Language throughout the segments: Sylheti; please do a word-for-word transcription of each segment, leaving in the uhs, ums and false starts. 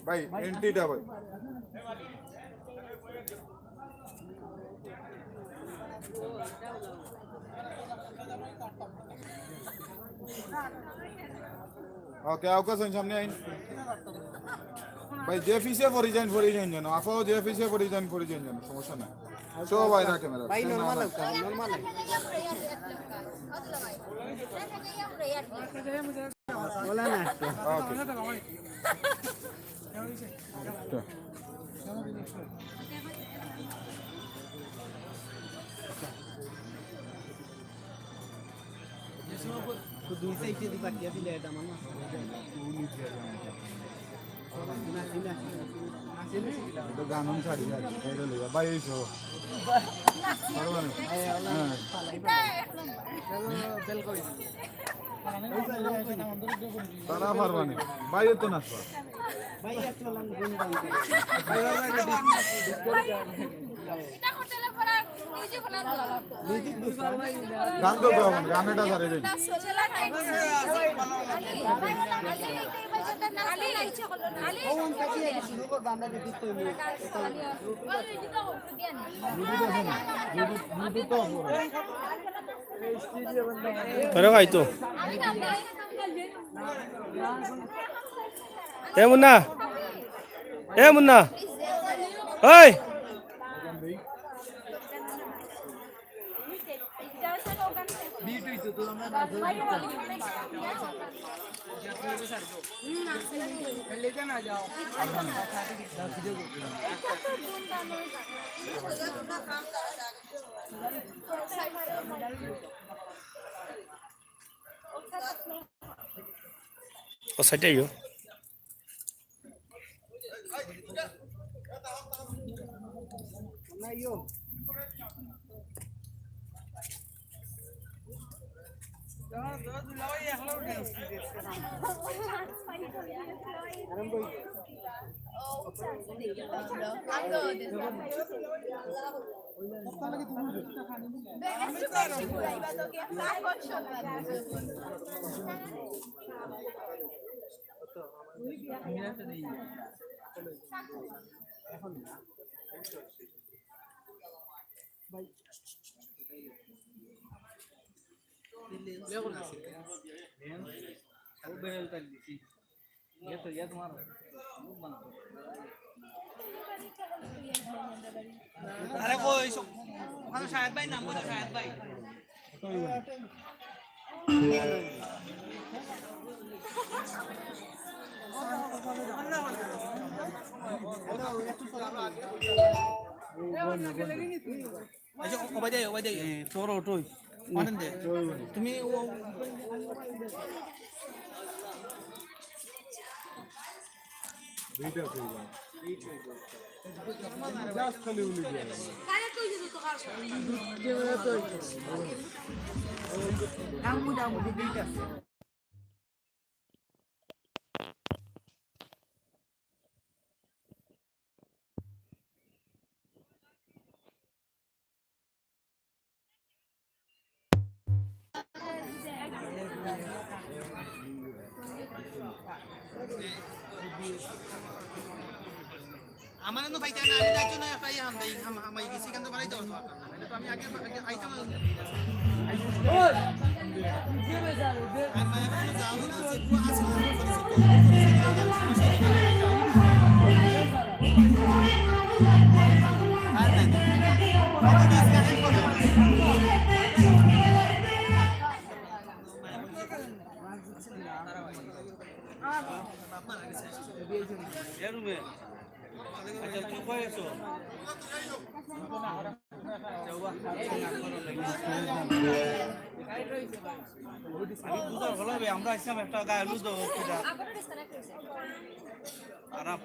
ভাই, এন্ট্রিটা ভাই। ওকে, আউকা সাইন সামনে আইন। ভাই, যে পিছে পড়ি যাইন, পড়ি যাইন যেন। আফাও যে পিছে পড়ি যাইন, পড়ি যাইন যেন। সমস্যা নাই। সবাই রাখে মেরা। ভাই, নরমাল আউকা, নরমাল আউকা। বলা না। ওকে। তো দুই সাইডে দি পাঠিয়ে দিলে এটা আমার না। তো গান ছাড়ি যাচ্ছে, এই রে ভাই, এই সব। পারবা না? হ্যাঁ। তারা পারবা না। ভাই, এ তো নাচবা। গান তো গাও, গান এটা ধরে দিন। আরে ভাই তো। এ মুন্না, এ মুন্না, ওই। ও সাইডে আইও। আরে কই, ওই সব, ওখানে শাহেদ ভাই নাম বলো, শাহেদ ভাই। আচ্ছা, ও, ওবায়দা, ওবায়দা। এ, তোর ওঠোই। অনেন দে। তুমি ও, দুইটা আছে, এই যে। Just খালি উলি দিয়ে। আমার তো ভাই জানা, আমি যাইতো না, তাই হাম দেই, হাম, হামাই গেছি, কিন্তু বাড়াইতে পারতো না। নাহলে তো আমি আগে, আগে আইতাম না। আচ্ছা, তুই কই আছো? আমি বুঝার হলো বে, আমরা আসলাম একটা গায়ে হলুদ দেবো, পূজা। আরাম।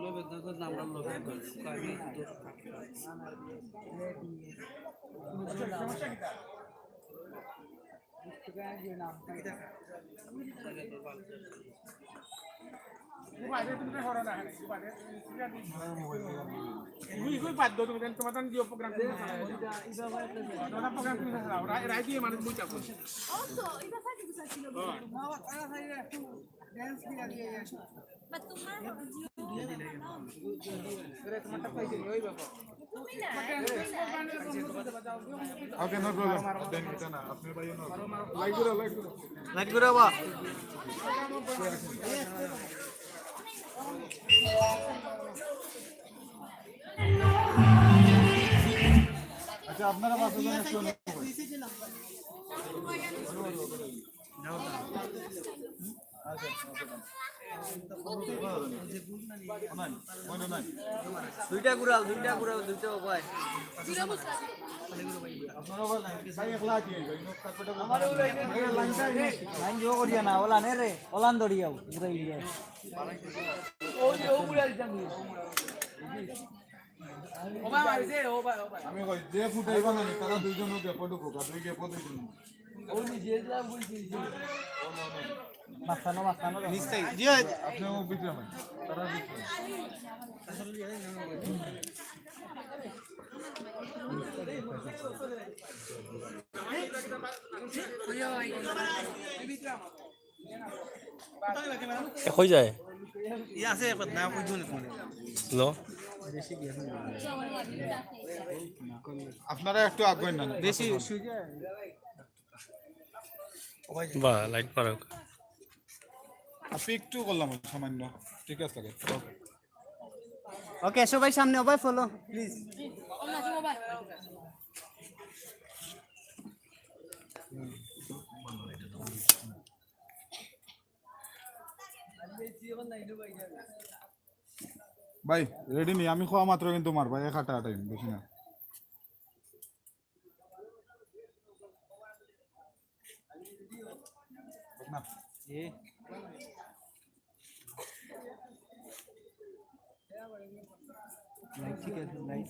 লোভে তো নাম লোভে তো, আমি তো Okay, no problem. Then এটা না, আপনি ভাইও no problem. Light ঘুরাও, light ঘুরাও। Light ঘুরাও বা। আচ্ছা, আপনারা পাঁচজন একটু অনুভব করেন। দুইটা ঘুরাও, দুইটা ঘুরাও, দুইটা উপায়। লাইন জো করিয়া না, ওলান এ রে, ওলান দড়িয়াও, ঘুরাই দিয়া। আমি কই, যে ফুটাইবা না, তারা দুইজন গ্যাপো ঢুকুক, আর দুই গ্যাপো দুইজন। মাঝখানো, মাঝখানো। নিচ থেকে। জি, ওই। আপনি ও ভিতরে হন। তারা ভিতরে। এ, হয়ে যায়। ইয়ে আছে, একবার না, ওই জন্য ফোন। লো। আপনারা একটু আগে না। বেশি সুজা। বাহ, লাইট পারক। আপনি একটু করলাম সামান্য। ঠিক আছে, ওকে। ওকে, সবাই সামনে, সবাই ফলো, প্লিজ। ভাই, রেডি নি? আমি খাওয়া মাত্র কিন্তু মারবা, এক আটা আটাই, বেশি না। না। এ। লাইট ঠিক আছে, লাইট।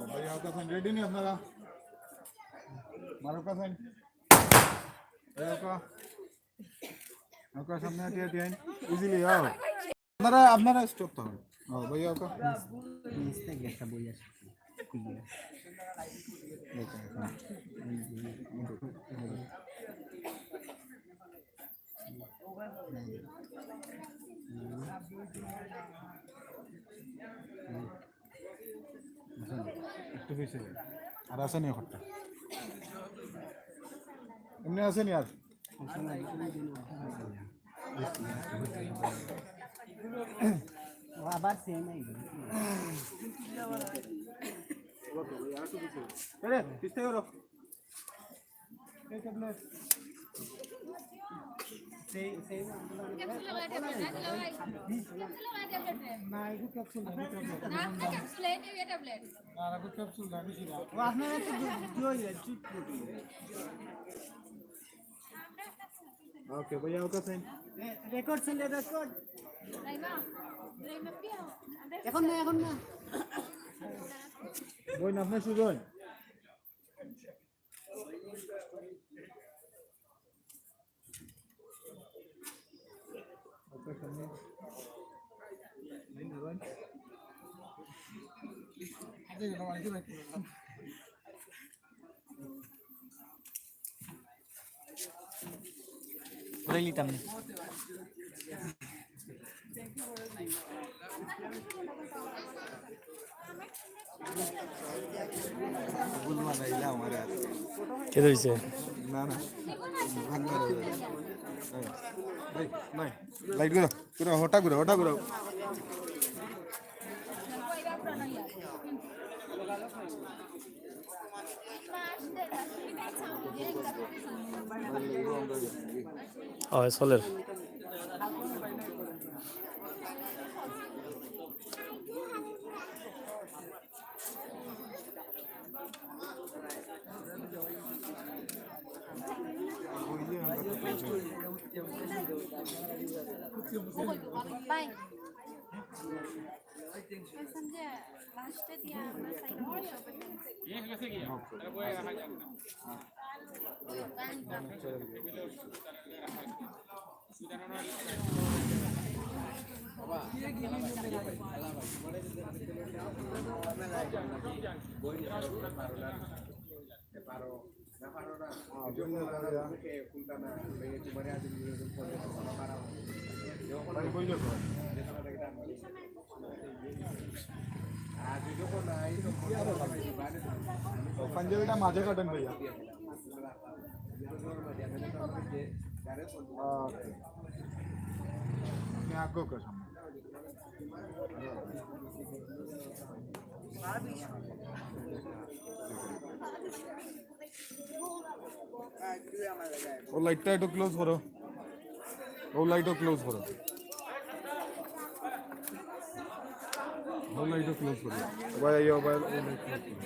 ভাই, ওকে, এখন রেডি নি আপনারা? মারুফ হোসেন। এই ওকে। ওকে, সামনে আটিয়া আটিয়া আইন। ইজিলি আও। আপনারা, আপনারা স্টপ থাকুন। ও, ভাই, ওকে। নিচ থেকে একটা বই আছে। একটু পিছে যান। আর আছে নি ঘরটা? এমনি আছে নি আর? ও আবার সেম হয়ে গেল। আরে, পিছনে করো। এই ট্যাবলেট। সেই, সেই ক্যাপসুল লাগাই ট্যাবলেট, না, লাগাই ট্যাবলেট। না, এগুলো ক্যাপসুল না, এগুলো ট্যাবলেট। না, আপনার ক্যাপসুল লাগে, বেশি না। ও, আপনার একটু দু-, দুই হয়ে যায়, ঠিক। ওকে, ভাইয়া, ওকে, স্যার। এ, রেকর্ড ছিল, রেকর্ড। এখন না, এখন না। বই না, আপনার শুরু হয়। ঘুরাই নিতাম নি। কেটে দিছে। না, না। ভাই, নাই। লাইট ঘুরাও, ঘুরাও, ওটা ঘুরাও, ওটা ঘুরাও। হয়, চলের। পাঞ্জাবিটা মাঝে কাটেন ভাইয়া। আপনি আগে ওকে সামনে। ও লাইটটা একটু ক্লোজ করো, ও লাইটও ক্লোজ করো, ও লাইটও ক্লোজ করো। ভাই, আইও ভাই, ও লাইট ক্লোজ করো।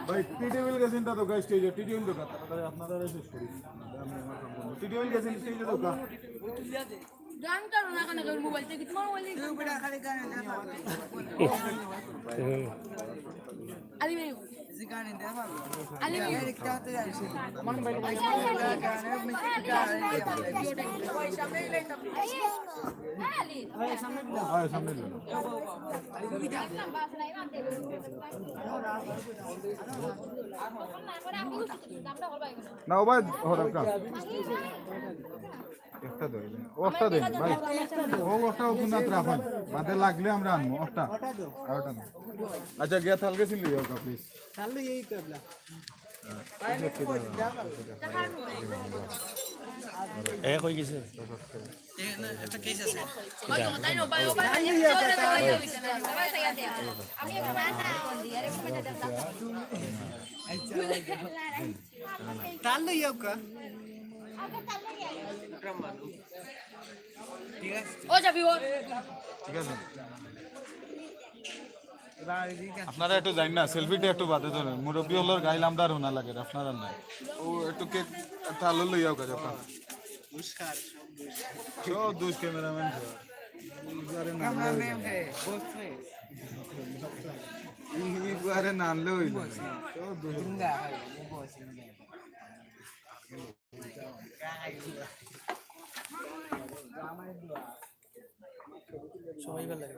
ভাই, টি টেবিল গেছেন তো, গাইস, স্টেজে টি টেবিল দোকান, তাড়াতাড়ি আপনারা শেষ করি। টি টেবিল গেছেন স্টেজে দোকান। গান করো না কেন? মোবাইল থেকে তোমার মোবাইল থেকে। আলি ভাই। আলি ভাই। আয়, সামনে দিলাম। না, ও ভাই, হঠাৎ কা। একটা দেন, ওটা দেন, ভাই। ও, ওটা ওখানে রাখুন। বাদে লাগলে আমরা আনবো, ওটা। আর ওটা না। আচ্ছা, গিয়া থালকে সিন লিও, প্লিজ। থাল লিও, এই তো, এবলা। এ, কই গেছে? তাল লই আউকা। ঠিক আছে। ও যাবি ওর। ঠিক আছে। আপনারা একটু যাইন না, সেলফিটা একটু বাদে ধরেন। মুরব্বি হকলর গাইল আমরার হুনা লাগে, আপনারার না। ও একটু কেক, তাল লই আউকা যখন। সব দুষ ক্যামেরাম্যান। আরে না আনলে হইল। সব দুষ। সবাই ভালো লাগে।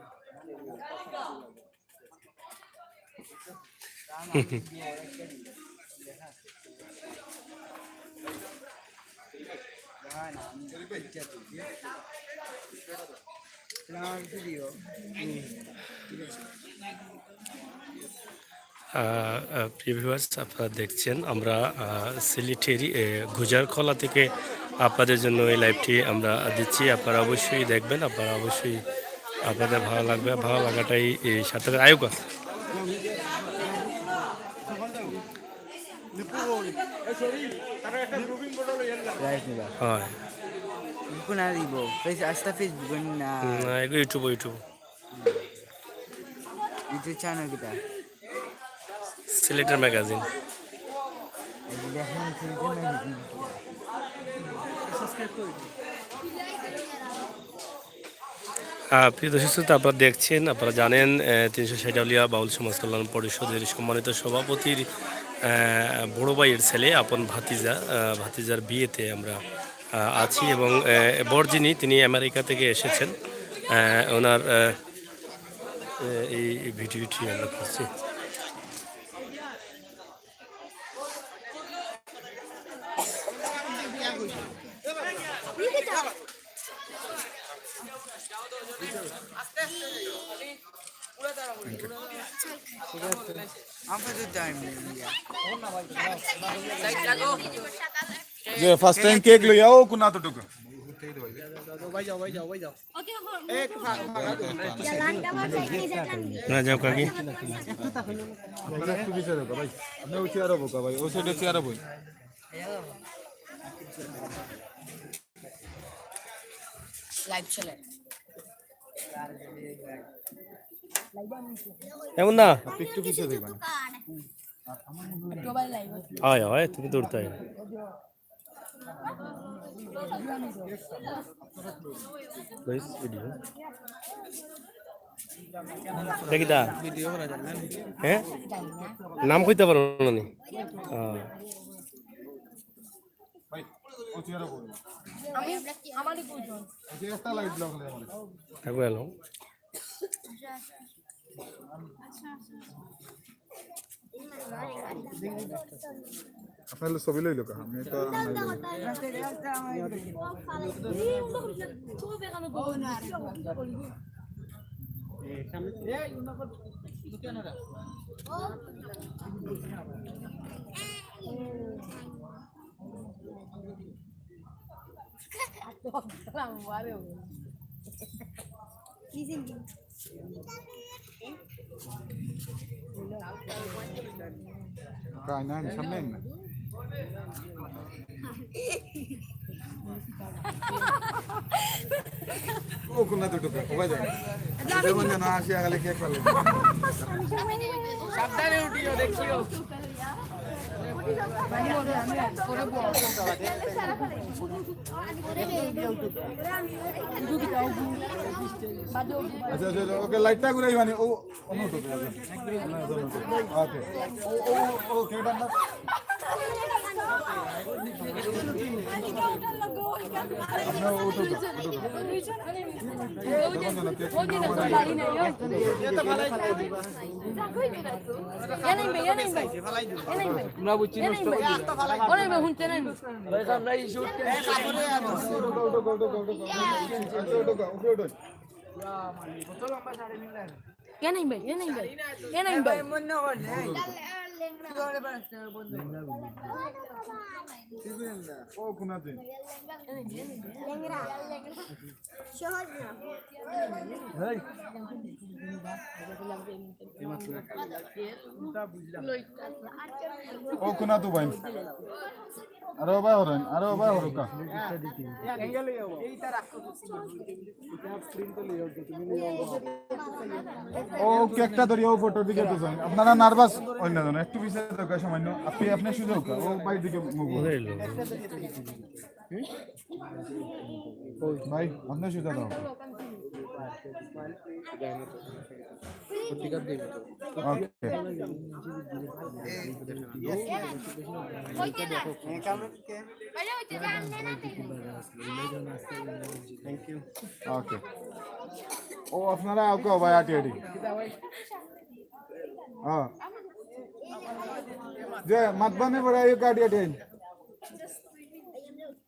আহ, আহ, প্রিয় ভিউয়ার্স, আপনারা দেখছেন আমরা, আহ, সিলেটের, এ, গুজারখলা থেকে আপনাদের জন্য এই লাইভটি আমরা দিচ্ছি। আপনারা অবশ্যই দেখবেন, আপনারা অবশ্যই, আপনাদের ভালো লাগবে, ভালো লাগাটাই এই সার্থকতা। আয়ুকা। রাইস নিবা। হয়। কোন আর দিব? ফেস-, আস্তা Facebook না? না, এগু YouTube, YouTube। YouTube channel কিতা? সিলেটের ম্যাগাজিন। এই যে দেখেন, সিলেটের ম্যাগাজিন। আহ, প্রিয় দর্শক শ্রোতা, আপনারা দেখছেন, আপনারা জানেন, আহ, তিনশো ষাট আউলিয়া বাউল সমাজ কল্যাণ পরিষদের সম্মানিত সভাপতির, আহ, বড় ভাইয়ের ছেলে, আপন ভাতিজা, আহ, ভাতিজার বিয়েতে আমরা, আহ, আছি এবং, আহ, বর যিনি, তিনি আমেরিকা থেকে এসেছেন। আহ, ওনার, আহ, আহ, এই, এই ভিডিওটি আমরা করছি। ঠিক আছে। আমরা তো টাইম নেই। যে ফার্স্ট টাইম কেক লই আও, কোন এতটুকু? না, যাও কাকি। আপনারা একটু পিছে রাখো ভাই, আপনি ওই চেয়ারে বসো ভাই, ওই সাইডে চেয়ারে বই। লাইভ চলে। এমন না। একটু পিছে দেখবেন। একটু আবার লাইভ আছে। আয়, আয়, তুমি দৌড়তে আয়। Guys, video. দেখি দা। ভিডিও করা যায় না। হ্যাঁ? নাম কইতা পারো না নি? হ্যাঁ। ভাই, ও চেয়ারও করো। আমি, আমারই দুজন। এই যে একটা লাইট ব্লক হলে আমাদের। থাকবে এলো। আপনার ছবি লইল কা? আমি তো কাই না, সামনে আইন না। ও কোন দুটো কা? ও ভাই যাও। যেমন যেন আসি আগালে কেক পালে। সাবধানে উঠিও, দেখিও। আচ্ছা, আচ্ছা, আচ্ছা, ওকে, লাইটটা ঘুরাই মানে, ও, ও, নো, ওকে। ও, ও, ও, কে এটা না? আপনার ও, ওটা, ওটা। এ নাই ভাই, এ নাই ভাই, এ নাই ভাই। ও কোনাতে? ও কোনাতে ভাই? আরে ও ভাই হরেন, আরে ও ভাই হরকা। ও কেকটা ধরিয়া ও ফটোর দিকে তো যান। আপনারা নার্ভাস অইন না জানো, একটু পিছে থাকা সামান্য। আপনি, আপনি সুজা হোক, ও ভাই দিকে মুভ। ভাই, আপনি সুজা দাও। ওকে। ওকে। ও আপনারা আউকা ভাই আটি আটি। হ্যাঁ। যে মাতবানে বড় আইও আটি আটি।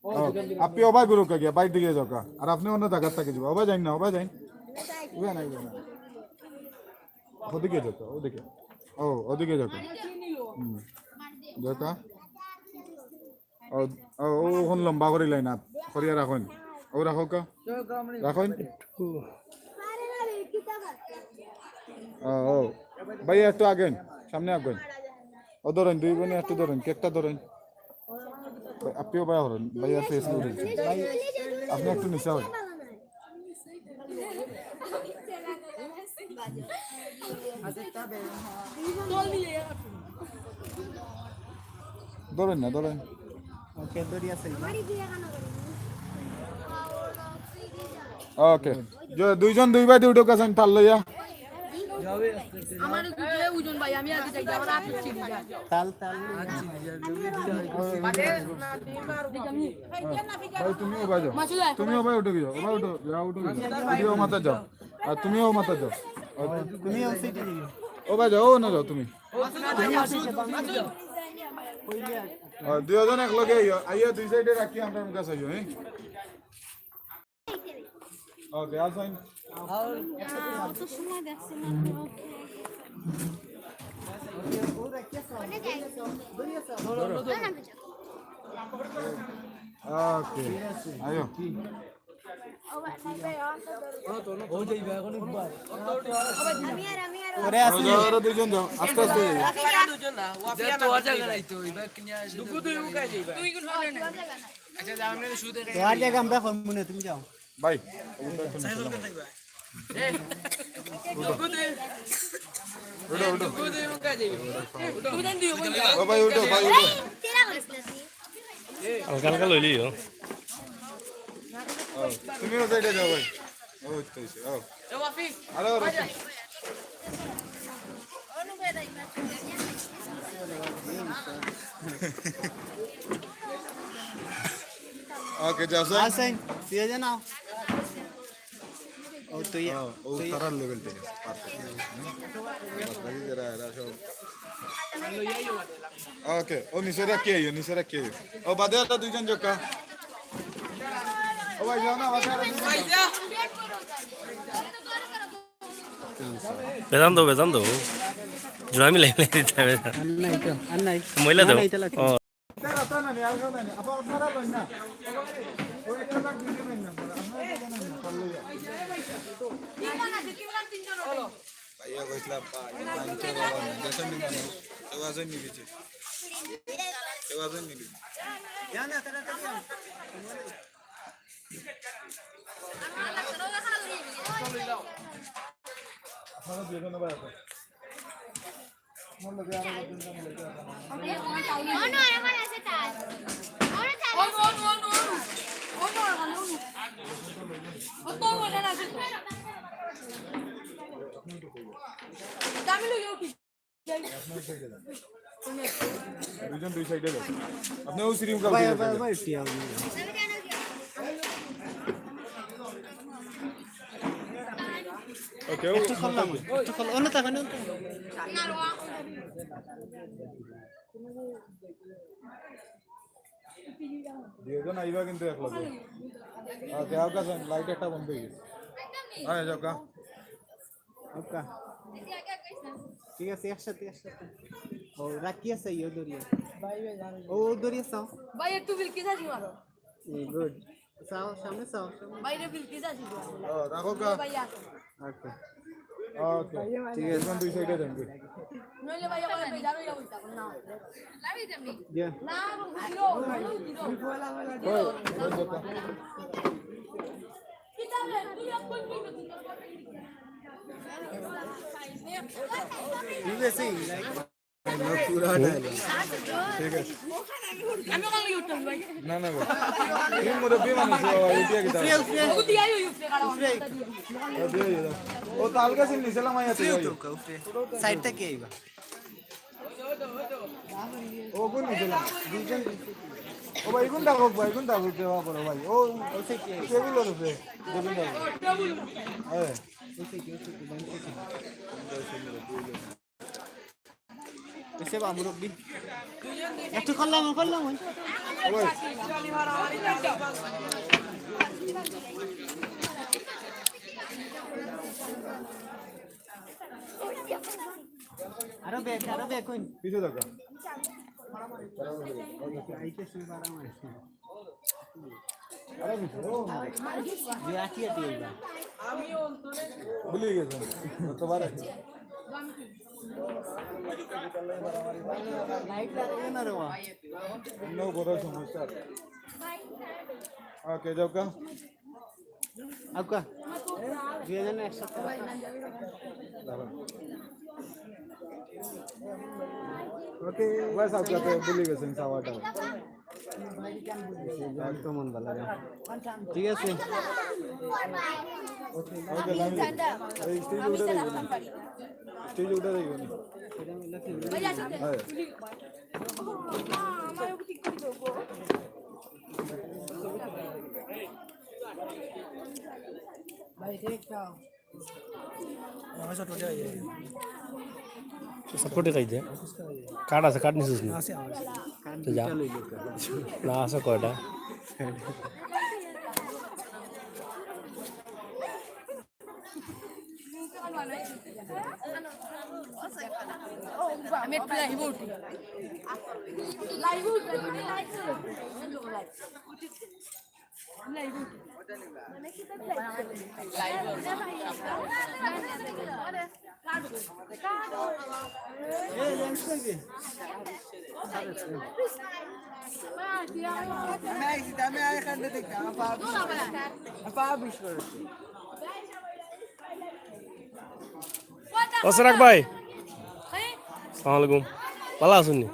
ও, আপনি ওবাই গুরু কা গিয়া, বাইর দিকে যাও কা। আর আপনি অন্য জায়গার থাকি যাবা। ওবাই যাইন না, ওবাই যাইন। ওবাই না, ওবাই না। ওদিকে যাও কা, ওদিকে। ও, ওদিকে যাও কা। হুম। যাও কা। ও, ও, ও, অখন লম্বা করি লাইন আত। করিয়া রাখইন। ও রাখো কা। রাখইন। ও, ও। ভাইয়া একটু আগইন। সামনে আগইন। ও ধরইন, দুই বইনে একটু ধরইন, কেকটা ধরইন। আপনিও ভাই হরইন, ভাইয়ার ফেস উঠেছে। আপনি একটু নিচে হইন। ধরইন না, ধরইন। ওকে, ধরি আছে। ওকে। যে দুইজন দুই ভাই উঠো কা যাইন, তাল লইয়া। আমার ওজন ভাই, আমি আগে যাই, আমার আপনি চিনি যা। তাল, তাল। ভাই, তুমিও ভাই যাও। মাসুদ ভাই। তুমিও ভাই উঠো গিয়া, ভাই উঠো, যাও উঠো গিয়া। তুমিও মাথা যাও। আর তুমিও মাথা যাও। আর তুমিও সিটি দিও। ও ভাই যাও, ও না যাও তুমি। আর দুইজন এক লগে আইও, আইয়া দুই সাইডে রাখি আমরা মুখা চাইও, হ্যাঁ? ওকে, আসুন। অত সময় দেখছি না তো। ওকে, আইও। ওরে আসুন। আরো, আরো দুইজন যাও, আস্তে আস্তে যাও। তোমার জায়গা আমরা করবো না, তুমি যাও। ভাই, উঠো, উঠো। ও ভাই, উঠো, ভাই, উঠো। হালকা হালকা লইলিও। ও, তুমি ও সাইডে যাও ভাই। ও তো এসে, ও। আরো, আরো। ওকে, যাও, স্যার। আসেন, তুই যা নাও। ও, তুই, ও, ও তুই তারার লেভেল থেকে। Perfect। হুম। বাকি যারা এরা সব। ওকে, ও নিচে রাখি আইও, নিচে রাখি আইও। ও বাদে একটা দুইজন জোকা। ও ভাই, যাও না, বাদে আরো দুইজন জোকা। বেদান্ত, বেদান্ত। জোড়া মিলাই মিলাই দিতে হবে। আর নাই তো, আর নাই। মহিলা না, তো। না, এটা লাগবে। ও। ভাইয়া কইছিলাম, ভাই, মানুষের বাবা নেই, দেশের মানুষ। কেউ আছেন নি কিছু? কেউ আছেন নি কিছু? আপনারা দুজন ভাই আছেন। দুজন দুই সাইডে যান। আপনি ও সিরিয়াল ভাই, ভাই, ভাই, ভাই, ঠিক আছে। ওকে, ও একটু খুললাম, একটু খুল-, অন্য তাকান, অন্য তাকান। দুইজন আইবা কিন্তু এক লগে। ওকে, ওকে, লাইট একটা বন্ধ হয়ে গেছে। আয়, যাও কা। ওকে। ঠিক আছে, একসাথে, একসাথে। ও, রাখি আছে, ইয়ে দরিয়া। ও, দরিয়া চাও। ভাই, একটু বিলকিস আসি মারো। এই, গুড। চাও, সামনে চাও, সামনে। বাইরে বিলকিস আসি। ও, রাখো কা। ভাই, আসো। ওকে। ওকে। ঠিক আছে। দুইজন দুই সাইডে যান, দুই। নইলে ভাই, আমার ভাই, দাঁড়াও, যাবো, যাবো, না। ইয়ে। না, জিরো, জিরো। ওই, ওই, ওই, ওই। ঠিক আছে। না, না, ভাই। তুমি মুরব্বি মানুষ, বাবা, উঠিয়া গেছে। ও, দিয়ে আইও, উপরে কাটা। ও, দিয়ে আইও। ও, তাল গাছের নিচে লামাইয়া তুই আইও। সাইড থেকে আইবা। ও, কোন নিচে লাম-, দুইজন। ও, ভাই, কোন ডাকো, ভাই, কোন ডাকো, দেওয়া বড় ভাই। ও, টেবিল ওর উপরে। টেবিল ওর উপরে। হ্যাঁ। এসে বা মুরব্বি। একটু করলাম, করলাম ওই। আরো ব্যাক, আরো ব্যাক কইন। পিছে দেখো। আইতে শুরু করা আমার। ভুলি গেছেন গতবার। লাইট লাগাইও না রে বাবা। অন্য বড় সমস্যা। ওকে, যাও কা। আউক্কা। দুইজন একসাথে। দাঁড়ান। ওকে। বাস, আউক্কা তো ভুলি গেছেন চাওয়াটা। একদম মন ভালা লাগে। ঠিক আছে। ওকে, লামি। এই স্টেজে উঠে দেখবেন। স্টেজে উঠে দেখবেন। হ্যাঁ। ভাই, এটা একটা সাপোর্টে খাই দে। কার্ড আছে, কার্ড নিছিস নি? আছে, আছে। তো যা। না, আছে কয়টা? আমি একটু লাইভ উঠি। লাইভ উঠি। ও সেরাক ভাই, আসসালামু আলাইকুম। ভালা আছইন নি?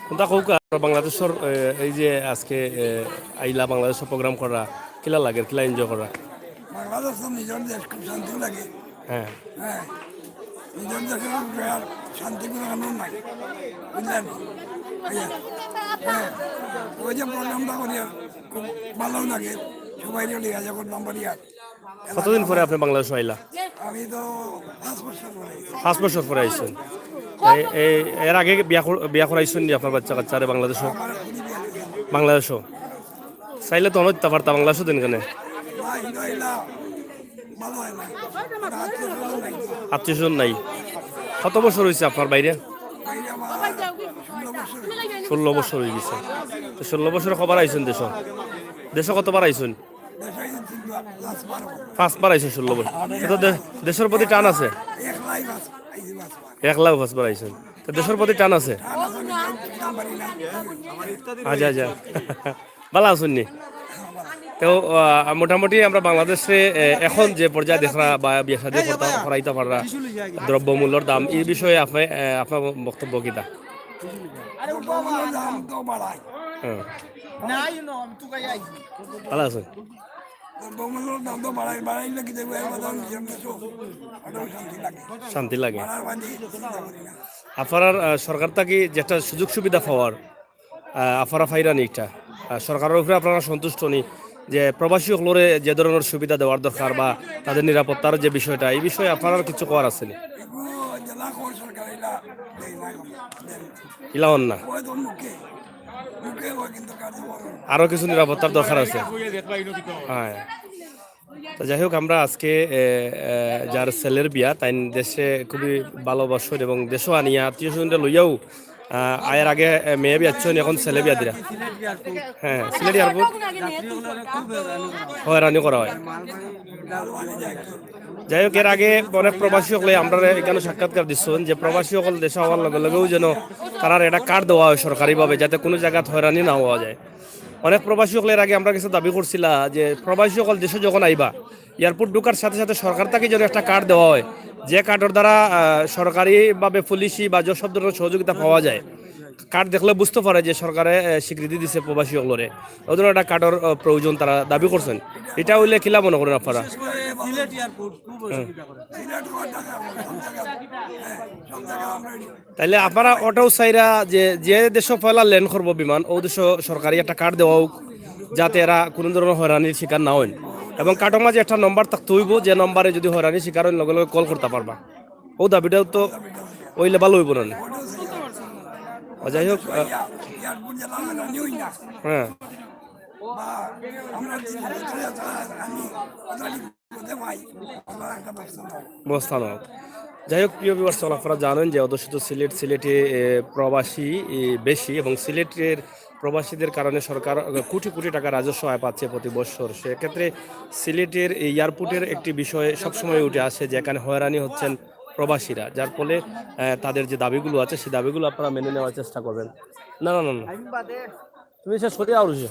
কুনতা কউক্কা, বাংলাদেশর, এ, এই যে আজকে, এ, আইলা বাংলাদেশর প্রোগ্রাম করা, কিলা লাগে, কিলা এনজয় করা? বাংলাদেশ তো নিজের দেশ, খুব শান্তি লাগে। হ্যাঁ। হ্যাঁ, নিজের দেশে আর শান্তি কোনো কারণ নাই, বুঝলেন? হ্যাঁ, ওই যে প্রোগ্রামটা করি আর খুব ভালো লাগে, সবাই নিয়ে যখন নম্বর ইয়ার। কতদিন পরে আপনি বাংলাদেশো আইলা? আমি তো পাঁচ বছর পরে। পাঁচ বছর পরে আইছেন। এই, এই, এর আগে বিয়া কর- বিয়া করাইছেন নি আপনার বাচ্চা কাচ্চারে বাংলাদেশো? বাংলাদেশো। চাইলে তো অনেক পারতা বাংলাদেশো দিন কেনে? আত্মীয় স্বজন নাই। কত বছর হয়েছে আপনার বাইরে? ষোলো বছর হয়ে গেছে। তো ষোলো বছরে কবার আইছেন দেশো? দেশো কতবার আইছেন? পাঁচবার আইছেন ষোলো বছর। তো দে- দেশের প্রতি টান আছে? একলাও পাঁচবার আইছেন। তো দেশের প্রতি টান আছে? আচ্ছা, আচ্ছা। ভালা আছইন নি? তো আহ, মোটামুটি আমরা বাংলাদেশে আহ, এখন যে পর্যায়ে দেখরা বা বিয়া শাদী করতা করাইতা পাররা, দ্রব্যমূল্যর দাম, এই বিষয়ে আপনি আহ, আপনার বক্তব্য কিতা? দ্রব্যমূল্যর দাম তো বাড়ায়। হ্যাঁ। নাই, না, আমি তুকাই আইছি। ভালা আছইন? দ্রব্যমূল্যর দাম তো বাড়ায়, বাড়াইলে কি দেখবো, এর মধ্যে আমি যেমন কিছু আরো শান্তি লাগে। শান্তি লাগে। বাড়ার বাদে চিন্তা করি না। আপনার আহ, সরকার থাকি যেটা সুযোগ সুবিধা পাওয়ার, আহ, আপনারা পাইরা নি এটা? আহ, সরকারের উপরে আপনারা সন্তুষ্ট নি যে প্রবাসী সকলরে যে ধরনের সুবিধা দেওয়ার দরকার বা তাদের নিরাপত্তার যে বিষয়টা, এই বিষয়ে আপনার কিছু কওয়ার আছে নি? এগুলো জেলা কর সরকার এটা দেয় না এখন, দেয় না। ইলাও না। হয়তো মুখে, মুখে হয় কিন্তু কার্যকর হয় না। আরো কিছু নিরাপত্তার দরকার আছে। হ্যাঁ। তো যাই হোক, আমরা আজকে এ, এ, যার ছেলের বিয়া, তাই দেশে খুবই ভালোবাসেন এবং দেশও আনিয়া আত্মীয় স্বজনরা লইয়াও আহ, আয়ের আগে এ, মেয়ে বিয়া হচ্ছেন, এখন ছেলে বিয়া দিরা। হ্যাঁ, সিলেট এয়ারপোর্ট। হয়রানি করা হয়। যাই হোক, এর আগে অনেক প্রবাসী সকলে আমরা এখানে সাক্ষাৎকার দিচ্ছেন যে প্রবাসী সকল দেশে হওয়ার লগে লগেও যেন তারা একটা কার্ড দেওয়া হয় সরকারিভাবে, যাতে কোনো জায়গাত হয়রানি না হওয়া যায়। অনেক প্রবাসী সকলে এর আগে আমরা কিছু দাবি করছিলা যে প্রবাসী সকল দেশে যখন আইবা, এয়ারপোর্ট ঢুকার সাথে সাথে সরকার থাকি যেন একটা কার্ড দেওয়া হয়, যে কার্ডের দ্বারা আহ, সরকারিভাবে পুলিশি বা যে সব ধরনের সহযোগিতা পাওয়া যায়। কার্ড দেখলে বুঝতে পারে যে সরকারে আহ, স্বীকৃতি দিছে প্রবাসী সকলরে। ওই ধরনের একটা কার্ডের আহ, প্রয়োজন তারা দাবি করছেন। এটা হইলে কিলা মনে করেন আপনারা? সিলেট এয়ারপোর্ট খুব অসুবিধা করে। তাইলে আপনারা ওটাও চাইরা যে যে দেশে পয়লা ল্যান্ড করবো বিমান, ও দেশে সরকারি একটা কার্ড দেওয়া হোক, যাতে এরা কোনো ধরনের হয়রানির শিকার না হইন। এবং কার্ডের মাঝে একটা নম্বর থাকতে হইব, যে নম্বরে যদি হয়রানির শিকার হইন, লগে লগে কল করতে পারবা। ও দাবিটাও তো ওই লেভেল হইব না। ও যাই হোক, আহ, হ্যাঁ। ব্যবস্থা নেওয়া হোক। যাই হোক, প্রিয় ভিউয়ার্স, আপনারা জানেন যে অধ্যুষিত সিলেট, সিলেটে এ, প্রবাসী এ, বেশি এবং সিলেটের প্রবাসীদের কারণে সরকার আহ, কোটি কোটি টাকা রাজস্ব আয় পাচ্ছে প্রতি বছর। সেক্ষেত্রে সিলেটের এই এয়ারপোর্টের একটি বিষয় সবসময় উঠে আসে যে এখানে হয়রানি হচ্ছেন প্রবাসীরা, যার ফলে আহ, তাদের যে দাবিগুলো আছে সেই দাবিগুলো আপনারা মেনে নেওয়ার চেষ্টা করবেন। না, না, না, না। তুমি শেষ করে আউর হইছে।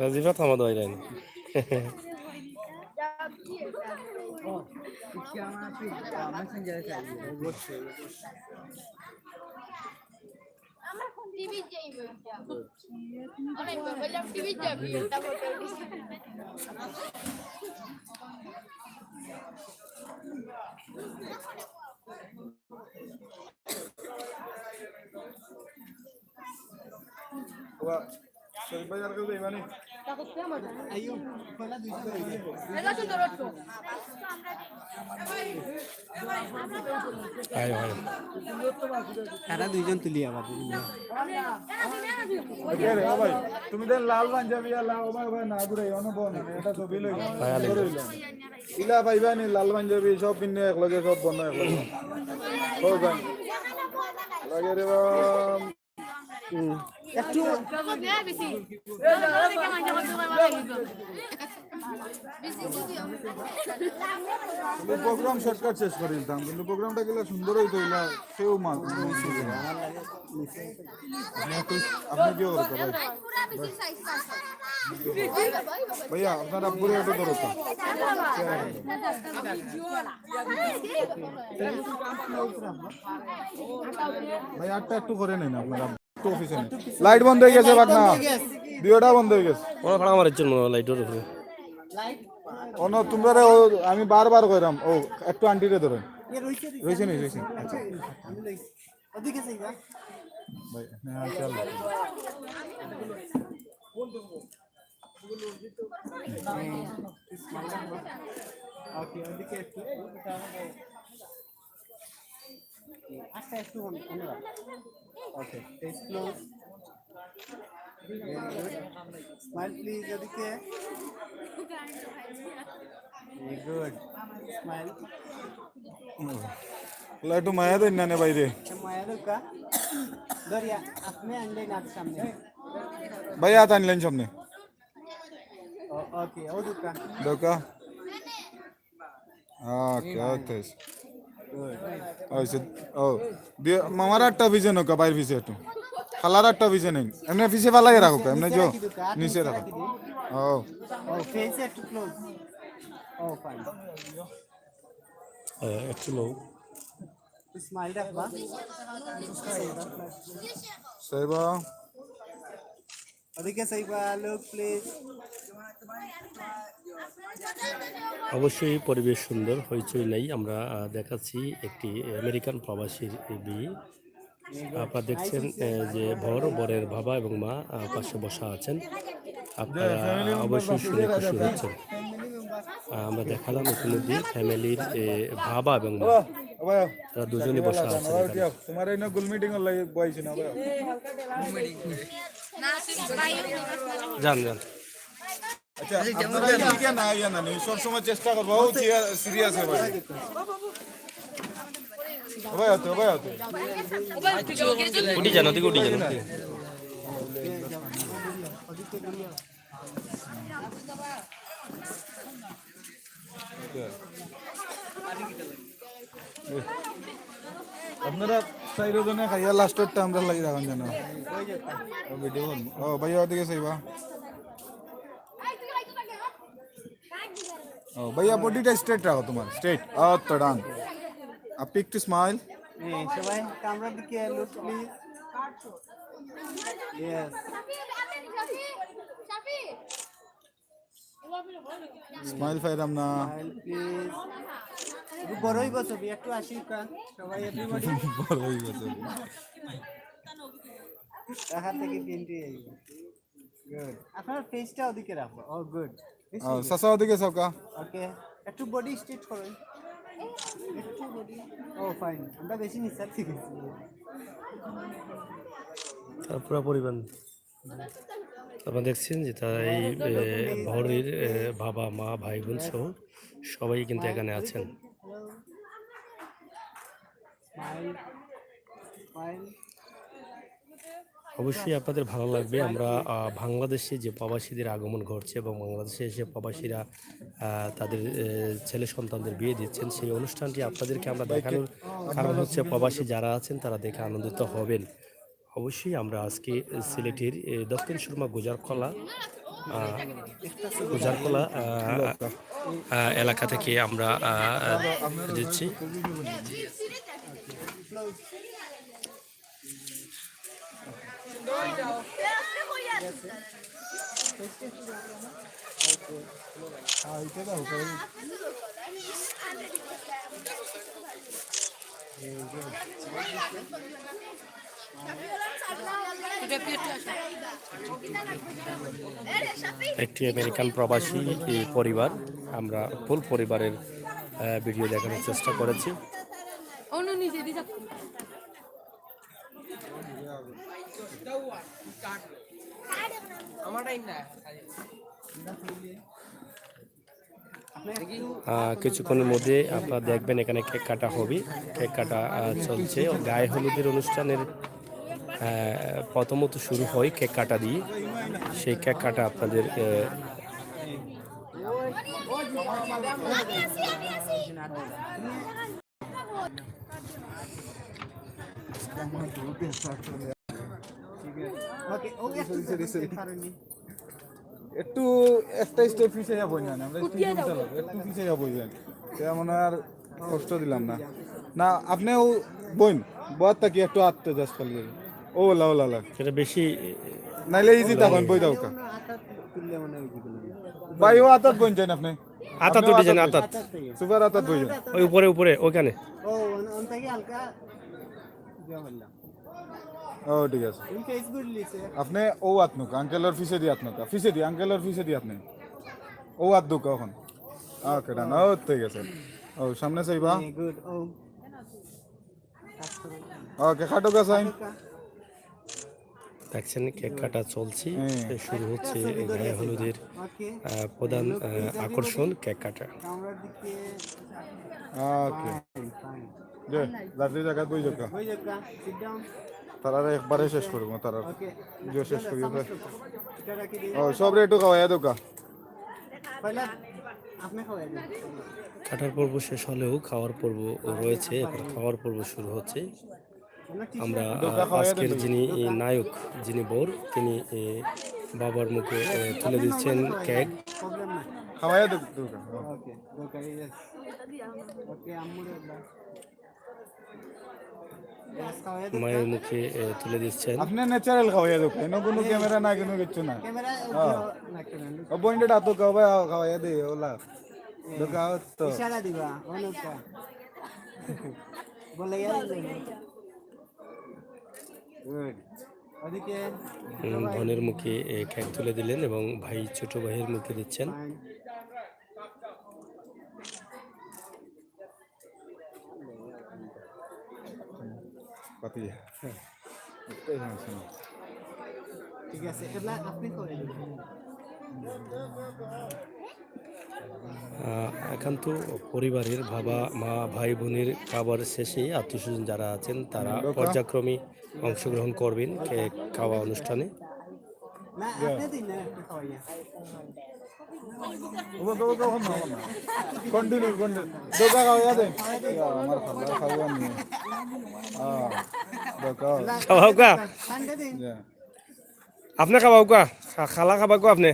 রাজিফা থামা দোয়াই রাইন। টিভি যাইব এটা। অনেক বললাম টিভি যাবি, এটা করতে হবে। শরীফ ভাই আর কেউ যাইবা নি? আয়, আয়। তারা দুইজন তুলি আবার দুইজন। ওকে রে, ও ভাই, তুমি দেন লাল পাঞ্জাবি আর লাল, ও ভাই, ও ভাই, না ঘুরে, অন্য বন, এটা ছবি লই। ভাই, আলে। ইলা ভাই, ভাই, নি লাল পাঞ্জাবি, সব পিন্নে এক লগে, সব বন এক লগে। ও ভাই। লাগে রে বাম। হুম। একটু প্রোগ্রাম শর্টকাট শেষ করে দিতাম, কিন্তু প্রোগ্রামটা গেলে সুন্দর হইতো, হইলে কেউ মা-, মন খুশি না। আপনি একটু, আপনি কি করতে ভাই? ভাইয়া, আপনার আব্বুরে একটু ধরো তো। ভাই, আটটা একটু করে নেন আপনারা। একটু অফিসে নেন। লাইট বন্ধ হয়ে গেছে, বাট না। দুইটা বন্ধ হয়ে গেছে। ওরা ফাড়া মারার জন্য লাইটের উপরে। ও না, তোমরা রে, ও, আমি বারবার কইরাম, ও, একটু আন্টিরে ধরেন। রয়েছে নি, রয়েছে। আচ্ছা। ওদিকে যাই না? ভাই, হ্যাঁ, চল। ওকে, ওদিকে একটু। আচ্ছা, একটু অন্য, অন্য রাখো। ওকে, face close। Very good. Smile, please, ওদিকে। Very good. Smile. ওলা একটু মায়া দেন না নে বাইরে। আচ্ছা, মায়া দোকা। দরিয়া, আপনি আনলেন আর সামনে। ভাই, হাত আনলেন সামনে। ও, ওকে, ও দোকা। দোকা। ওকে, ওকে। ওই সে, ও, দিয়ে মামার আটটা পিছে নৌকা, বাইর পিছে একটু। খালার আটটা পিছে নেই। এমনি পিছে ফালাই রাখো, এমনি নিচে যাও। রাখি দোকা, নিচে নিচে রাখো। রাখি দিন। ও। ও, face একটু close। ও, fine। হ্যাঁ, একটু low। একটু smile রাখবা। সাইবা। ওদিকে সাইবা, look please। অবশ্যই পরিবেশ সুন্দর, হইচই নাই। আমরা, আহ, দেখাচ্ছি একটি আমেরিকান প্রবাসীর বিয়ে। আপনারা দেখছেন, আহ, যে বর, বরের বাবা এবং মা, আহ, পাশে বসা আছেন। আপনারা অবশ্যই শুনে খুশি হচ্ছেন। আহ, আমরা দেখালাম ইতিমধ্যে ফ্যামিলির, এ, বাবা এবং মা, তারা দুজনই বসা আছেন এখানে। তোমার এই না গোল মিটিং অর লাগি বইছি না ভাই। যান, যান। আচ্ছা, আপনারা এদিকে না, ইয়া না, নেই, সব সময় চেষ্টা করবো। ও, সিরিয়াস, সিরিয়াস হবে। ভাই, হতে, ভাই, হতে। উঠি যান, ওদিকে উঠি যান। আপনারা চাইরো জনে খাইয়া লাস্টরটা আমরা লাগি রাখুন যেন। ও, ভিডিও করবো। ও, ভাই, ওদিকে চাইবা। ও, ভাইয়া, বডিটা স্ট্রেট রাখো তোমার, স্ট্রেট। আচ্ছা, ডান। আপনি একটু স্মাইল। এই, সবাই ক্যামেরার দিকে look, please। Yes। স্মাইল পাইরাম না। Smile, please। একটু বড় হইব ছবি, একটু আসি কা। সবাই, everybody। বড় হইব ছবি। দেখা থেকে তিনটি আইব। Good। আপনার ফেসটা ওদিকে রাখো। Oh, good। আহ, চাচা, ওদিকে চাও কা। ওকে, একটু বডি স্ট্রেট করো। একটু বডি। ও, ফাইন। আমরা বেশি নিচে গেছি। তার পুরা পরিবার। আপনারা দেখছেন যে তারা এই, এ, বরের, এ, বাবা, মা, ভাই, বোন সহ সবাই কিন্তু এখানে আছেন। Smile। Smile। অবশ্যই আপনাদের ভালো লাগবে। আমরা, আহ, বাংলাদেশে যে প্রবাসীদের আগমন ঘটছে এবং বাংলাদেশে এসে প্রবাসীরা, আহ, তাদের, আহ, ছেলে সন্তানদের বিয়ে দিচ্ছেন, সেই অনুষ্ঠানটি আপনাদেরকে আমরা দেখানোর কারণ হচ্ছে প্রবাসী যারা আছেন তারা দেখে আনন্দিত হবেন। অবশ্যই আমরা আজকে সিলেটের, আহ, দক্ষিণ সুরমা গুজারখলা, আহ, গুজারখলা, আহ, আহ, এলাকা থেকে আমরা, আহ, দিচ্ছি। একটি আমেরিকান প্রবাসী এই পরিবার, আমরা ফুল পরিবারের, আহ, ভিডিও দেখানোর চেষ্টা করেছি। অনু নিজে দিয়ে যাচ্ছে। আহ, কিছুক্ষণের মধ্যে আপনারা দেখবেন এখানে কেক কাটা হবে, কেক কাটা, আহ, চলছে। গায়ে হলুদের অনুষ্ঠানের আহ, প্রথমত শুরু হয় কেক কাটা দিয়ে। সেই কেক কাটা আপনাদের, আহ, একটু একটা স্টেপ পিছে যা বইন না, আমরা একটু পিছে যাবো, একটু পিছে যা বইবেন। তে আমরা আর কষ্ট দিলাম না। না, আপনি ও বইন, বওয়াত থাকি একটু আটতে যাস খালি। ও লা, ও লা, লা। সেটা বেশি নাইলে ইজি তখন বই দাও কা। ভাই, ও আতাত বইন যান আপনি। আতাত আপনি উঠি যান, আতাত। সুপার আতাত বই যান। ওই উপরে, উপরে, ওখানে। ও, অন-, অন থাকি হালকা ইয়া করলাম। ও, ঠিক আছে। আপনি ও আতনুকা, আঙ্কেলর পিছে দিয়ে আতনুকা, পিছে দিয়ে, আঙ্কেলর পিছে দিয়ে আপনি। ও আত দুকা এখন। ওকে, ডান। ও, ঠিক আছে। ও, সামনে চাইবা। হ্যাঁ, গুড। ও। ওকে, খাটো গাছ আইন। দেখছেন, কেক কাটা চলছে। হ্যাঁ। শুরু হচ্ছে গায়ে হলুদের, আহ, প্রধান, আহ, আকর্ষণ, কেক কাটা। ওকে। যে, লাঠি জায়গা দুই জায়গা। তারা একবারে শেষ করবো, তারা যে শেষ করি। ও, সব একটু খাওয়াইয়া দোকা। কাটার পর্ব শেষ হলেও খাওয়ার পর্ব রয়েছে। এখন খাওয়ার পর্ব শুরু হচ্ছে। আমরা, আহ, আজকের যিনি, এ, নায়ক, যিনি বর, তিনি, এ, বাবার মুখে, এ, তুলে দিচ্ছেন কেক। খাওয়াইয়া দে, দে, দে। মায়ের মুখে, এ, তুলে দিচ্ছেন। আপনি ন্যাচারাল খাওয়াইয়া দে, কোনো, কোনো ক্যামেরা না, কোনো কিচ্ছু না। হ্যাঁ। ও বইনটা তো খাওয়াইয়া দে, ওলা। দোকা তো। ইশারা দিবা, অনুকা। বলে গেল। গুড। ওদিকে হুম, বোনের মুখে, এ, কেক তুলে দিলেন এবং ভাই ছোট ভাইয়ের মুখে দিচ্ছেন। ফাইন। পাতি। ঠিক আছে, এগুলা আপনি করে দিবেন। আহ, একান্ত পরিবারের বাবা, মা, ভাই, বোনের খাবার শেষে আত্মীয় স্বজন যারা আছেন, তারা হুম, দোকা। পর্যায়ক্রমে অংশগ্রহণ করবেন কেক খাওয়া অনুষ্ঠানে। না, আপনি দিন না, আপনি খাওয়াইয়া। Okay, okay, okay, okay. Continue, continue. দোকা খাওয়াইয়া দেন। আমার খাবার খাওয়া নেই। হ্যাঁ, দোকা। খাওয়াও কা? ঠান্ডা দিন। যা। আপনি খাবাউক্কা, খা-, খালা খাবাউক্কা আপনি।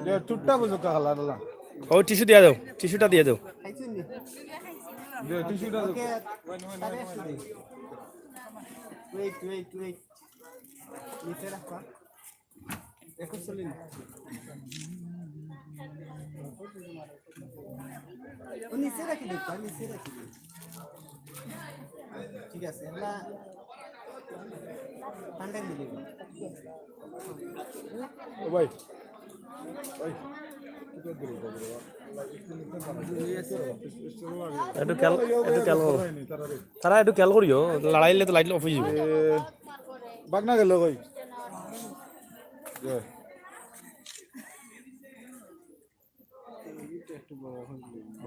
দে, টুটটা বুঝো কা খালা ডালা। ও, টিস্যু দিয়া দেও, টিস্যুটা দিয়া দেও। দে, টিস্যুটা দেও। Wait, wait, wait. নিচে রাখো। ও নিচে রাখি দে, নিচে রাখি দে। ঠিক আছে, এগুলা ঠান্ডা দিয়ে দিবি। ও ভাই, ভাই, একটু খেয়াল, একটু খেয়াল করো। তারা একটু খেয়াল করিও, লড়াইলে তো লাইট অফ হয়ে যাবে। এ, বাগনা গেল কই?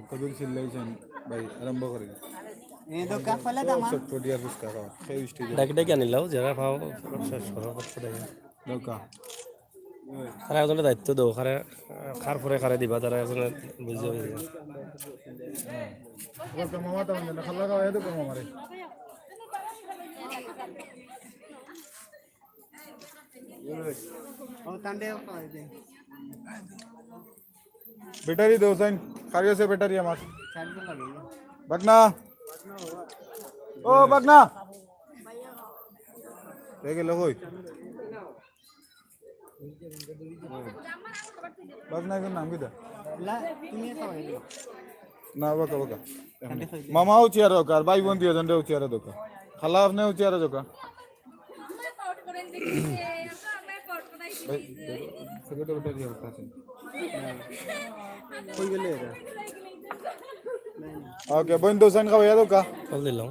কতদিন চিল্লাইছেন ভাই, আরম্ভ করি। এই তো কাফলা দামা। চটপটি আর ফুচকা খাওয়া, সেই স্টেজে। ডাকি ডাকি আনিলাও, যারা পাও, সব শেষ করো, কষ্ট দেয়। দোকা। তারা একজনের দায়িত্ব দাও, কারে, কার পরে কারে দিবা, তারা একজনে বুঝে যাবে। ওর তো মামা তো মানে, খাল্লা খাওয়া, এ তো কম আমারে। ও, তান্ডে খাওয়াই দে। ব্যাটারি দেও, সাইন। কার গেছে ব্যাটারি আমার? চার্জ লাগে না। বাগনা। ও, বাগনা। হয়ে গেল কই? বাগনা, এর নাম কিতা? লা, তুমি খাওয়াই দিও। না, বাকা, বাকা। মামাও চেয়ারে দোকা, আর ভাই বোন দুইজনরেও চেয়ারে দোকা। খালা আপনিও চেয়ারে দোকা। ভাই, সেক্রেটারি ওটা দিয়ে ওটা আছে। কই গেলে এরা? ওকে, বইন, দোসাইন খাওয়াইয়া দোকা। কল দিলাম।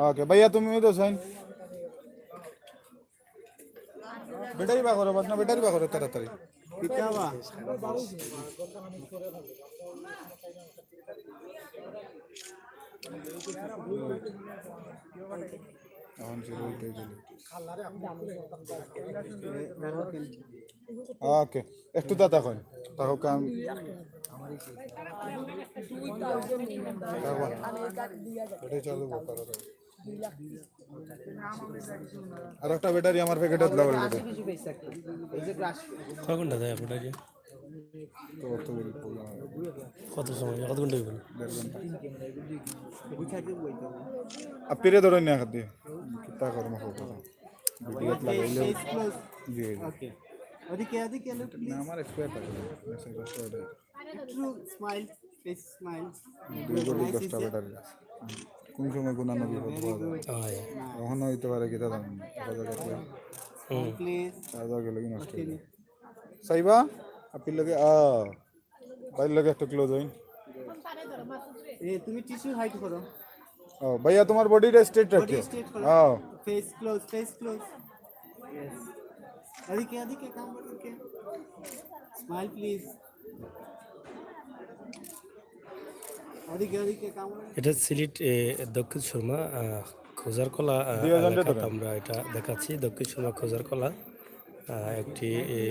ওকে, ভাইয়া, তুমিও দোসাইন। ব্যাটারি বার করো, বাদ না, ব্যাটারি বার করো তাড়াতাড়ি। এখন শুরু হইতে চলে। ওকে, একটু দাদা কইন, তাহলে কাম। ওটাই চালু করো। আর একটা ব্যাটারি আমার প্যাকেটে দিলাও already। কয় ঘন্টা যায় আপনার যে? তো, তো, কত সময়? কত ঘন্টা হইব? দেড় ঘন্টা। আর পেরে ধরো না হাত দিয়ে। কিতা করো, মাফ করো। ভিডিওত লাগাইলে। Face close। জি, জি। ওকে। ওদিকে, ওদিকে look, না, please। আমার expert আছে। Expert আছে। একটু smile, face smile। দুই কোটি দশটা ব্যাটারি আছে। কোন সময় কোন আনবি? Very good। অখনো হইতে পারে, কিতা জানি না। দেখা যাক। হুম। Please। চার্জার গেলে কি নষ্ট হয়ে যায়। সাইবা, আপনি লগে, আ, ভাইর লগে একটু close হইন। এ, তুমি tissue hide করো। ও, ভাইয়া, তোমার body টা straight রাখো। Body straight করো। হ্যাঁ। Face close, face close। Yes। ওদিকে, ওদিকে, কাম ওদিকে। Smile, please। ওদিকে, ওদিকে, কাম ওদিকে। এটা সিলেট, এ, দক্ষিণ সুরমা, আহ, খোজারকলা, আহ, এলাকাত আমরা এটা দেখাচ্ছি। দক্ষিণ সুরমা খোজারকলা। আহ, একটি, এ,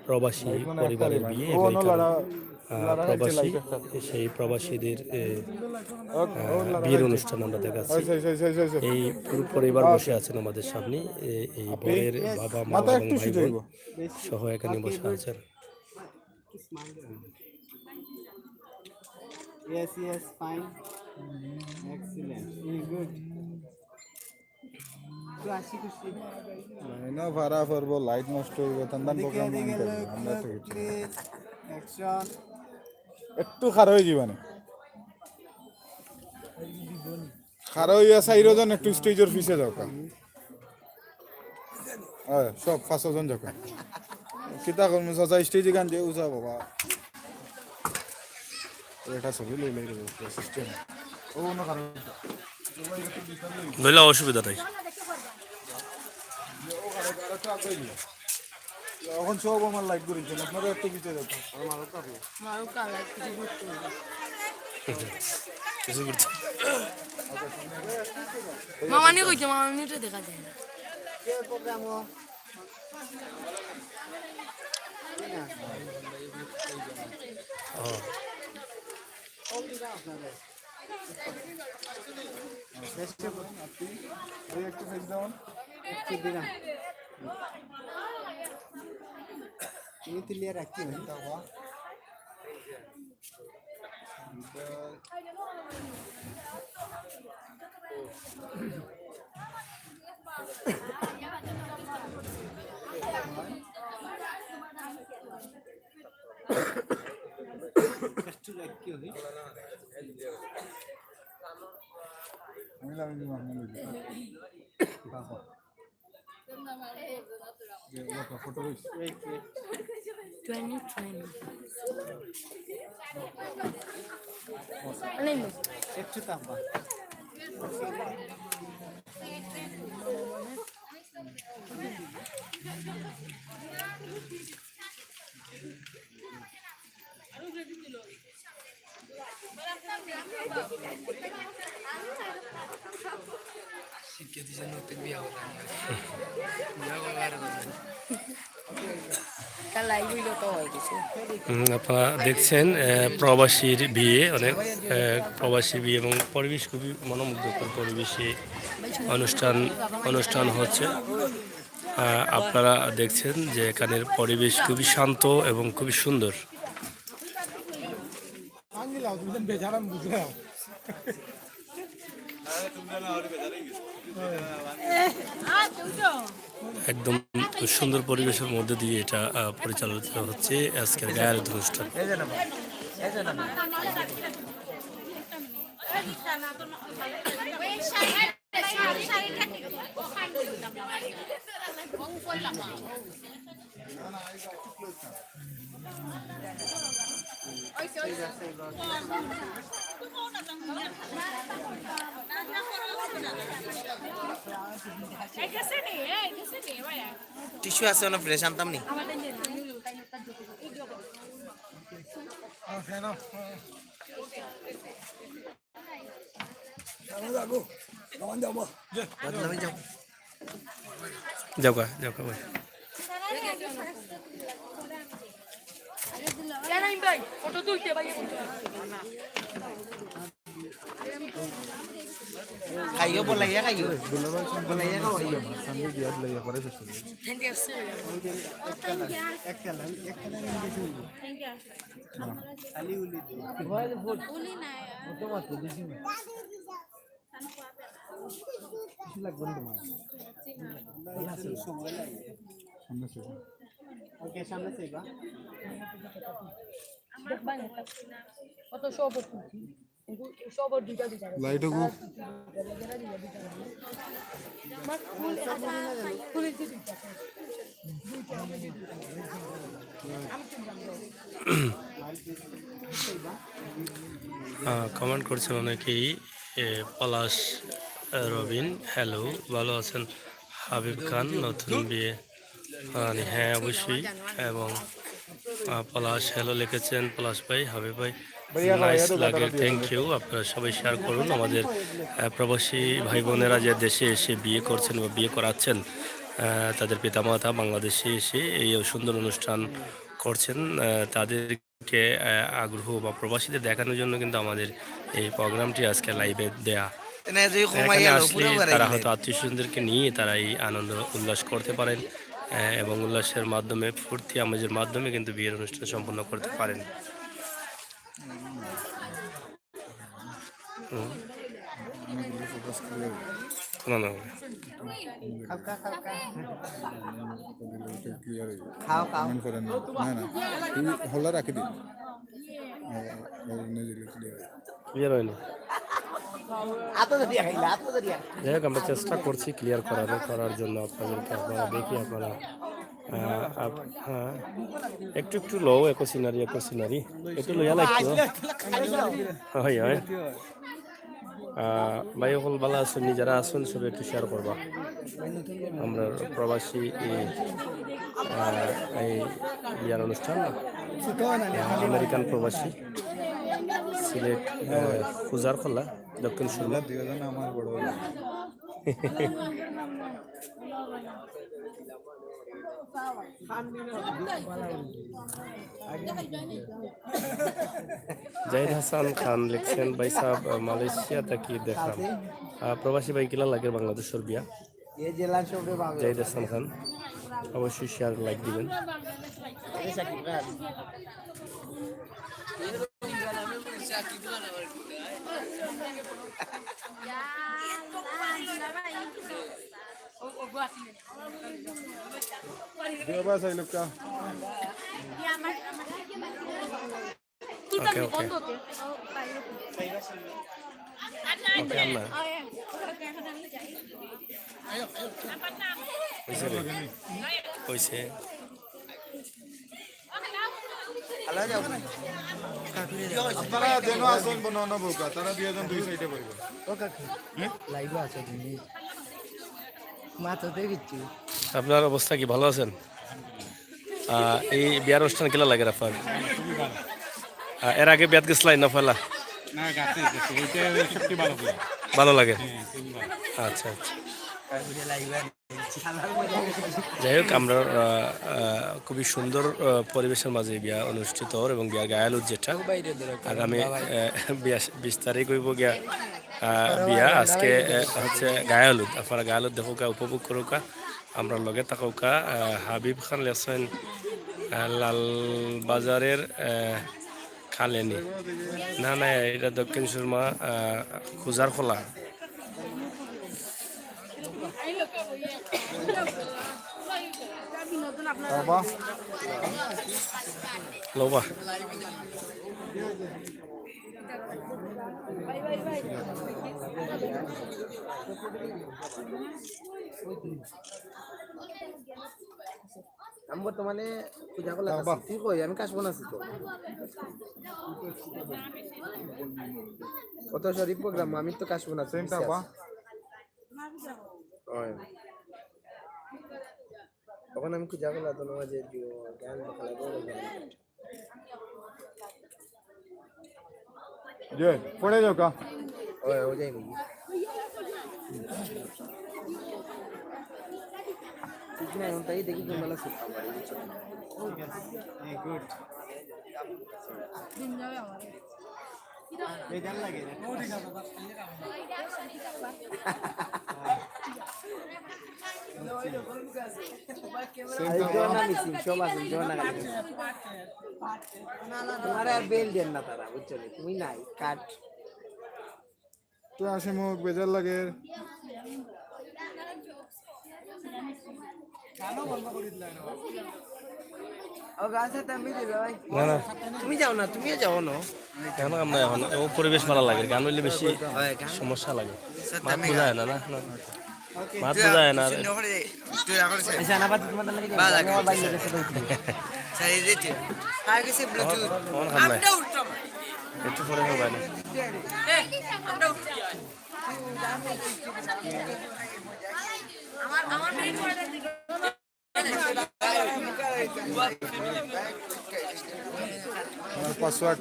প্রবাসী পরিবারের বিয়ে এবং এখানে, আহ, প্রবাসী, সেই প্রবাসীদের, এ, আহ, বিয়ের অনুষ্ঠান আমরা দেখাচ্ছি। এই পুরো পরিবার বসে আছেন আমাদের সামনে। এ, এই বরের বাবা, মা এবং ভাই বোন সহ এখানে বসে আছেন। Yes, yes, fine. Excellent. Very good. তো আসি খুশি। লাইনও ভাড়া পড়বো, light নষ্ট হইব, তান্দান ওদিকে, program ওদিকে, নাম করবো, look, আমরা তো look, কিছু। Please. Action. একটু খাড়া হয়ে যাবানি। খাড়া হইয়া চাইরো জন একটু stage-র পিছে যাও কা। হ্যাঁ, সব পাঁচশো জন যাও কা। কিতা করমু চাচা, stage-এ গান দিয়ে উজা বাবা। এটা ছবি লই লই রে, system। ও, অন্য কারণ। লইলে অসুবিধা নাই। এখন সব আমার light ঘুরিয়েছেন, আপনারা একটু পিছে যাও। কিছু করতে। মামানি কইছে, মামানিরে দেখা যায় না। ও। একটু face down। একটু দিলাম। তুমি তুলিয়া রাখি। Twenty twenty. একটু তাপা। হুম, আপনারা দেখছেন, আহ, প্রবাসীর বিয়ে, অনেক, আহ, প্রবাসী বিয়ে এবং পরিবেশ খুবই মনোমুগ্ধকর পরিবেশে অনুষ্ঠান, অনুষ্ঠান হচ্ছে। আহ, আপনারা দেখছেন যে এখানের পরিবেশ খুবই শান্ত এবং খুবই সুন্দর। একদম সুন্দর পরিবেশের মধ্যে দিয়ে এটা, আহ, পরিচালিত হচ্ছে আজকের গায়ে হলুদ অনুষ্ঠান। টিস্যু আছে, অনো ফ্রেশ আনতাম নি। যাও গা, যাও গা ভাই। খাইও, বলাইয়া খাইও। বলাইয়া খাওয়াইও। লাইট ওগো। আহ, কমেন্ট করছেন অনেকেই, এ, পলাশ, এ, রবিন, হ্যালো, ভালো আছেন? হাবিব খান, নতুন বিয়ে। হ্যাঁ, অবশ্যই। এবং, আহ, পলাশ, হ্যালো লিখেছেন পলাশ ভাই, হাবিব ভাই। নাইস লাগে, থ্যাংক ইউ। আপনারা সবাই শেয়ার করুন। আমাদের, আহ, প্রবাসী ভাই বোনেরা যে দেশে এসে বিয়ে করছেন বা বিয়ে করাচ্ছেন, আহ, তাদের পিতামাতা বাংলাদেশে এসে এই সুন্দর অনুষ্ঠান করছেন, আহ, তাদেরকে, আহ, আগ্রহ বা প্রবাসীদের দেখানোর জন্য কিন্তু আমাদের এই প্রোগ্রামটি আজকে লাইভে দেয়া। এখানে আসলে তারা হয়তো আত্মীয় স্বজনদেরকে নিয়ে তারা এই আনন্দ উল্লাস করতে পারেন, আহ, এবং উল্লাসের মাধ্যমে, ফুর্তি আমেজের মাধ্যমে কিন্তু বিয়ের অনুষ্ঠান সম্পন্ন করতে পারেন। হুম। না, না। খাও, খাও। না, না। তুই হলা রাখি দে। ক্লিয়ার হয়নি। যাই হোক, আমরা চেষ্টা করছি ক্লিয়ার করার, করার জন্য আপনাদেরকে। আপনারা দেখি, আপনারা, আহ, আপ-, হ্যাঁ, একটু একটু লও, একো সিনারি, একো সিনারি। একটু লইয়া লাগতো। হয়, হয়। আহ, ভাই অকল ভালা আছইন নি? যারা আছইন সবে একটু শেয়ার করবা। আমরা প্রবাসী এই, আহ, এই বিয়ার অনুষ্ঠান, আহ, আমেরিকান প্রবাসী সিলেট, আহ, খুজারখোলা, দক্ষিণ সুরমা। দুইজন আমার বড় ভাই। জাহিদ হাসান খান লিখছেন, "ভাই সাহেব, মালয়েশিয়া থাকি দেখলাম।" আহ, প্রবাসী ভাই, কিলা লাগে বাংলাদেশর বিয়া? জাহিদ হাসান খান, অবশ্যই শেয়ার, লাইক দিবেন। ওকে, ওকে। ওকে, আম্মা। হইছে রে? হইছে। আপনারা যেন আসুন, বনো না বউকা, তারা দুইজন দুই সাইডে বইব। লাইভে আছো তুমি? মাথাতে কিচ্ছু। আপনার অবস্থা কি, ভালো আছেন? আহ, এই বিয়ার অনুষ্ঠান কিলা লাগে আপনার? আহ, এর আগে বিয়াত গেছিলেন না পয়লা? না, গেছি, গেছি। এইটা সত্যি ভালো লাগে। ভালো লাগে? হ্যাঁ, খুবই ভালো। আচ্ছা, আচ্ছা। যাই হোক, আমরা, আহ, আহ, খুবই সুন্দর, আহ, পরিবেশের মাঝে বিয়া অনুষ্ঠিত অর এবং বিয়ার গায়ে হলুদ যেটা আগামী, আহ, বিয়া বিশ তারিখ হইব গিয়া, আহ, বিয়া। আজকে, আহ, হচ্ছে গায়ে হলুদ। আপনারা গায়ে হলুদ দেখউক্কা, উপভোগ করউক্কা। আমরার লগে থাকউক্কা, আহ, হাবিব খান লেখছইন, আহ, লালবাজারের, আহ, কালেনি। না, না, এটা দক্ষিণ সুরমা, আহ, খুজারখোলা। লবা। লবা। আমি বর্তমানে পূজা করলে আছি। তুই কই? আমি কাশবন আছি তো। কত শরীফ প্রোগ্রাম, আমি তো কাশবন আছি। ওই। তখন আমি পূজা করলে তো নামাজে গান বাজনা করবো। যে, পড়ে যাও কা? ওই, ওই যাই নাকি? ঠিক না, এখন তাই দেখি কোন বেলা ছুটতাম পারি, বুঝছো? এই, গুড। বেজার লাগে না। আরে, জোর না মিছিল, সব আছে, জোর না খালি। তোমার আর বেল দেন না তারা, বুঝছো নি? তুমি নাই, কাট। তো আসে মুখ বেজার লাগে। ও, গান ছাড়তে আমি দিবে ভাই। না, না। তুমি যাও না, তুমিও যাও না। গান কাম নাই এখন। ও পরিবেশ ভালা লাগে। গান অইলে বেশি সমস্যা লাগে। মাত বুঝায় না, না, না। মাত বুঝায় না। আচ্ছা, না, বাদ তোমার লাগে যাও। আমি আমার বাইরে গেছে তো উঠি। স্যার, এই যে, আর গেছে Bluetooth। ফোন খান নাই। একটু পরে হবে না। আমার পাসওয়ার্ড।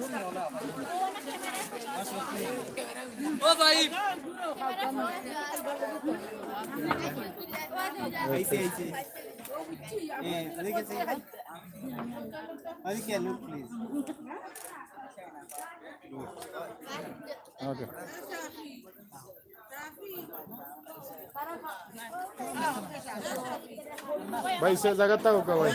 এই যে, এই যে। হ্যাঁ, ওদিকে আছে। ওদিকে look, please। ওকে। ভাই, সে জায়গাটা হোক ভাই।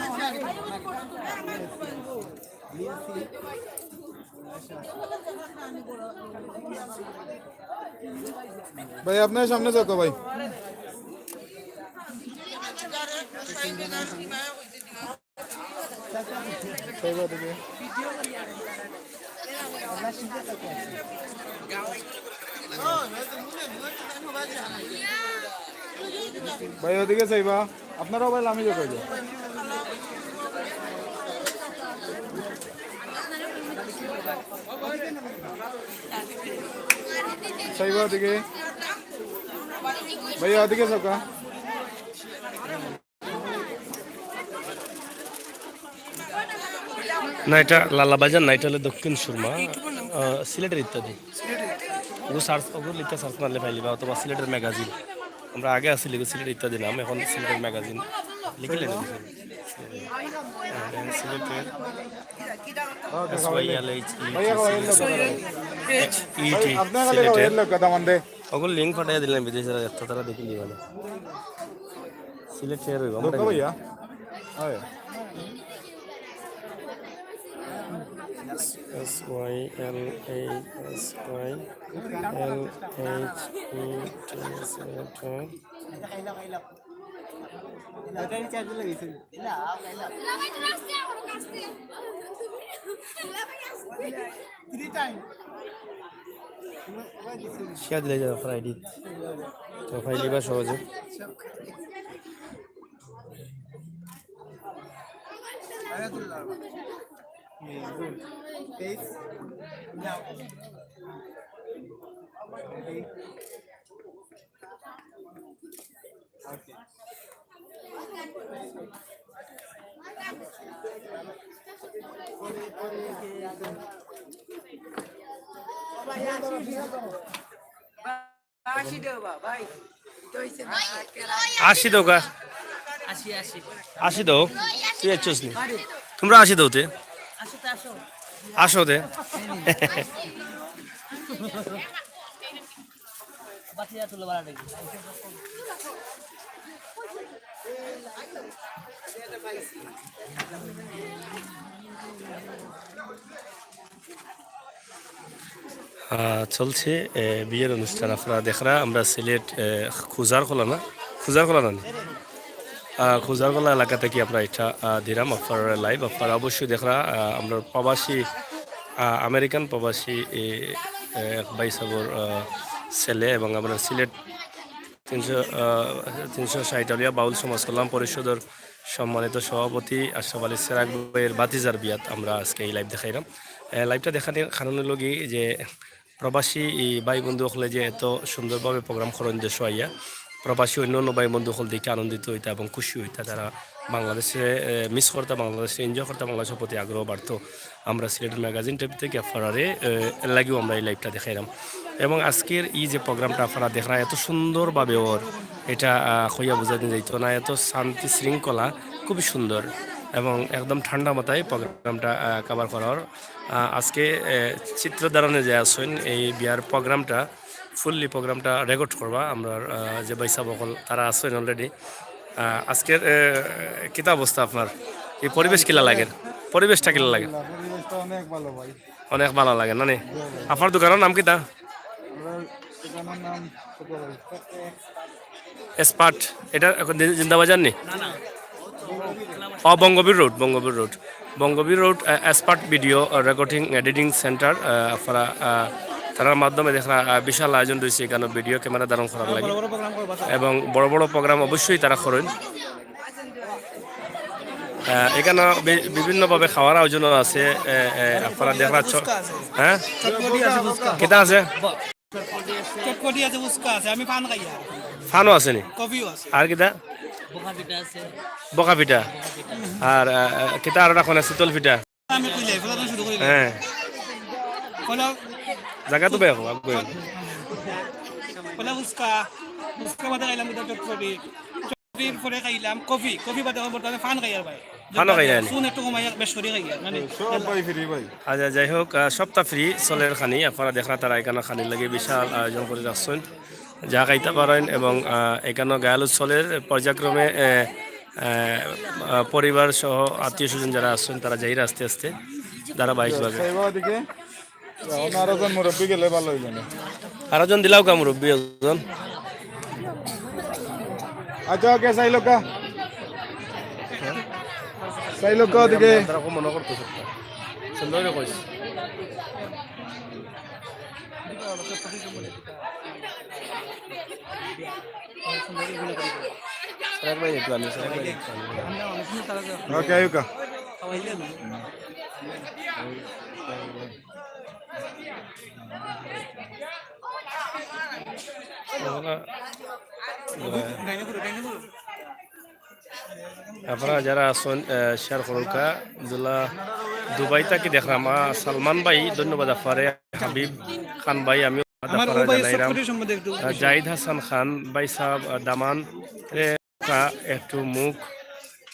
ভাই, আপনার সামনে যাও ভাই। ভাই, ওদিকে চাইবা, আপনারাও ভাই লামি যাও, কই যাও। চাইবা ওদিকে, ভাইয়া, ওদিকে চাওকা। না, এটা লালাবাজার না, এটা হলো দক্ষিণ সুরমা, আহ, সিলেটের ইত্যাদি। ওগু সার্চ, ওগু লিখে সার্চ মারলে পাইলিবা, অথবা সিলেটের ম্যাগাজিন। আমরা আগে আসি লিখে সিলেটের ইত্যাদি নাম, এখন সিলেটের ম্যাগাজিন লিখলে না। সিলেটের S Y L H E T, সিলেটের। ওগুলো লিংক পাঠিয়ে দিলাম বিদেশিরা, এত তারা দেখে নিবে না। সিলেট শেয়ার হইব, আমরা দেখো ভাইয়া। হয়। S Y L H, S Y L H E T, Sylhet হয়। শেয়ার দিলে যাবে ফ্রাইডে। তো ফ্রাইডে বা সহজে। আশি দেও গা। আশি, আশি। আশি দেও। তুই আছিস নি? তোমরা আশি দেও তে। আশি তো আসো। আসো তে। বাকি যা তুলো বাড়া দেখি। আহ, চলছে, এ, বিয়ের অনুষ্ঠান। আপনারা দেখরা, আমরা সিলেট, এ, খুজারখোলা না, খুজারখোলা না নি? আহ, খুজারখোলা এলাকা থাকি আমরা এটা, আহ, দিলাম আপনারা লাইভ। আপনারা অবশ্যই দেখরা, আহ, আমরা প্রবাসী, আহ, আমেরিকান প্রবাসী, এ, এ, এক ভাই সাবর, আহ, ছেলে এবং আমরা সিলেট তিনশো, আহ, তিনশো ষাট আউলিয়া বাউল সমাজ কল্যাণ পরিষদর সম্মানিত সভাপতি আশরাফ আলী সেরাগ ভাইয়ের ভাতিজার বিয়াত আমরা আজকে এই লাইভ দেখাইলাম। এ, লাইভটা দেখানির কারণ অইলো গি যে প্রবাসী এই ভাই বন্ধু অকলে যে এত সুন্দরভাবে প্রোগ্রাম করইন দেশো আইয়া, প্রবাসী অন্য অন্য ভাই বন্ধু অকল দেখি আনন্দিত অইতা এবং খুশি অইতা। তারা বাংলাদেশে, এ, মিস করতা, বাংলাদেশে এনজয় করতা, বাংলাদেশের প্রতি আগ্রহ বাড়তো। আমরা সিলেট ম্যাগাজিন টিভি থেকে আপনারারে, এ, এর লাগিও আমরা এই লাইভটা দেখাইলাম। এবং আজকের এই যে প্রোগ্রামটা আপনারা দেখরা এত সুন্দরভাবে অর, এটা, আহ, কইয়া বুঝাইতে যাইতো না, এত শান্তি শৃঙ্খলা, খুবই সুন্দর এবং একদম ঠান্ডা মাথায় প্রোগ্রামটা, আহ, কভার করা অর। আহ, আজকে, এ, চিত্রধারণে যে আছইন এই বিয়ার প্রোগ্রামটা, ফুললি প্রোগ্রামটা রেকর্ড করবা আমরা, আহ, যে ভাই সাহেব অকল তারা আছইন অলরেডি। আহ, আজকের, এ, কিতা অবস্থা আপনার? এই পরিবেশ কিলা লাগের? পরিবেশটা কিলা লাগের? পরিবেশটা অনেক ভালো ভাই। অনেক ভালা লাগে না নি? আপনার দোকানর নাম কিতা? আমার দোকানর নাম ছোট ভাই। এক্সপার্ট, এটা এখন জি-, জিন্দাবাজার নি? ও, বঙ্গবীর রোড, বঙ্গবীর রোড। বঙ্গবীর রোড, আহ, এক্সপার্ট ভিডিও, আহ, রেকর্ডিং, এডিটিং সেন্টার, আহ, আপনারা, আহ, তারার মাধ্যমে দেখরা, আহ, বিশাল আয়োজন রইছে এখানো, ভিডিও ক্যামেরা ধারণ করার লাগি। এবং বড় বড় প্রোগ্রাম অবশ্যই তারা করইন। আহ, এখানো বি-, বিভিন্নভাবে খাওয়ার আয়োজনও আছে। এ, এ, আপনারা দেখরা চ-, ফুচকা আছে। হ্যাঁ? চটপটি আছে, ফুচকা। কিতা আছে? চটপটি আছে, ফুচকা আছে, আমি পান খাই আর। পানও আছে নি? কফিও আছে। আর কিতা? বোকা পিঠা আছে। বোকা পিঠা। আর, আহ, আহ, কিতা আর রাখো না, শীতল পিঠা? আমি কইলে, এগুলো তো শুরু করি। হ্যাঁ। কইলা জায়গা তো বের হবো, আপনি। কইলা ফুচকা, ফুচকা বাদে খাইলাম কিতা চটপটি। চটপটির পরে খাইলাম কফি, কফি বাদে এখন বর্তমানে পান খাই আর ভাই। পানও খাই আর নি? শুন একটু কমাই, বেশ করি খাই আর, মানে। সব ভাই ফ্রি ভাই। আচ্ছা, যাই হোক, আহ, সবটা ফ্রি চলের খানি। আপনারা দেখরা তারা এখানো খানির লাগি বিশাল আয়োজন করি রাখছইন। যা খাইতা পারইন এবং, আহ, এখানো গায়ে হলুদ চলের পর্যায়ক্রমে, আহ, আহ, আহ, পরিবার সহ আত্মীয় স্বজন যারা আছইন তারা যাইরা আস্তে আস্তে ধারাবাহিকভাবে। সাইবা ওদিকে। এখন আরো জন মুরব্বি গেলে ভালো অইলো না। আরো জন দিলাও কা মুরব্বি একজন। আচ্ছা, ওকে, চাইলো কা? চাইলো কা ওদিকে? তারা কো মনে করতেছে। সুন্দর করে কইস। সেরাগ ভাই একটু আনি, সেরাগ ভাই একটু আনি। ওকে, আয়ুকা। আপনারা যারা আছইন, আহ, শেয়ার করুক্কা। দুলা দুবাই থাকি দেখরাম, আহ, সালমান ভাই, ধন্যবাদ আপনারে। হাবিব খান ভাই, আমিও আমার আপনারে ও ভাই জানাইরাম। চটপটির সম্বন্ধে একটু আহ, জাহিদ হাসান খান ভাই সাহেব, আহ, দামান, এ, কা-, একটু মুখ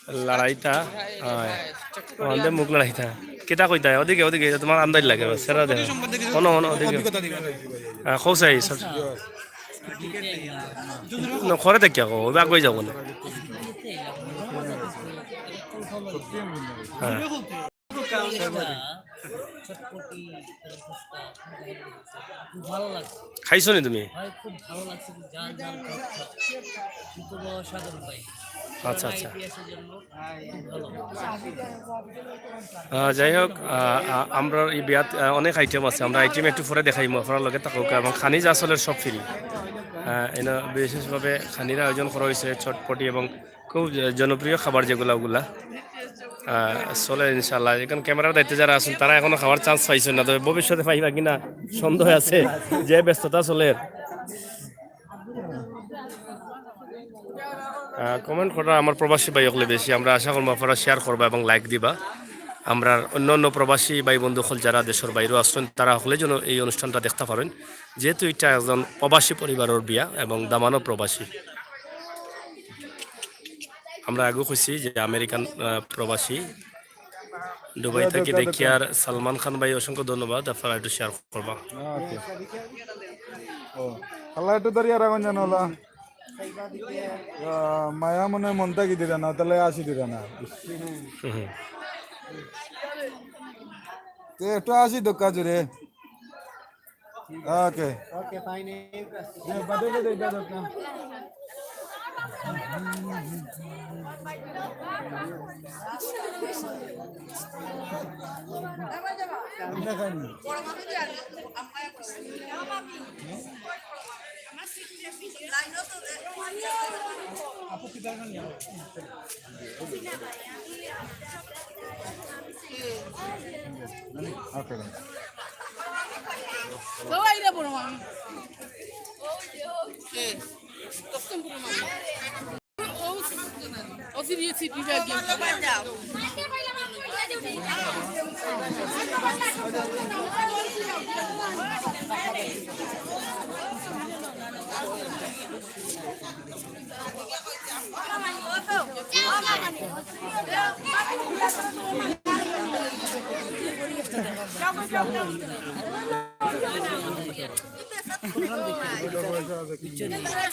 লড়াইতা, আহ, ওখান মুখ লড়াইতা। কিতা কইতা? ওদিকে, ওদিকে, তোমার আন্দাজ লাগে, বাস, সেটা দেখো। সম্বন্ধে কিছু হনো, হনো, ওদিকে। অভিজ্ঞতা দিবেন। আহ, কৌশাই, সব। না, করে দেখিয়া কও, ওইভাবে আগুয়াই যাবো না। হ্যাঁ। খুব ভালো লাগছে। খাইছো নি তুমি? ভাই, খুব ভালো লাগছে, ঝাল ঝাল টক টক। কিন্তু বড় স্বাদ ভাই। আচ্ছা, আচ্ছা। আহ, যাই হোক, আহ, আহ, আমরার এই বিয়াত, আহ, অনেক আইটেম আছে। আমরা আইটেম একটু পরে দেখাইমু, আপনারা লগে থাকুক্কা। এবং খানি যা চলের সব ফ্রি। আহ, এনে বিশেষভাবে খানির আয়োজন করা হয়েছে, চটপটি এবং খুব জ-, জনপ্রিয় খাবার যেগুলা, ওগুলা। আহ, চলে ইনশাআল্লাহ। এখন ক্যামেরার দায়িত্বে যারা আছেন, তারা এখনো খাওয়ার চান্স পাইছেন না, তবে ভবিষ্যতে পাইবা কিনা সন্দেহ আছে, যে ব্যস্ততা চলের। আহ, কমেন্ট করা আমার প্রবাসী ভাই হকলে বেশি। আমরা আশা করবো আপনারা শেয়ার করবা এবং লাইক দিবা। আমরা অন্য অন্য প্রবাসী ভাই বন্ধু হকল যারা দেশের বাইরেও আসছেন, তারা হকলে যেন এই অনুষ্ঠানটা দেখতে পারেন, যেহেতু এটা একজন প্রবাসী পরিবারের বিয়া এবং দামানও প্রবাসী। আমরা আগেও কইছি যে আমেরিকান, আহ, প্রবাসী। দুবাই থাকি দেখি আর সালমান খান ভাই, অসংখ্য ধন্যবাদ, আপনারা একটু শেয়ার করবা। ওকে। ও, আল্লাহ একটু ধরিয়া রাখুন যেন, আল্লাহ। আহ, মায়া মনে মনটা কি দিরা না, তাহলে আসি দিরা না। হুম, হুম। তে একটু আসি দোকা জুড়ে। ওকে। ওকে, ফাইন।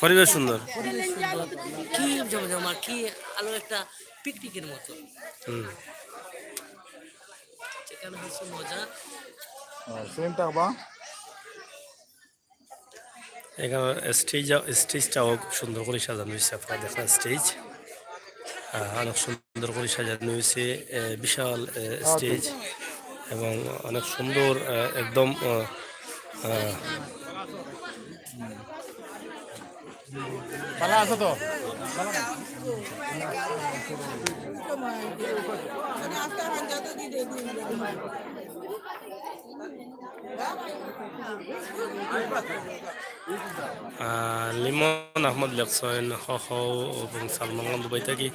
পরিবেশ সুন্দর। কি জমজমা, কি আলো, একটা পিকনিকের মতো। হুম। যেখানে হচ্ছে মজা। হ্যাঁ, সেম থাকবা। এখানে স্টেজ, স্টেজটাও খুব সুন্দর করে সাজানো হয়েছে। আপনারা দেখেন স্টেজ, আহ, অনেক সুন্দর করে সাজানো হয়েছে। আহ, বিশাল, আহ, স্টেজ এবং অনেক সুন্দর, আহ, একদম, আহ, আহ, ভালো আছো তো? আহ, লিমন আহমদ লেখছেন, হ হ, এবং সালমান খান দুবাই থাকি।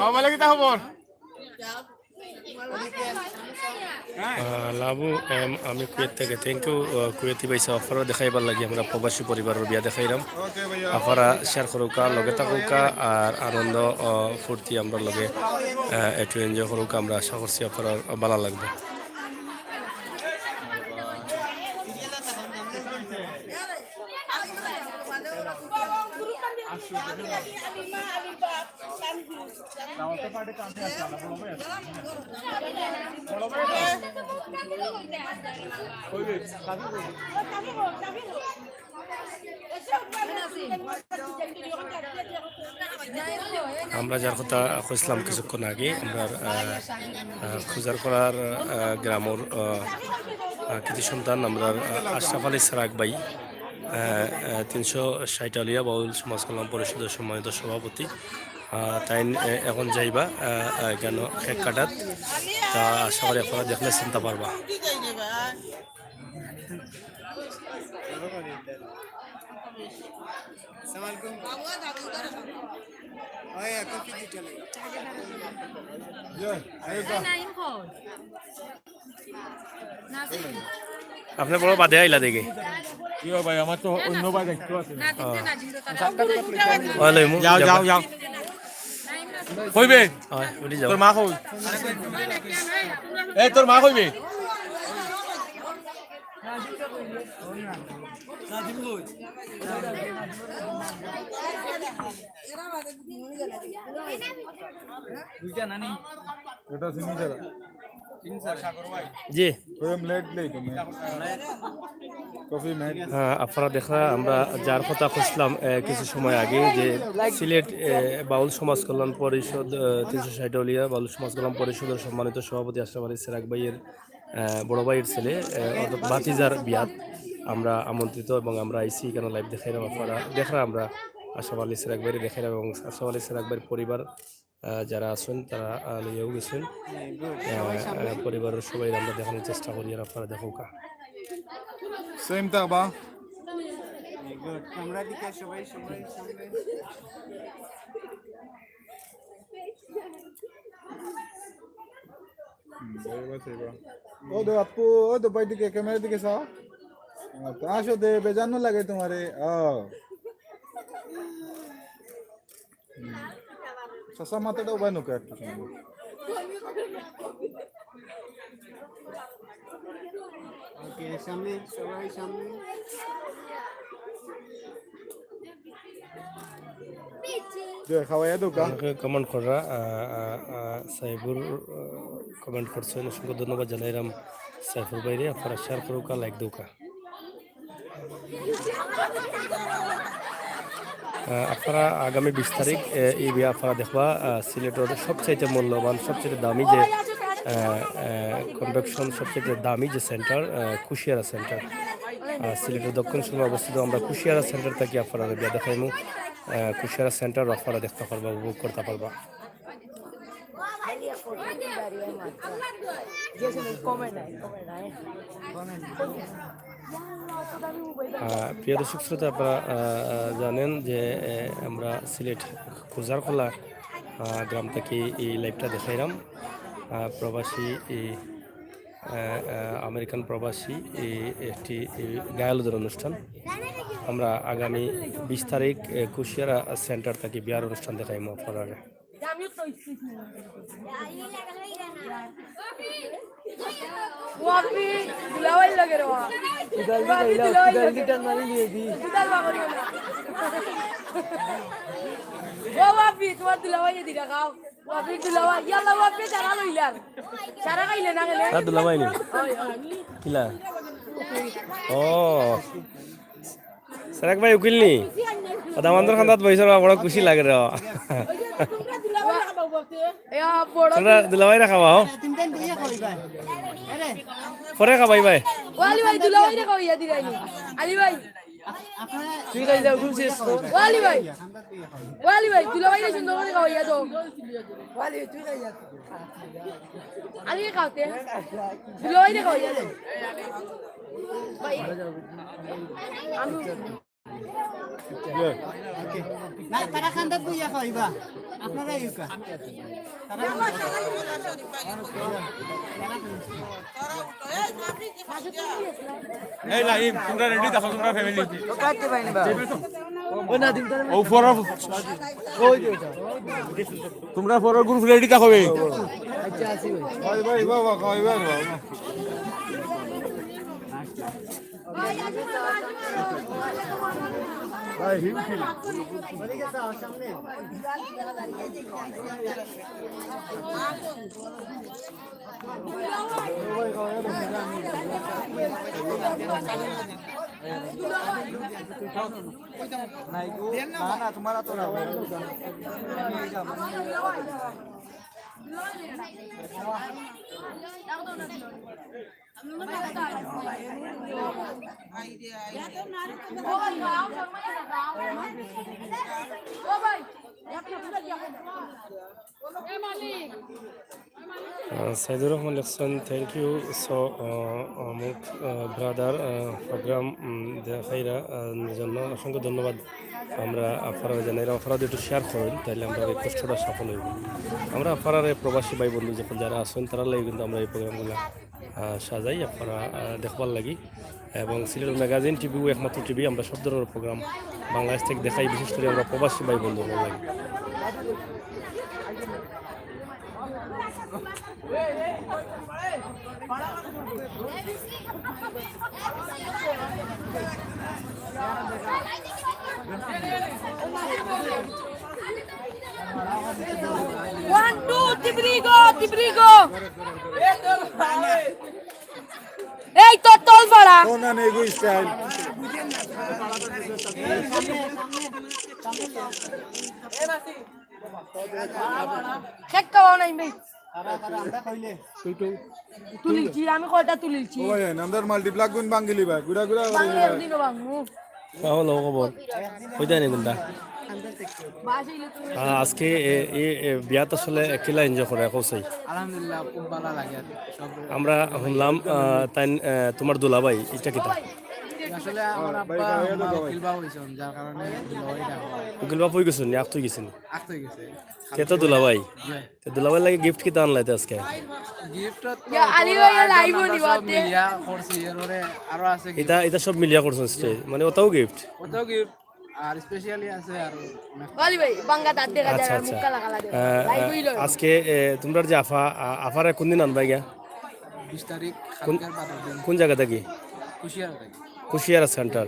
বাবা, লাগি তা খবর? আহ, লাবু এম, আমি কুয়েত থেকে। Thank you, আহ, কুয়েতি ভাই সাহেব, আপনারা দেখাইবার লাগি আমরা প্রবাসী পরিবারর বিয়া দেখাইরাম। ওকে ভাইয়া। আপনারা শেয়ার করুকা, লগে থাকুকা, আর আনন্দ, আহ, ফুর্তি আমরা লগে, আহ, একটু এনজয় করুকা। আমরা আশা করছি আপনারা ভালা লাগবে। আমরা যার কথা কইছিলাম কিছুক্ষণ আগে, আমরা, আহ, আহ, খুজারপাড়ার, আহ, গ্রামর, আহ, আহ, কৃতি সন্তান, আমরা, আহ, আশরাফ আলী সেরাক ভাই, আহ, আহ, তিনশো ষাট আউলিয়া বাউল সমাজ কল্যাণ পরিষদর সম্মানিত সভাপতি। আহ, তাইন, আহ, এখন যাইবা, আহ, আহ, কেন কেক কাটাত। তা আশা করি আপনারা দেখলে চিনতা পারবা। আপনি বড় বাদে আইলা দেখি। কি হয় ভাই, আমার তো অন্য ভাই দায়িত্ব আছে। ও। ও, লইমু। যাও, যাও, যাও। কইবে? হয়, উঠি যাও। তোর মা কই? এই, তোর মা কইবে? দুইটা নানি। এটা চিনি যারা। জি। কফি মেড নেই তুমি? Coffee made. হ্যাঁ, আপনারা দেখরা, আমরা যার কথা কইছিলাম, এ, কিছু সময় আগে, যে সিলেট, এ, বাউল সমাজ কল্যাণ পরিষদ, এ, তিনশো ষাট আউলিয়া বাউল সমাজ কল্যাণ পরিষদর সম্মানিত সভাপতি আশরাফ আলী সেরাক ভাইয়ের, এ, বড় ভাইয়ের ছেলে, এ, অর্থাৎ ভাতিজার বিয়াত আমরা আমন্ত্রিত এবং আমরা আইছি এখানে লাইভ দেখাইলাম। আপনারা দেখরা, আমরা আশরাফ আলী সেরাক ভাইয়ের দেখাইলাম এবং আশরাফ আলী সেরাক ভাইয়ের পরিবার আহ, যারা আছেন তারা, আহ, লইয়াও গেছেন। আহ, আহ, পরিবারের সবাই আমরা দেখানোর চেষ্টা করি, আর আপনারা দেখউক্কা। সেম থাকবা। আমরা দিকে সবাই, সবাই সামনে। হুম, এইবার, এইবার। ও দো আপু, ও দো ভাই দিকে, ক্যামেরা দিকে চাও। আচ্ছা, আসো দে, বেজানো লাগে তোমারে। ও। হুম। চাচা মাথাটা উবাই নুকা একটু সময়। ওকে, সামনে, সবাই সামনে। দে, খাওয়াইয়া দৌকা। আমাকে কমেন্ট কররা, আহ, আহ, আহ, সাইফুর, আহ, কমেন্ট করছেন, অসংখ্য ধন্যবাদ জানাইলাম সাইফুর ভাইরে। আপনারা শেয়ার করুকা, লাইক দৌকা। আহ, আপনারা আগামী বিশ তারিখ, আহ, এই বিয়া আপনারা দেখবা, আহ, সিলেটর সবচাইতে মূল্যবান, সবচাইতে দামি যে, আহ, আহ, কনভেকশন, সবচাইতে দামি যে সেন্টার, আহ, কুশিয়ারা সেন্টার। আহ, সিলেটের দক্ষিণ সুরমা অবস্থিত আমরা কুশিয়ারা সেন্টার থাকি আপনারা বিয়া দেখাইমু। আহ, কুশিয়ারা সেন্টার আপনারা দেখতে পারবা, উপভোগ করতে পারবা। আহ, প্রিয় দর্শক শ্রোতা, আপনারা, আহ, জানেন যে, আহ, আমরা সিলেট খুজারখোলা, আহ, গ্রাম থাকি এই লাইভটা দেখাইলাম। আহ, প্রবাসী, এই, আহ, আহ, আমেরিকান প্রবাসী এই একটি, এই গায়ে হলুদের অনুষ্ঠান। আমরা আগামী বিশ তারিখ, আহ, কুশিয়ারা সেন্টার থাকি বিয়ার অনুষ্ঠান দেখাইমু আপনারা। ওয়াফি, দুলাভাই লাগে রে ওয়া। কিতাল দি ওয়াফি, কইলাও, দুলাভাই কিতাল দি লাগে। টান মারি নিয়ে দি। কিতাল বাবা রে ওয়া। ও ওয়াফি, তোমার দুলাভাই এদিকে খাও। ওয়াফি দুলাভাই, ইয়াল্লা ওয়াফি সারা লইলার। সারা খাইলে না গেলে। সারা দুলাভাই নি? হয়, হয়। কিলা? ও। সারাক ভাই উকিল নি? দামান্দর খান্দাত বইছর বা বড় খুশি লাগে রে। এ, আ, বড় তোমরা দুলাভাই রাখা বাও। পরে খাবাই ভাই। ও আলী ভাই, দুলাভাই রে খাওয়াইয়া দিরাইনি। আলী ভাই। তুই খাই যাও, খুব শেষ। ও আলী ভাই। ও আলী ভাই, দুলাভাই রে সুন্দর করে খাওয়াইয়া দাও। ও আলী, তুই খাই যা। আলী খাওতে। দুলাভাই রে খাওয়াইয়া দাও। ভাই। আমি না, তারা খান্দাত বইয়া খাওয়াইবা। আপনারা ইউকা। এই লাইম, তোমরা রেডি থাকো, তোমরা ফ্যামিলি। ও না, দিন তারা ও ফর ওই যে ওটা। তোমরা ফর গ্রুপ রেডি থাকো বে। আচ্ছা, আসি ভাই। ভাই, ভাই, বাবা, ভাই, ভাই, বাবা। নাই গো, না, না, তোমার তো না। আহ, সাইদুর রহমান লিখছেন, "Thank you so, আহ, much, আহ, brother, আহ, program, উম, দেখাইরা, আহ, জন্য অসংখ্য ধন্যবাদ।" আমরা আপনারা জানাইরা, আপনারা যদি একটু শেয়ার করেন, তাহলে আমরা এই কষ্টটা সফল হইব। আমরা আপনারা এই প্রবাসী ভাই বন্ধু যখন যারা আছেন, তারা লাগে কিন্তু আমরা এই প্রোগ্রামগুলো আহ, সাজাই আপনারা, আহ, দেখবার লাগি। এবং সিলেট ম্যাগাজিন টিভিও একমাত্র টিভি, আমরা সব ধরনের প্রোগ্রাম বাংলাদেশ থেকে দেখাই, বিশেষ করে আমরা প্রবাসী ভাই বন্ধু হওয়ার লাগি। One, two, three, go, three, go. এই তো তল ফাড়া। কোনা নেগু স্টাইল। খেক খাওয়াও নাই ভাই। তুলিলছি, আমি কয়টা তুলিলছি। ওই, নামদার মাল্টি ব্ল্যাক গুণ বাঙ্গিলি ভাই, গুড়া গুড়া করে বাঙ্গিলি ভাই। দিন বাঙ্গমু। তাহলে খবর। কইতা নি কোনটা? আহ, আজকে এ, এ, এ, বিয়াত আসলে কিলা এনজয় করে, কও চাই? আলহামদুলিল্লাহ, খুব ভালা লাগে আর কি। সব আমরা হুনলাম, আহ, তাইন, আহ, তোমার দুলাভাই, ইটা কিতা? আসলে আমার আব্বা, আম্মা উকিল বাবু হইছইন, যার কারণে দুলাভাই ডাকা হয়। উকিল বাবু হই গেছইন নি, আখত হই গেছইন নি? আখত হই গেছে। তে তো দুলাভাই। জি। তে দুলাভাইর লাগি গিফট কিতা আনলাইতে আজকে? গিফট তো ইয়া, আলী ভাই, লাইভ আমরা নি সব বাদ দে। মিলিয়া করছি, এর পরে আরো আছে গিফট। ইটা, ইটা সব মিলিয়া করছইন স্টে, মানে ওটাও গিফট? ওটাও গিফট, আর স্পেশালি আছে আরো অনেক। আলী ভাই, বাঙ্গা দাঁত দেখা যায়, আচ্ছা, আর মুখ আচ্ছা। কালা কালা দেখা যায়। আহ, লাইভ হইল। আজকে, এ, তোমরার যে আফা, আ-, আফারে কোন দিন আনবায় গিয়া? বিশ তারিখ, কোন, কালকের বাদর দিন। কোন জাগা থাকি? কুশিয়ারা থাকি। কুশিয়ারা সেন্টার।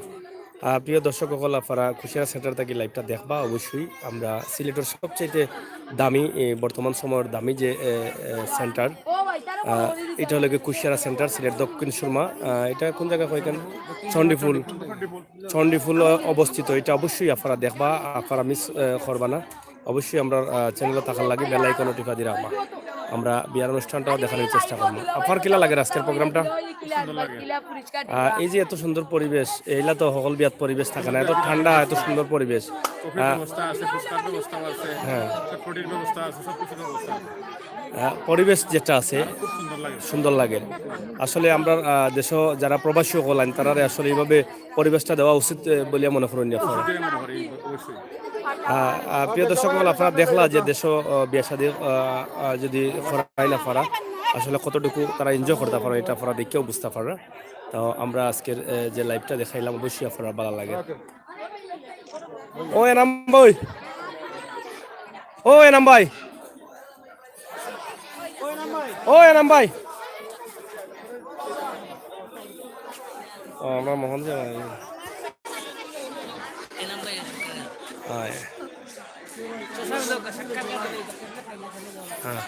আহ, প্রিয় দর্শক সকল, আপনারা কুশিয়ারা সেন্টার থাকি লাইভটা দেখবা অবশ্যই। আমরা সিলেটর সবচাইতে দামি, এ, বর্তমান সময়র দামি যে, এ, এ, সেন্টার, আহ, এটা হলো গিয়ে কুশিয়ারা সেন্টার, সিলেট দক্ষিণ সুরমা। আহ, এটা কোন জায়গা কয় কেন? চণ্ডীফুল। চণ্ডীফুল অবস্থিত। এটা অবশ্যই আপনারা দেখবা, আপনারা মিস, এ, করবা না। অবশ্যই আমরা, আহ, চ্যানেলে থাকার লাগি বেল আইকন টিপা দি রাখবা। আমরা বিয়ার অনুষ্ঠানটাও দেখানোর চেষ্টা করবো। আপনার কিলা লাগে আজকের প্রোগ্রামটা? আহ, এই যে এত সুন্দর পরিবেশ, এইলা তো হকল বিয়াত পরিবেশ থাকে না, এত ঠান্ডা, এত সুন্দর পরিবেশ। কফির আহ, ব্যবস্থা আছে, ফুচকার ব্যবস্থাও আছে, হ্যাঁ। চটপটির ব্যবস্থা আছে, সব কিছুর ব্যবস্থা আছে। আহ, পরিবেশ যেটা আছে, খুব সুন্দর লাগে। সুন্দর লাগে। আসলে আমরা, আহ, দেশো যারা প্রবাসী হকল আইন, তারারে আসলে এইভাবে পরিবেশটা দেওয়া উচিত, আহ, বলিয়া মনে করেন আপনারা? উচিত মনে করি, অবশ্যই। আহ, আহ, প্রিয় দর্শক মহল, আপনারা দেখলা যে দেশো, আহ, বিয়া শাদী, আহ, আহ, যদি করাই না পারা, আসলে কতটুকু তারা এনজয় করতে পারে, এটা আপনারা দেখেও বুঝতে পাররা। তো আমরা আজকের, আহ, যে লাইভটা দেখাইলাম, অবশ্যই আপনারা ভালো লাগে। ও এনাম ভাই, ও এনাম ভাই, ও এনাম ভাই। ও, আমরা মোহন যে ভাই। হ্যাঁ। হ্যাঁ।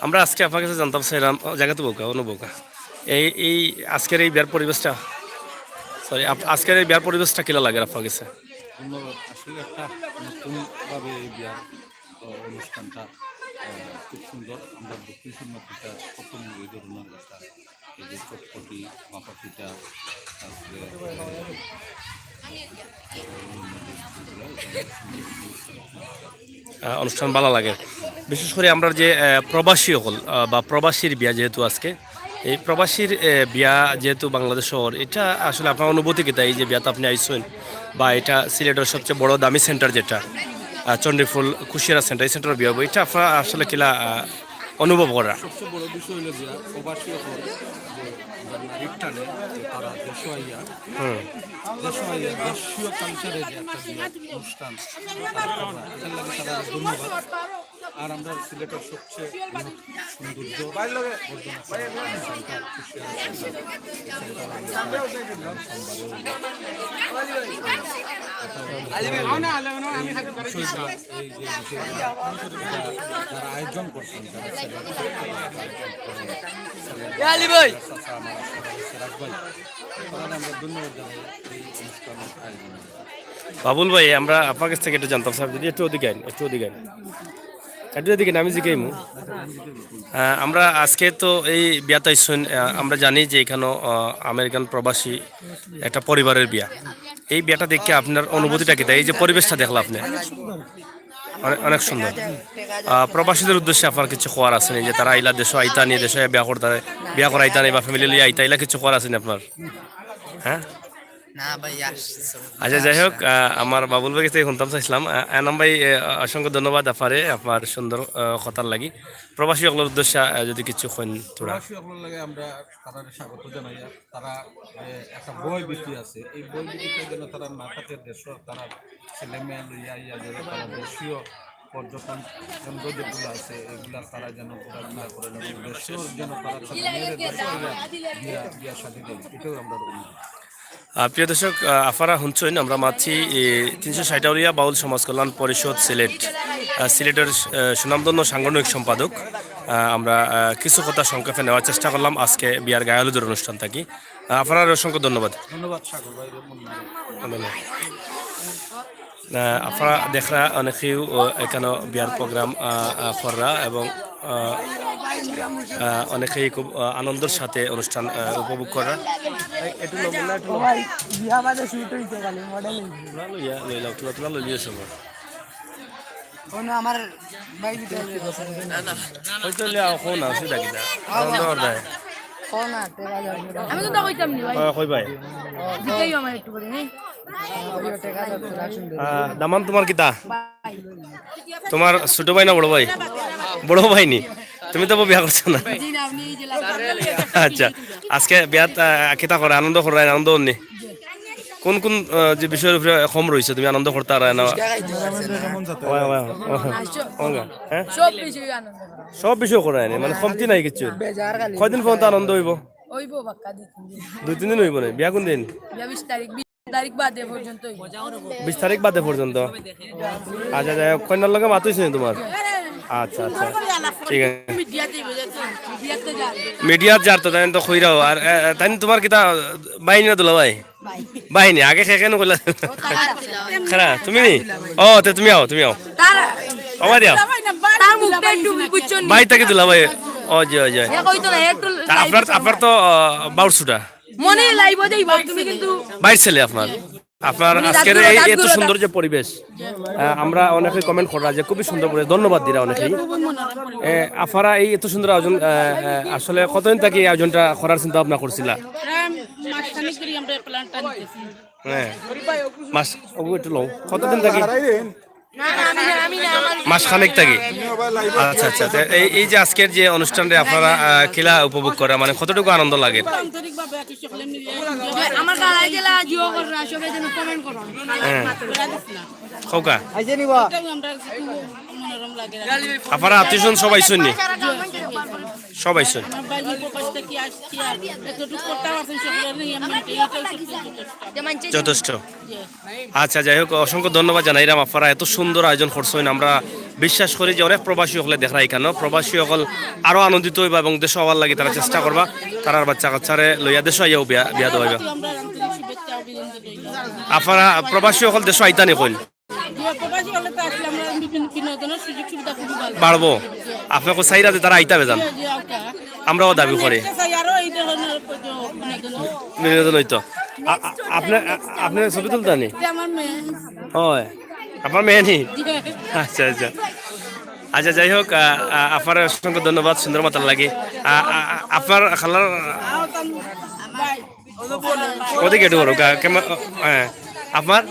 আমরা আজকে আপনার কাছে জানতাম চাইলাম, ও, জায়গা তো বোকা, অনু বোকা। এই, এই আজকের এই বিয়ার পরিবেশটা, সরি, আপ-, আজকের এই বিয়ার পরিবেশটা কিলা লাগে আপনার কাছে? ধন্যবাদ। আসলে একটা নতুনভাবে এই বিয়ার, আহ, অনুষ্ঠানটা, আহ, খুব সুন্দর। আমরা দক্ষিণ সুরমা থেকে প্রথম এই ধরনের একটা, এই যে চটপটি, মাপা পিঠা, তারপরে, আহ, আহ, অনুষ্ঠান ভালো লাগে। বিশেষ করে আমরা যে, আহ, প্রবাসী হকল, আহ, বা প্রবাসীর বিয়া যেহেতু আজকে, এই প্রবাসীর, আহ, বিয়া যেহেতু বাংলাদেশর, এটা আসলে আপনার অনুভূতি কিতা? এই যে বিয়াত আপনি আইসেন, বা এটা সিলেটর সবচেয়ে বড় দামি সেন্টার যেটা, আহ, চণ্ডীফুল কুশিয়ারা সেন্টার, এই সেন্টারর বিয়া হইব, এটা আপনার আসলে কিলা, আহ, অনুভব করা? সবচেয়ে বড় বিষয় হলো যে প্রবাসী হকল যে যারা রিটার্নে যে তারা দেশো আইয়া, হুম। দেশো আইয়া দেশীয় কালচারের যে একটা বিয়া অনুষ্ঠান, তারা করবা। এটার লাগি তারা ধন্যবাদ। আর আমরা সিলেটর সবচেয়ে বৃহৎ সৌন্দর্য বর্ধন আছে, সেন্টার কুশিয়ারা সেন্টার, এই সেন্টার আমরা সোমবারে হইব। এই বিষয়গুলো এই যে বিষয়গুলো যারা আয়োজন করছেন, যারা সেবা করছেন, চাচা আমার সিরাজ ভাই, তারা আমরা ধন্যবাদ জানাই এই অনুষ্ঠানের আয়োজনে। বাবুল ভাই, আমরা আপনার কাছ থেকে একটু জানতাম চাই, যদি একটু ওদিকে আইন, একটু ওদিকে আইন, একটু এদিকে আইন, আমি জিকাইমু। আহ, আমরা আজকে তো এই বিয়াত আইসুন, আহ, আমরা জানি যে এখানো, আহ, আমেরিকান প্রবাসী একটা পরিবারের বিয়া। এই বিয়াটা দেখে আপনার অনুভূতিটা কিতা? এই যে পরিবেশটা দেখলা আপনি, অনেক, অনেক সুন্দর। আহ, প্রবাসীদের উদ্দেশ্যে আপনার কিছু কওয়ার আছে নি যে তারা ইলা দেশো আইতা নি, দেশো বিয়া করতা, বিয়া করাইতা নি বা ফ্যামিলি লইয়া আইতা, ইলা কিছু কওয়ার আছে নি আপনার? হ্যাঁ? না ভাই, আসছে। আচ্ছা, যাই হোক, আহ, আমার বাবুল ভাই কাছে শুনতাম চাইছিলাম। আহ, এনাম ভাই, আহ, অসংখ্য ধন্যবাদ আপনারে, আপনার সুন্দর, আহ, কথার লাগি। প্রবাসী হকলর উদ্দেশ্যে, আহ, যদি কিছু কইন থোড়া। প্রবাসী হকলর লাগি আমরা তারারে স্বাগত জানাই। তারা যে একটা ভয় ভীতি আছে, এই ভয় ভীতিটা যেন তারা না থাকে, দেশো তারা ছেলে মেয়ে লইয়া আইয়া যেন তারা দেশীয় পর্যটন কেন্দ্র যেগুলো আছে, এগুলা তারা যেন ঘোরাফেরা করে, এবং দেশীয় যেন তারা তাদের মেয়েদের দেশে আইয়া বিয়া, বিয়া শাদী দেন, এটাও আমরা অনুরোধ। আহ, প্রিয় দর্শক, আহ, আপনারা শুনছেন, আমরা মাতছি, এ, তিনশো ষাট আউলিয়া বাউল সমাজ কল্যাণ পরিষদ সিলেট, আহ, সিলেটের, আহ, সুনামধন্য সাংগঠনিক সম্পাদক। আহ, আমরা, আহ, কিছু কথা সংক্ষেপে নেওয়ার চেষ্টা করলাম আজকে বিয়ার গায়ে হলুদের অনুষ্ঠান থাকি। আহ, আপনার অসংখ্য ধন্যবাদ। ধন্যবাদ সাগর ভাই, ধন্যবাদ। ধন্যবাদ। আহ, আপনারা দেখরা অনেকেই, আহ, এখানো বিয়ার প্রোগ্রাম, আহ, আহ, কররা এবং, আহ, আহ, অনেকেই খুব, আহ, আনন্দের সাথে অনুষ্ঠান, আহ, উপভোগ কররা। ভাই, একটু লম্বা, একটু লম্বা। ভাই, বিয়া বাদে শুট হইছে খালি, মডেল হইছে। তুলা লইয়া, লইলাও, তুলা, তুলা লইলিও সব। কোনো আমার ভাই দিতে হবে। না, না। হয়তো লিয়া, কো না, অসুবিধা কিতা? আনন্দ করবে। কো না, তেরো হাজার। আমি তো কইতাম নি ভাই। হ্যাঁ, কই ভাই? দিতেই আমার একটু করে, হ্যাঁ? ওই টেকা দরকার, আসুন। আহ, দামান তোমার কিতা? ভাই। তোমার ছোট ভাই না বড় ভাই? বড় ভাই নি? তুমি তো বিয়া করছো না। জি না, আপনি এই যে লাগা। আচ্ছা, আজকে বিয়াত, আহ, কিতা করে আনন্দ কররা, আনন্দ অন্নি? কোন কোন, আহ, যে বিষয়ের উপরে কম রইছে, তুমি আনন্দ করতা আর না? ওয়া, ওয়া, ওয়া, ওয়া, হ্যাঁ? সব বিষয়ে আনন্দ করা। সব বিষয় করা হয়নি, মানে কমতি নাই কিচ্ছু। বেজার খালি। কয়দিন পর্যন্ত আনন্দ হইব? হইব বাক্কা দুই তিন দিন। দুই তিন দিন হইব না? বিয়া কোন দিন? বিয়া বিশ তারিখ। তারিখ বাদে পর্যন্ত। বিশ তারিখ বাদে পর্যন্ত। আচ্ছা, যাই হোক, কইন্যার লগে মাত অইছে নি তুমার? আচ্ছা, আচ্ছা, ঠিক আছে। মিডিয়াত যার তো, তাইন তো কইরাও। আর এ, এ, তাইন তুমার কিতা ভাই নি না দুলাভাই? ভাই নি, আগে কে কেনে কইলা? খারা, তুমি নি? ও, তে তুমি আও, তুমি আও। ও, ভাই দিও। ভাই থাকি দুলাভাই। ও, জি, ও, জি। তা আপনার, আপনার তো, আহ, বাউর ছুটা। মনে live-ও দেইবা, তুমি কিন্তু বাইর ছেলে আপনার। আপনার আজকের এই এত সুন্দর যে পরিবেশ, আহ, আমরা অনেকেই comment কররা যে খুবই সুন্দর পরিবেশ, ধন্যবাদ দিরা অনেকেই। এ, আফারা এই এত সুন্দর আয়োজন, আহ, আহ, আসলে কতদিন থাকি এই আয়োজনটা করার চিন্তা ভাবনা করছিলা? প্রায় মাস খানেক ধরি আমরা plan-টা নিতেছি। হ্যাঁ, মাস, ওগো একটু লও। কতদিন থাকি? মাস খানেক থাকি। আচ্ছা, আচ্ছা, আচ্ছা। এই, এই যে আজকের যে অনুষ্ঠানটা আপনারা, আহ, কিলা উপভোগ করা, মানে কতটুকু আনন্দ লাগে? আন্তরিকভাবে একই সকলে মিলে enjoy আমার গালায় গেলা জিও কররা, সবাই যেন comment করো। হ্যাঁ। খোকা। এটাও আমরা একটু মনোরম লাগে। আপনারা আত্মীয় স্বজন সবাই শুননি? সবাই শুন। আমার ভাই প্রবাস থেকে আসছি, আর এতটুকু করতে পারছেন সকলের নিয়ে আমরা এটাই, এটাই সত্যি যথেষ্ট। যথেষ্ট। আচ্ছা, যাই হোক, অসংখ্য ধন্যবাদ জানাইরাম। আপনারা এত সুন্দর আয়োজন করছেন, আমরা বিশ্বাস করি যে অনেক প্রবাসী অকলে দেখরা এখানো, প্রবাসী অকল আরো আনন্দিত অইবা এবং দেশো আওয়ার লাগি তারা চেষ্টা করবা, তারার বাচ্চা কাচ্চারে লইয়া দেশো আইয়াও বিয়া, বিয়া দেওয়াইবা। আমরা আন্তরিক শুভেচ্ছা অভিনন্দন রইল। আপনারা প্রবাসী অকল দেশো আইতা নি কইন? যে প্রবাসী অকলে তো আসলে আমরা বিভিন্ন বিনোদনের সুযোগ সুবিধা খুবই ভালো। বাড়বো। আপনাকে চাইরা যে তারা আইতা বেজান। যে, যে, ওটা। আমরাও দাবি করি। একটা চাই আরো এই ধরনের বিনোদন। বিনোদন অইতো। আ-, আ-, আপনি, আ-, আপনি ছবি তুলতা নি? যে আমার মেয়ে। হয়। আপনার মেয়ে নি? আচ্ছা, আচ্ছা। আচ্ছা, যাই হোক, আ, আ, আপনার অসংখ্য ধন্যবাদ সুন্দর মাতার লাগি। আ, আ, আ, আপনার খালার ওদিকে একটু বড়, কা-, কেমন, হ্যাঁ। আপনার?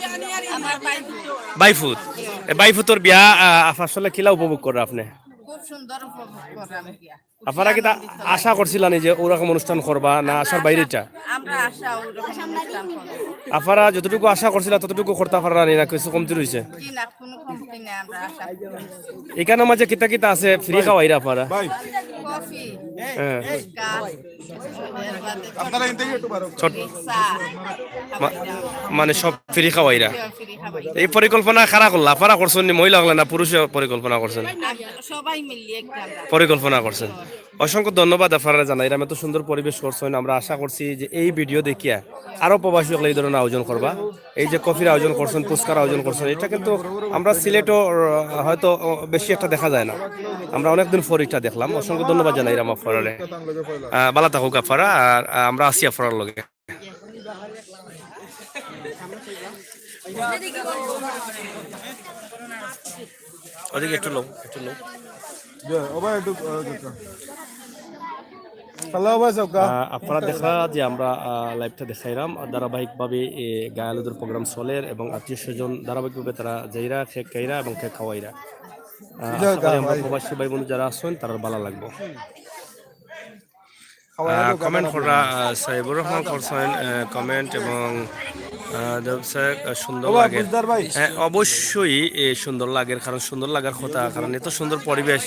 বাইফুত। এ, বাইফুতর বিয়া, আ, আপ-, আসলে কিলা উপভোগ কররা আপনি? খুব সুন্দর উপভোগ করলাম বিয়া। আপনারা কিতা আশা করছিলা নি যে ওরকম অনুষ্ঠান করবা, না আশার বাইরে এটা? আমরা আশা ওরকম অনুষ্ঠান করব। আপনারা যতটুকু আশা করছিলা ততটুকু করতা পাররা নি, না কিছু কমতি রইছে? জি না, কোনো কমতি নাই, আমরা আশা করি। এখানো মাঝে কিতা কিতা আছে ফ্রি খাওয়াইরা আপনারা? কফি, হ্যাঁ। ফুচকা, এর বাদে আপনারা এখান থেকে একটু বারো। ছোট চা, মা-, মানে সব ফ্রি খাওয়াইরা? ফ্রি খাওয়াই। এই পরিকল্পনা কারা করলা? আপনারা করছেন নি, মহিলা অকলে না পুরুষে পরিকল্পনা করছেন? সবাই মিলিয়ে একটা আমরা। পরিকল্পনা করছেন। অসংখ্য ধন্যবাদ আপনারা জানাইরাম, এত সুন্দর পরিবেশ করছেন। আমরা আশা করছি যে এই ভিডিও দেখিয়া আরো প্রবাসী অকলে এই ধরনের আয়োজন করবা। এই যে কফির আয়োজন করছেন, ফুচকার আয়োজন করছেন, এটা কিন্তু আমরা সিলেটও, আহ, হয়তো, আহ, বেশি একটা দেখা যায় না। আমরা অনেকদিন পর এটা দেখলাম। অসংখ্য ধন্যবাদ জানাইরাম আপনারারে। আহ, বালা থাকুক আপনারা, আর, আহ, আমরা আছি আপনারার লগে। ওদিকে একটু লও, একটু লও। যে, ও ভাই, একটু, আহ, দেখো। হ্যালো, ভাই, সবকা। আহ, আপনারা দেখা যে আমরা, আহ, live-টা দেখাইরাম, আর ধারাবাহিকভাবে, এ, গায়ে হলুদের program চলের এবং আত্মীয় স্বজন ধারাবাহিকভাবে তারা যাইরা, কেক খাইরা এবং কেক খাওয়াইরা। আহ, আশা করি আমরা প্রবাসী ভাই বোন যারা আছেন, তারার ভালা লাগবো। আহ, comment করা, আহ, সাইবুর রহমান করছেন, আহ, comment এবং, আহ, দেব স্যার, আহ, সুন্দর লাগে। হ্যাঁ, অবশ্যই, এ, সুন্দর লাগে, কারণ সুন্দর লাগার কথা, কারণ এত সুন্দর পরিবেশ,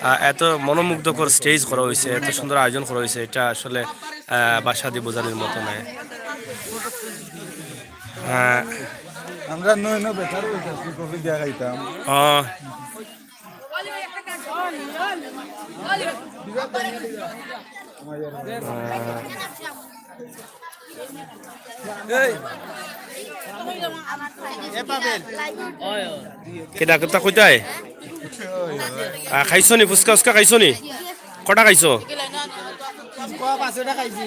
আহ, এত মনোমুগ্ধকর stage করা হয়েছে, এত সুন্দর আয়োজন করা হয়েছে, এটা আসলে, আহ, ভাষা দিয়ে বোঝানোর মতো নয়। হ্যাঁ। আমরা নয় নয় বেকার হয়ে যাচ্ছি, কফি দিয়া খাইতাম। আহ, কিতা, কিতা কইতায়? আহ, খাইছো নি? ফুচকা উচকা খাইছো নি? কটা খাইছো?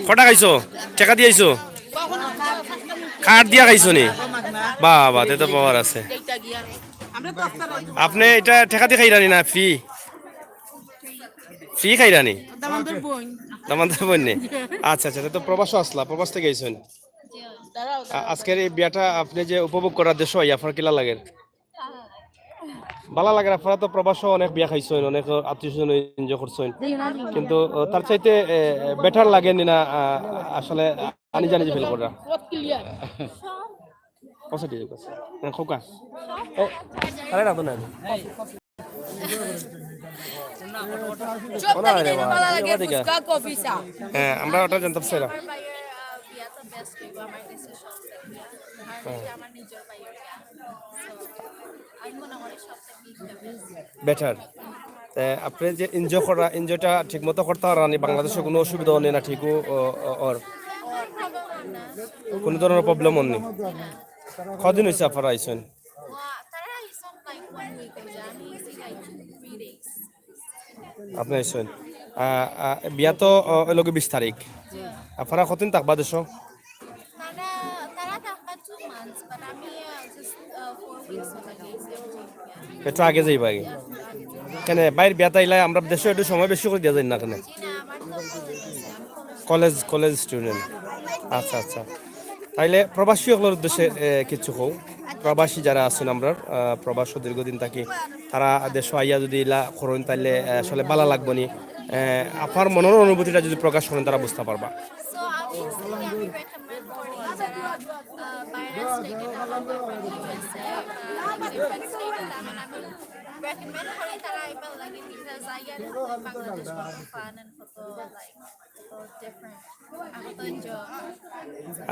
কটা খাইছো? টেকা দিয়া আইছো? কার্ড দিয়া খাইছো নি? বাহ, বাহ, তে তো power আছে। আপনি এটা টেকা দিয়া খাইরা নি না free? Free খাইরা নি? দামান্দর বোন। দামান্দর বোন নি? আচ্ছা, আচ্ছা, তো প্রবাসও আসলা, প্রবাস থেকে আইছেন। আ-, আজকের এই বিয়াটা আপনি যে উপভোগ করার দেশো আইয়া আপনার কিলা লাগে? ভালা লাগে, আপনারা তো প্রবাসও অনেক বিয়া খাইছেন, অনেক আত্মীয় স্বজন enjoy করছেন, কিন্তু, আহ, তার চাইতে, এ, better লাগে নি না, আহ, আসলে আনি জানি যে feel করা? আচ্ছা, ঠিক আছে। হ্যাঁ, খোকা। এ, আরে না তো না। চুপ থাকি, ভালা লাগে, ফুচকা, কফি, চা। হ্যাঁ, আমরা ওটা জানতাম সেরা। আমার ভাইয়ের, আহ, বিয়া তো best হইব আমার কাছে সব। আর এই যে আমার নিজের ভাইয়ের বিয়া। So, আমি মনে করি সব থেকে বেটার। তে আপনি যে এনজয় করা, এনজয়টা ঠিক মতো করতে পাররা নি, বাংলাদেশে কোনো অসুবিধা অয় না, ঠিক ও, ও, ও, ওর কোনো ধরনের প্রবলেম অয় নি? কদিন হইছে আপনারা আইছেন? তারা আইছেন like one week হইছে, আমি আইছি like three days। আপনি আইছেন। আ, আ, বিয়া তো, অ, অইলো গি বিশ তারিখ। আপনারা কতদিন থাকবা দেশো? তারা, তারা থাকবা two months, but আমি, আহ, just, আহ, four weeks হইলো গেছি। একটু আগে যাইবা আগে। কেনে, ভাইর বিয়াত আইলে আমরা দেশো একটু সময় বেশি করি দিয়া যাই না কেনে? জি না, আমার তো কলেজ আছে, আমি কলেজ। College, college student. আচ্ছা, আচ্ছা। তাইলে প্রবাসী অকলর উদ্দেশ্যে, এ, কিছু কও। প্রবাসী যারা আছেন আমরার, আহ, প্রবাসো দীর্ঘদিন থাকি, তারা দেশো আইয়া যদি ইলা করইন, তাইলে, আহ, আসলে ভালা লাগবো নি। আহ, আপনার মনের অনুভূতিটা যদি প্রকাশ করেন, তারা বুঝতা পারবা। So, obviously, আমি recommend করি যারা, আহ, বাইরে state-এ থাকইন, ইউএসএ বা different state-এ থাকইন, আমি recommend করি তারা আইবার লাগি, because আইয়া বাংলাদেশ কত fun and কত, like, কত different, আর কত enjoy।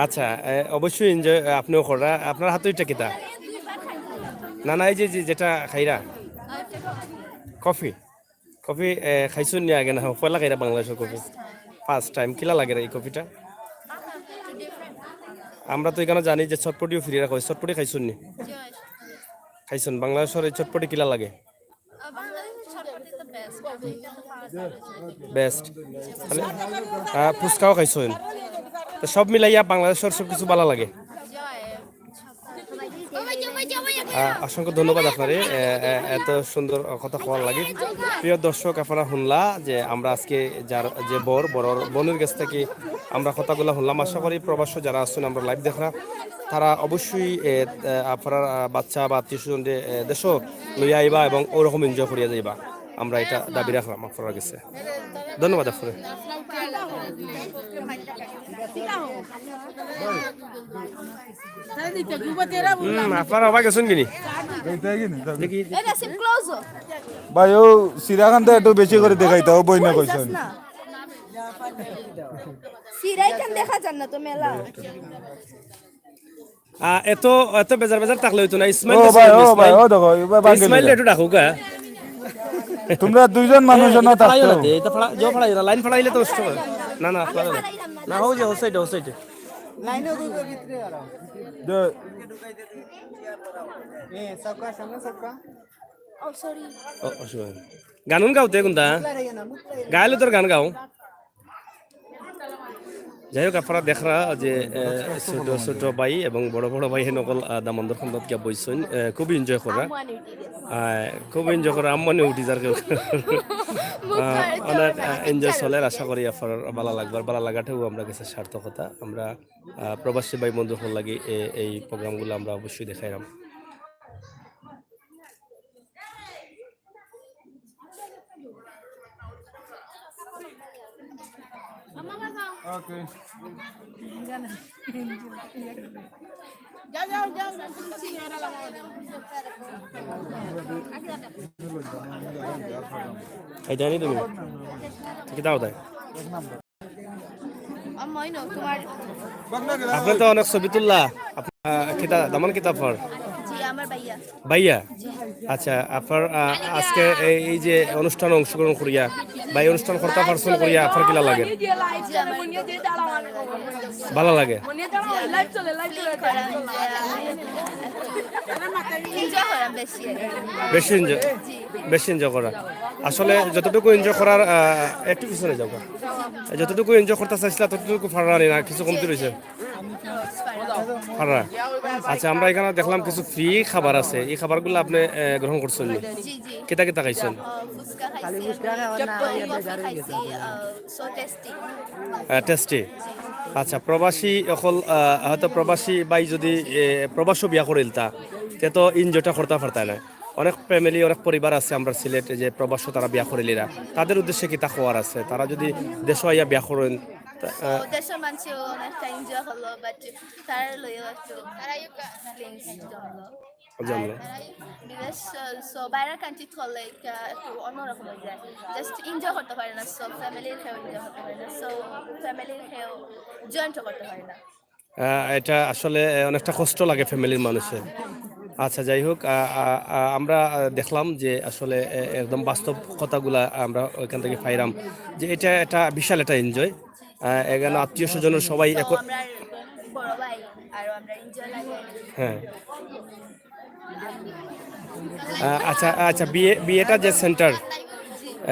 আচ্ছা, এ, অবশ্যই এনজয়, এ, আপনিও কররা। আপনার হাতে এটা কিতা? না, না, এই যে, যে, যেটা খাইরা? কফি? কফি, এ, খাইছইন নি আগে না? পয়লা খাইরা বাংলাদেশর কফি? First time. কিলা লাগের এই কফিটা? আমরা তো এখানো জানি যে চটপটিও ফিরিয়া রাখা অয়, চটপটি খাইছইন নি? খাইছইন। বাংলাদেশর এই চটপটি কিলা লাগে? বেস্ট। তাইলে, আহ, ফুচকাও খাইছইন। তো সব মিলাইয়া বাংলাদেশর সব কিছু ভালা লাগে। আহ, অসংখ্য ধন্যবাদ আপনারে, এ, এ, এত সুন্দর কথা কওয়ার লাগি। প্রিয় দর্শক, আপনারা হুনলা যে আমরা আজকে যার, যে বর, বরর বইনর গেছ থাকি আমরা কথাগুলা হুনলাম। আশা করি প্রবাসো যারা আছইন, আমরার live দেখরা, তারা অবশ্যই, এ, এ, আপনারার, আহ, বাচ্চা বা আত্মীয় স্বজনরে, এ, দেশো লইয়া আইবা এবং ওরকম এনজয় করিয়া যাইবা। আমরা এটা দাবি রাখলাম আপনারার গেছে। ধন্যবাদ আপনারে। হুম, আপনারা অবাক আছইন কিনি? ভাই, ও সিরাখানটা একটু বেশি করি দেখাইতা, ও বইনে কইছইন। সিরাইখান দেখা যার না তো মেলা। আহ, এত, এত বেজার বেজার থাকলে অইতো না। ইসমাইল ও ভাই, ও ভাই, ও দেখো, ও ভাই, ভাঙ্গে ইসমাইল দিলা। একটু ডাকুক, হ্যাঁ। তোমরা দুইজন মানুষ না থাকতো। এটা ফাড়াইও না, এটা ফাড়া-, যে ফাড়াইও না, লাইন ফাড়াইলে তো নষ্ট অয়। না, না, ফাড়াইও না। না, অউ যে, অউ সাইডে, অউ সাইডে। লাইনে অউ ভিতরে আর। এ, সবকা সামনে সবকা। Oh, sorry. ও, অসুবিধা নাই। গান গাও তে কোনটা? গাইলে তোর গান গাও। যাই হোক, আপনারা দেখরা যে, এ, ছোট ছোট ভাই এবং বড় বড় ভাই হেন অকল, আ, দামান্দর খান্দাত গিয়া বইছইন, এ, খুব এনজয় করা। আ, খুব এনজয় করা, আম্মানে উঠি যার কেউ। আ, অনেক, আ, এনজয় চলের, আশা করি আপনার ভালা লাগবার, ভালা লাগাটাও আমরা গেছে সার্থকতা। আমরা, আ, প্রবাসী ভাই বন্ধু হকলর লাগি এ-, এই প্রোগ্রামগুলা আমরা অবশ্যই দেখাইরাম। Okay. এই জানি তুমি। কিতা দাও তাই? আম্মা, ওই নাও, তোমার। আপনি তো অনেক ছবি তুললা। আপ-, আহ, কিতা, দামান কিতা ফর? জি, আমার ভাইয়া। ভাইয়া? জি। আচ্ছা, আপনার, আহ, আজকে এই, এই যে অনুষ্ঠানে অংশগ্রহণ করিয়া বা এই অনুষ্ঠান করতা পারছইন করিয়া আপনার কিলা লাগে? জি, আমার ভালা লাগে? Enjoy করা বেশি আর কি। বেশি এনজয়, জি। বেশি এনজয় করা। আসলে যতটুকু এনজয় করার, আহ, একটু পিছনে যাও। যতটুকু এনজয় করতা চাইছিলা, ততটুকু পাররা নি না, কিছু কমতি রইছে? পাররা। আচ্ছা, আমরা এখানো দেখলাম কিছু ফ্রি খাবার আছে, এই খাবারগুলা আপনি, আহ, গ্রহণ করছইন নি? জি, জি। কিতা কিতা খাইছইন? আহ, ফুচকা খাইছি, চটপটি কফি খাইছি, আহ, so tasty। আহ, tasty। আচ্ছা, প্রবাসী অকল, আহ, হয়তো প্রবাসী ভাই যদি, এ, প্রবাসও বিয়া করিলতা, তে তো এনজয়টা করতা পারতা না। অনেক family, অনেক পরিবার আছে আমরার সিলেটে যে প্রবাসও তারা বিয়া করিলিরা, তাদের উদ্দেশ্যে কিতা কওয়ার আছে? তারা যদি দেশো আইয়া বিয়া করইন, তা, তো আহ, দেশর মানষেও অনেকটা এনজয় করলো, but তারা লইও একটু ফিলিংস জমলো। জমলো। আর তারা বিদেশ, so, বাইরের কান্ট্রিত করলে একটা একটু অন্যরকম হয়ে যায়, just এনজয় করতে পারে না, so ফ্যামিলির কেউ এনজয় করতে পারে না, so ফ্যামিলির কেউ জয়েন্ট করতে পারে না। আহ, এটা আসলে, আহ, অনেকটা কষ্ট লাগে ফ্যামিলির মানুষের। আচ্ছা, যাই হোক, আহ, আহ, আহ, আমরা, আহ, দেখলাম যে আসলে, আহ, একদম বাস্তব কথাগুলা আমরা ওইখান থেকে পাইলাম যে এটা একটা বিশাল একটা এনজয়। আহ, এখানে আত্মীয় স্বজনের সবাই তো এক- আমরা বড় ভাই, আর আমরা এনজয় লাগে। হ্যাঁ। আহ, আচ্ছা, আচ্ছা, বিয়ে, বিয়েটা যে সেন্টার,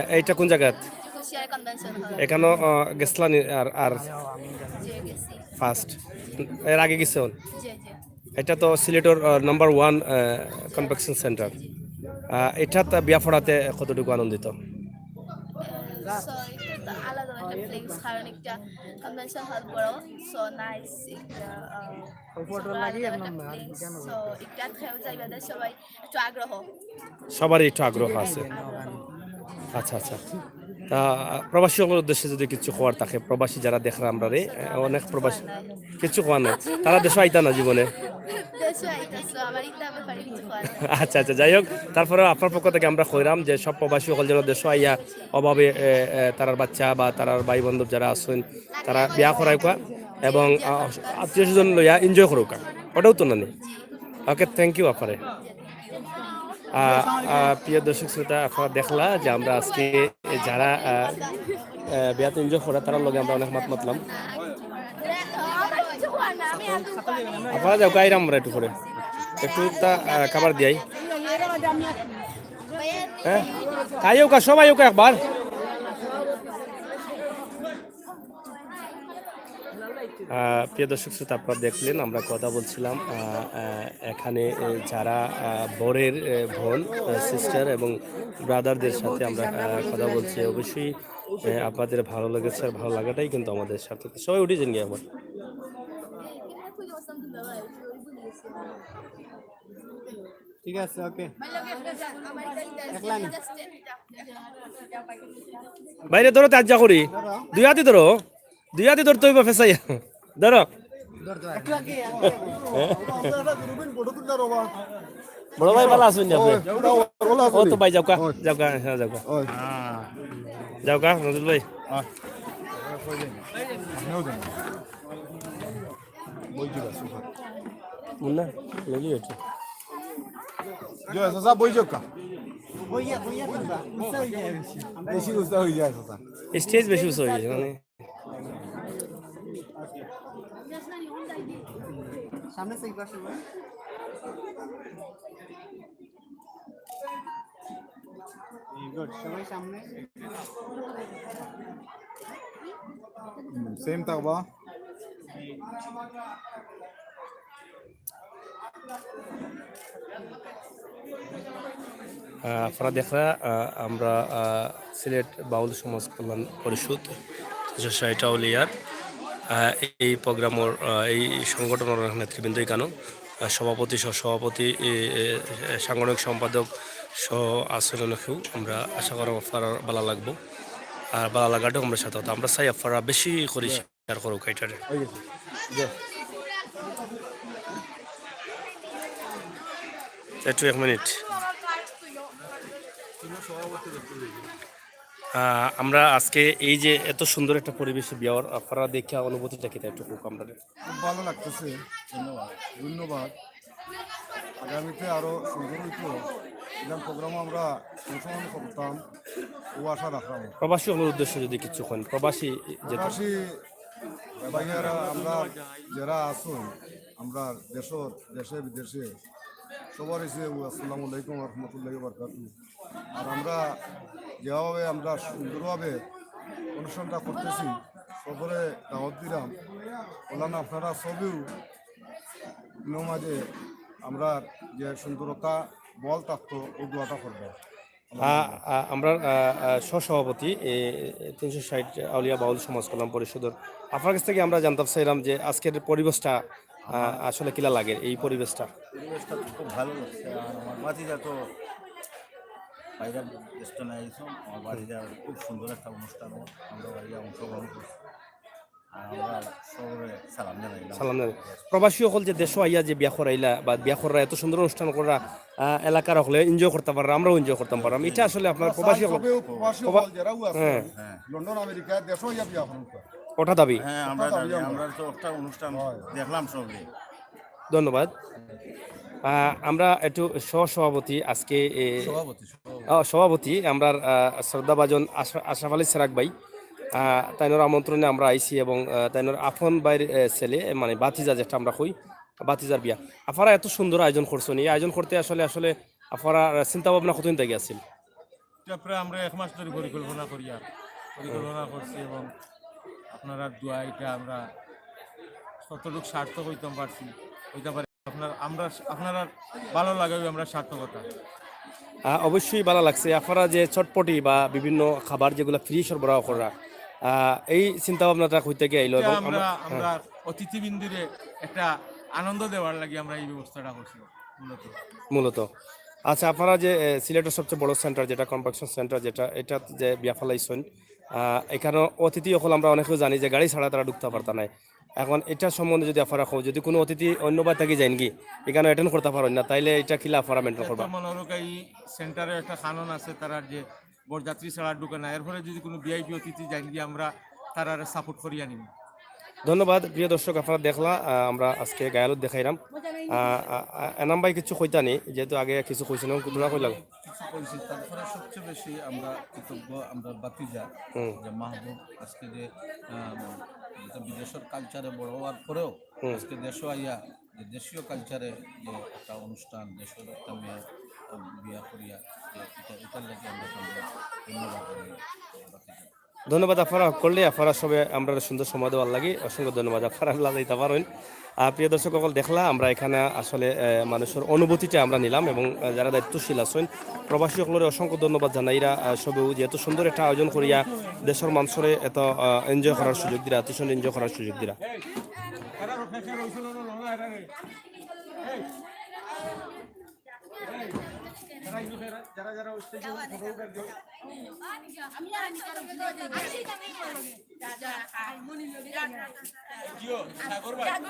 এইটা কোন জায়গাত? Kushiyara convention hall. এখানো, আহ, গেছলানি আর, আর জি, গেছি। ফার্স্ট, এর আগে গেছন? জি, জি। এটা তো সিলেটর, আহ, নাম্বার ওয়ান, আহ, কনভেনশন সেন্টার। আহ, এটাত বিয়া পড়াতে কতটুকু আনন্দিত? সো এটা তো আলাদা একটা ফিলিংস, কারণ একটা কনভেনশন হল বড়, সো নাইস একটা, আহ, ওই ফটো সবার লাগে আলাদা এখন একটা না, ফিলিংস। কেন? সো এটা খেয়েও যাইবা, সবাই একটু আগ্রহ। সবারই একটু আগ্রহ আছে। আচ্ছা, আচ্ছা। তা প্রবাসী সকলের উদ্দেশ্যে যদি কিছু কওয়ার থাকে, প্রবাসী যারা দেখরা আমরারে, আহ, অনেক প্রবাসী, কিছু কওয়ার নাই, তারা দেশো আইতা না জীবনে। দেশো আইতা, সো আমার ইতা ব্যাপারে কিছু কওয়ার নাই। আচ্ছা, আচ্ছা, যাই হোক, তারপরে আপনার পক্ষ থেকে আমরা কইরাম যে সব প্রবাসী সকল যেন দেশো আইয়া অভাবে, এ, এ, তারার বাচ্চা বা তারার ভাই বান্ধব যারা আছেন, তারা বিয়া করাইবা এবং, আহ, আত্মীয় স্বজন লইয়া এনজয় করুকা, ওটাও তো না নি? ওকে, থ্যাংক ইউ আপনারে। আহ, আহ, প্রিয় দর্শক শ্রোতা, আপনারা দেখলা যে আমরা আজকে যারা, আহ, আহ, বিয়াত এনজয় করা, তারার লগে আমরা অনেক মাত মাতলাম। আপনারা যাও, গাইরাম আমরা একটু পরে, একটু তা, আহ, খাবার দিয়াই। হ্যাঁ, তাই হোক, সবাই হোক একবার। আহ, প্রিয় দর্শক শ্রোতা, আপনারা দেখলেন, আমরা কথা বলছিলাম, আহ, আহ, এখানে, এ, যারা, আহ, বরের, এ, বোন, এ, সিস্টার এবং ব্রাদারদের সাথে আমরা, আহ, কথা বলছি। অবশ্যই, এ, আপনাদের ভালো লেগেছে, আর ভালো লাগাটাই কিন্তু আমাদের সার্থকতা। সবাই উঠে যান গিয়ে আবার। ঠিক আছে, ওকে। এক লাইন। বাইরে ধরো, তে আজ্জা করি। দুই হাতে ধরো। দুই হাতে ধরতে হইব ফেসাইয়া। ধরো। বড় ভাই ভালো আছেন নি আপনি? ও তো ভাই, যাও কা, যাও কা, হ্যাঁ, যাও কা। যাও কা, নজরুল ভাই। মুন্না, লেগে গেছে। জয় চাচা, বই যাও কা। বেশি গুছা হয়ে যায় চাচা। স্টেজ বেশি উঁচু হয়ে গেছে, মানে। সামনে সেই পাশে বই। গুড, সবাই সামনে। হুম, সেম থাকবা। আহ, আপনারা দেখরা, আহ, আমরা, আহ, সিলেট বাউল সমাজ কল্যাণ পরিষদ, ষাট আউলিয়ার, আহ, এই প্রোগ্রামর, আহ, এই সংগঠনর নেতৃবৃন্দ এখানো, আহ, সভাপতি, সহ-সভাপতি, এ, এ, এ, সাংগঠনিক সম্পাদক সহ আছেন অনেকেউ। আমরা আশা করি আপনারা ভালা লাগবো, আর ভালা লাগাটাও আমরা সাথে। আমরা চাই আপনারা বেশি করি শেয়ার করো কাইটারে। একটু এক মিনিট। আহ, আমরা আজকে এই যে এত সুন্দর একটা পরিবেশে বিয়া অর, আপনারা দেখিয়া অনুভূতিটা কিতা একটু কউক আমরারে। খুব ভালো লাগতেছে। ধন্যবাদ, ধন্যবাদ। আগামীতে আরো সুন্দর হইতো, এরকম প্রোগ্রামও আমরা অংশগ্রহণ করতাম, ও আশা রাখলাম। প্রবাসী হওয়ার উদ্দেশ্যে যদি কিছু কইন, প্রবাসী যে প্রবাসী ভাইয়ারা আমরা যারা আছইন, আমরা দেশর, দেশে বিদেশে সবার এসে আসসালামু আলাইকুম ওয়া রাহমাতুল্লাহি ওয়া বারাকাতুহু। আর আমরা যেভাবে আমরা সুন্দরভাবে অনুষ্ঠানটা করতেছি, সকলে দাওয়াত দিলাম, বললাম আপনারা সবেউ নমাজে আমরা যে সুন্দরতা বল থাকতো, ওই দোয়াটা করবো। আ, আ, আমরা, আ, আ, সহ-সভাপতি, এ, তিনশো ষাট আউলিয়া বাউল সমাজ কল্যাণ পরিষদর, আপনার কাছ থেকে আমরা জানতাম চাইলাম যে আজকের পরিবেশটা, আ, আসলে কিলা লাগে এই পরিবেশটা? পরিবেশটা তো খুব ভালো লাগছে। আর আমার ভাতিজা তো বাইরে ব্যস্ত নাই, আমার ভাতিজা খুব সুন্দর একটা অনুষ্ঠান, আমরা বাইরে অংশগ্রহণ করছি। আর আমরা সবরে সালাম জানাইলাম। সালাম জানাই। প্রবাসী অকল যে দেশো আইয়া যে বিয়া করাইলা বা বিয়া কররা, এত সুন্দর অনুষ্ঠান কররা, আহ, এলাকার অকলে এনজয় করতা পাররা, আমরাও এনজয় করতাম পাররাম। ইটা আসলে আপনার প্রবাসী অকল, সবেও প্রবাসী প্রবা-, অকল যেরাও আছে, হ্যাঁ। লন্ডন, আমেরিকা, দেশো আইয়া বিয়া কররা। ওটা দাবি। হ্যাঁ, আমরা দাবি, আমরা তো একটা অনুষ্ঠান দেখলাম সবরে। ধন্যবাদ। আহ, আমরা একটু সহ সভাপতি আজকে, এ, সভাপতি, সভাপতি। আহ, সভাপতি আমরার, আহ, শ্রদ্ধা ভাজন আশরা-, আশরাফ আলী সেরাক ভাই, আহ, তাইনর আমন্ত্রণে আমরা আইছি এবং, আহ, তাইনর আফন ভাইর, আহ, ছেলে, মানে ভাতিজা যেটা আমরা কই, ভাতিজার বিয়া। আফারা এত সুন্দর আয়োজন করছইন, এই আয়োজন করতে আসলে, আসলে আফারা, আহ, চিন্তা ভাবনা কতদিন থাকি আছিল? এটা প্রায় আমরা এক মাস ধরে পরিকল্পনা করিয়া পরিকল্পনা করছি এবং আপনারার দোয়া এটা আমরা কতটুকু সার্থক হইতাম পারছি, হইতাম পারি। আপনার, আমরা, আপনারার ভালো লাগাই আমরা সার্থকতা। আহ, অবশ্যই ভালো লাগছে। আফারা যে চটপটি বা বিভিন্ন খাবার যেগুলা ফ্রি সরবরাহ করা, আহ, এই চিন্তা ভাবনাটা কই থাকি আইলো? এটা এবং আমরা, আমরা, আমরা অতিথিবৃন্দরে একটা আনন্দ দেওয়ার লাগি আমরা এই ব্যবস্থাটা করছি মূলত। মূলত, আচ্ছা, আপনারা যে, এ, সিলেটের সবচেয়ে বড় সেন্টার, যেটা কনভেনশন সেন্টার, যেটা, এটা যে বিয়া ফালাইছইন, আহ, এখানে অতিথি অকল আমরা অনেকেও জানি যে গাড়ি ছাড়া তারা ঢুকতা পারতা নায়। এখন এটা সম্বন্ধে যদি আফারা কও, যদি কোনো অতিথি অন্য বাড়ি থাকি যাইন কি, এখানে অ্যাটেন্ড করতা পারইন না, তাইলে এটা কিলা আফারা মেইনটেইন করবা? মনোরকা এই সেন্টারে একটা কানুন আছে, তারা যে বরযাত্রী ছাড়া ঢুকে না, এরপরে যদি কোনো ভিআইপি অতিথি যাইন গিয়ে আমরা তারারে সাপোর্ট করিয়া নিব। ধন্যবাদ। প্রিয় দর্শক, আপনারা দেখলা, আহ, আমরা আজকে গায়ে হলুদ দেখাইলাম। আহ, আহ, আহ, এনাম ভাই কিছু কইতা নি, যেহেতু আগে কিছু কইছিলাম, কুতুরা কইলাম। কিছু কইছি, তারপরে সবচেয়ে বেশি আমরা কৃতজ্ঞ আমরা ভাতিজা হুম। যে মাহবুব আজকে যে আহ, যেটা বিদেশের কালচারে বড় হওয়ার পরেও হুম। আজকে দেশও আইয়া যে দেশীয় কালচারে যে একটা অনুষ্ঠান, দেশের একটা মেয়ে আহ, বিয়া করিয়া যে এটা, এটার লাগি আমরা সবাই ধন্যবাদ জানাই ভাতিজা। ধন্যবাদ আফারা হকলরে, আফারা সবে আমরা সুন্দর সময় দেওয়ার লাগি অসংখ্য ধন্যবাদ। আফারা আল্লাহ যাইতা পারইন। আহ, প্রিয় দর্শক অকল, দেখলা আমরা এখানে আসলে, আহ, মানুষের অনুভূতিটা আমরা নিলাম এবং, আহ, যারা দায়িত্বশীল আছইন প্রবাসী অকলরে অসংখ্য ধন্যবাদ জানাইরা, আহ, সবেউ যেহেতু সুন্দর একটা আয়োজন করিয়া দেশের মানুষরে এত, আহ, এনজয় করার সুযোগ দিরা, আতিশন এনজয় করার সুযোগ দিরা।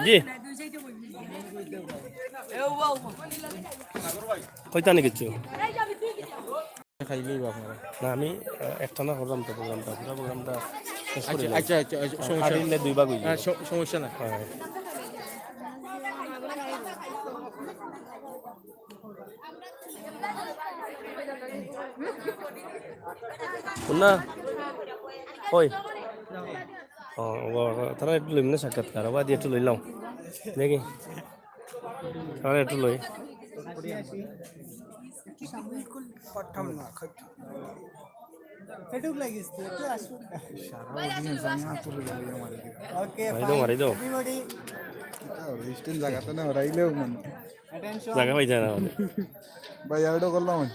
জি। কইতা নি কিছু? খাইলেই বা আপনারা। না, আমি, আহ, একটা না করলাম তো প্রোগ্রামটা, পুরো প্রোগ্রামটা শেষ করে আচ্ছা, দিলাম। আচ্ছা, আচ্ছা, আচ্ছা, সমস্যা কাটিলে নাই। দুই ভাগ হয়ে হ্যাঁ, যায়। স-, সমস্যা নাই। হ্যাঁ। না। ওই। ও, ও, তারা একটু লইম না সাক্ষাৎকার, ওবা দিয়ে একটু লইলাম। দেখি। তারা একটু লই। পেটুক লাগিস তো, একটু আসুক। ওকে, মারি দাও, মারি দাও। Everybody, স্টিল লাগাতে না হরাইলেও মানে attention। জায়গা পাইছে না আমাদের। ভাই, অ্যাডও করলাম আমি।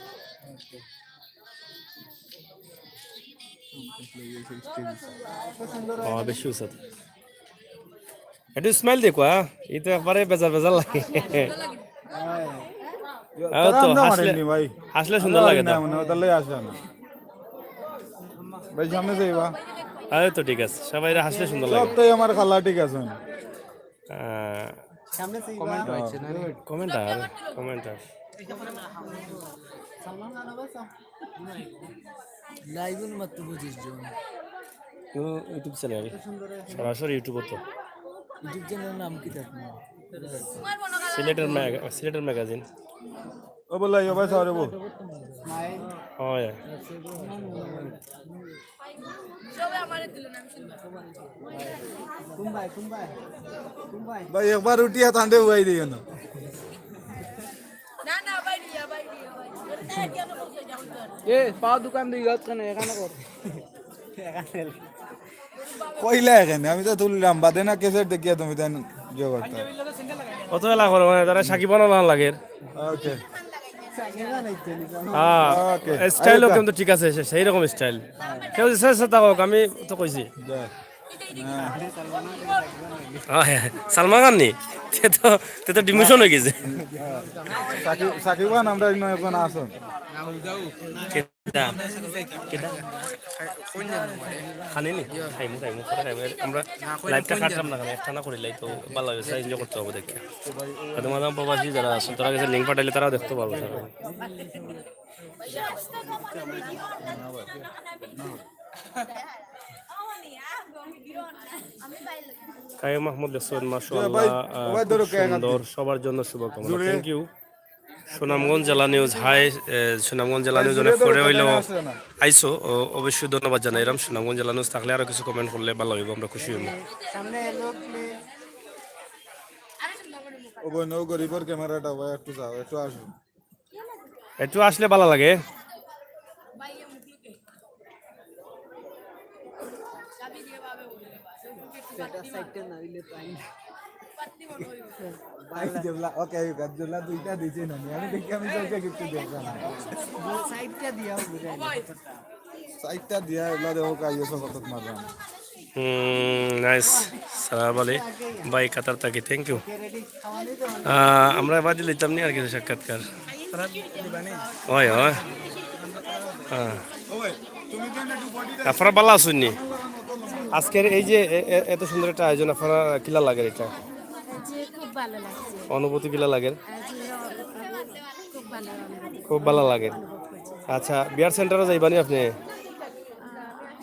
ও, বেশি উসাদ। একটু স্মাইল দেখো, হ্যাঁ? এই তো একবারে বেজার বেজার লাগে। হ্যাঁ, তারা তো আমরা হাসলে, মারেননি ভাই। হাসলে সুন্দর লাগে তো। না, মানে, ওটার লাগি আসে না। ভাই, সামনে যাইবা। আরে তো ঠিক আছে, সবাই হাসলে সুন্দর লাগে। সবটাই আমার খালা ঠিক আছে। আহ, সামনে সেই কমেন্ট আর, কমেন্ট আর। লাইভে মাত্র পঁচিশ জন। ইউ-, ইউটিউব চ্যানেল, সরাসরি ইউটিউবও তো। ইউটিউব চ্যানেলের নাম কি আপনার? সিলেটের ম্যাগা-, সিলেটের ম্যাগাজিন। ও বলে, ও ভাই, সরে বল। হয়। কুম্বাই, কুম্বাই, কুম্বাই। ভাই, একবার উঠিয়া তান্ডে উবাই দিও না। এ, পাও দোকান দিয়ে গেছ কেন? এখানে কর। কইলা এখানে, আমি তো তুললাম, বাদে না ক্যাসেট দেখিয়া তুমি তাই ইয়ে করতে। কত এলা করো, মানে, তারা সাকিব আনা লাগে। ওকে। হ্যাঁ, ওকে। স্টাইলও কিন্তু ঠিক আছে, সে-, সেই রকম স্টাইল। কেউ যে চেষ্টা থাকুক, আমি তো কইছি। যা। হ্যাঁ, হ্যাঁ, সালমান খান নি? তে তো, তে তো ডিমোশন হয়ে গেছে। সাকিব, সাকিব খান, আমরা একজন, একজন আসুন। কিতা? কিতা? খানি নি? খাইমু, খাইমু, পরে খাইমু। আমরা লাইভটা কাটলাম না কেন? একটা না করি লাইভ তো ভালো লাগে, এনজয় করতে হবে দেখে। হয়তো মাদাম প্রবাসী যারা আছেন, তারা গেছে লিঙ্ক পাঠাইলে তারাও দেখতে পারবো। কায়ুম আহমদ লেখছেন, মাশাআল্লাহ, ভাই, আহ, ভাই, খুব ধরো, কে সুন্দর, সবার জন্য শুভকামনা। জোরে। Thank you। সুনামগঞ্জ জেলা নিউজ, হাই, আহ, সুনামগঞ্জ জেলা ভাই, নিউজ জোরে অনেক ধরো, পরে হইলো। কানে আসে না। আইছো, ও, অবশ্যই ধন্যবাদ জানাইলাম। সুনামগঞ্জ জেলা নিউজ থাকলে আরো কিছু কমেন্ট করলে ভালো হইবো, আমরা খুশি হইবো। সামনে এলো, please। ও বোন, ও গরিবর ক্যামেরাটা ভাই একটু যাও, একটু আসো। একটু আসলে ভালো লাগে। সেটা সাইডটা না হইলে পাই না। ভাই, জেবলা, ওকে, জেবলা দুইটা দিছে না, আমি দেখি আমি চোখে কিছু দেখলাম। সাইডটা দিয়া বুঝাই না। সাইডটা দিয়া এগুলা দেখো, কাইয়ে সব কত মারলাম। হুম, নাইস। সালাম আলাইকুম। ভাই, কাতার থাকি, thank you। আহ, আমরা বাদে লইতাম নি আর কিছু সাক্ষাৎকার। হয়, হয়। হ্যাঁ। আপনারা ভালা আছইন নি? আজকের এই যে এ-, এ-, এত সুন্দর একটা আয়োজন, আপনারা কিলা লাগের এটা? জি, খুব ভালো লাগছে। অনুভূতি কিলা লাগের? জি, খুব ভালো অনুভূতি। খুব ভালো লাগের। আচ্ছা, বিয়ার সেন্টারো যাইবা নি আপনি?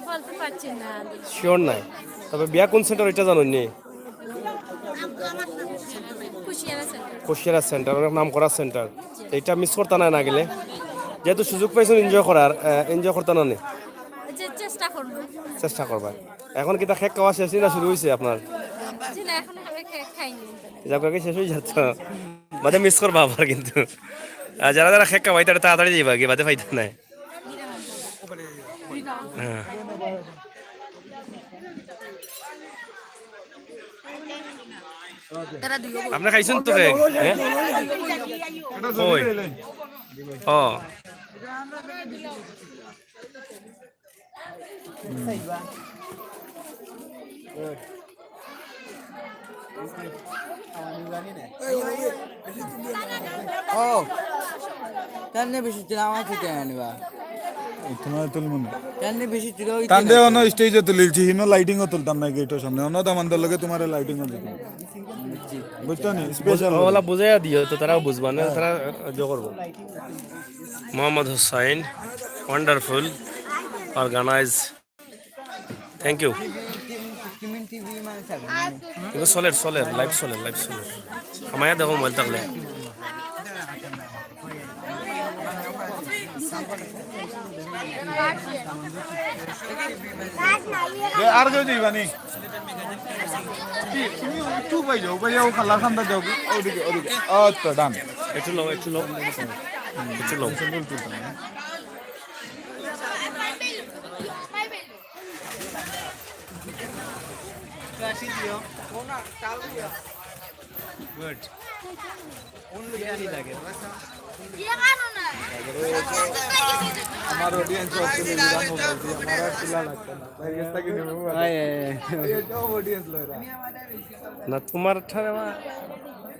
বলতে পারছি না। শিওর নাই। তবে বিয়া কোন সেন্টার, এটা জানইন নি? কুশিয়ারা সেন্টার। কুশিয়ারা সেন্টার, অনেক নাম করা সেন্টার। তো এটা মিস করতা না, না গেলে। যেহেতু সুযোগ পাইছেন এনজয় করার, আহ, এনজয় করতা না নি? যে চেষ্টা করবো। চেষ্টা করবা। এখন কিতা কেক খাওয়া শেষ নি না শুরু হইছে আপনার? জি না, এখন আমি কেক খাইনি। যাক, আগে শেষ হয়ে যাচ্ছে। বাদে মিস করবা আবার কিন্তু। আর যারা যারা কেক খাওয়াই, তারা তাড়াতাড়ি যাইবা, গিয়ে বাদে পাইতা নাই। হ্যাঁ। আপনি খাইছেন তো কেক? হ্যাঁ? ওই। ও। ও, তার নিয়ে বেশি ছিল, আমার থেকে আনিবা। তোমার তুলমুন। তার নিয়ে বেশি ছিল, ওই তান্দে অন্য স্টেজে তুলিলছি, হিনো লাইটিংও তুলতাম না গেটর সামনে। অন্য দামানদের লগে তোমার লাইটিংও দিতাম। বুঝছো নি? স্পেশাল। ওলা বুঝাইয়া দিও তো, তারাও বুঝবা না, তারা এনজয় করবো। Mohammad Hussain, wonderful, organise. Thank you। কিন্তু চলের, চলের, লাইভ চলের, লাইভ চলের। আমায় দেখো মোবাইল থাকলে। এ, আর কেউ যাইবা নি? কি, তুমি একটু উবাই যাও, উবাই যাও, খালা খান্দা যাও, ওদিকে, ওদিকে। আচ্ছা, ডান। একটু লও, একটু লও। একটু লও। গুড। আমার অডিয়েন্স হচ্ছে নিবিড় মোবাইল দিয়ে, আমার আর খোলা লাগতো না। বাইরে গেছে কি নিবে মোবাইল? আয়, আয়, আয়। এই সব অডিয়েন্স লয়রা। না, তোমার ঠারে আমার,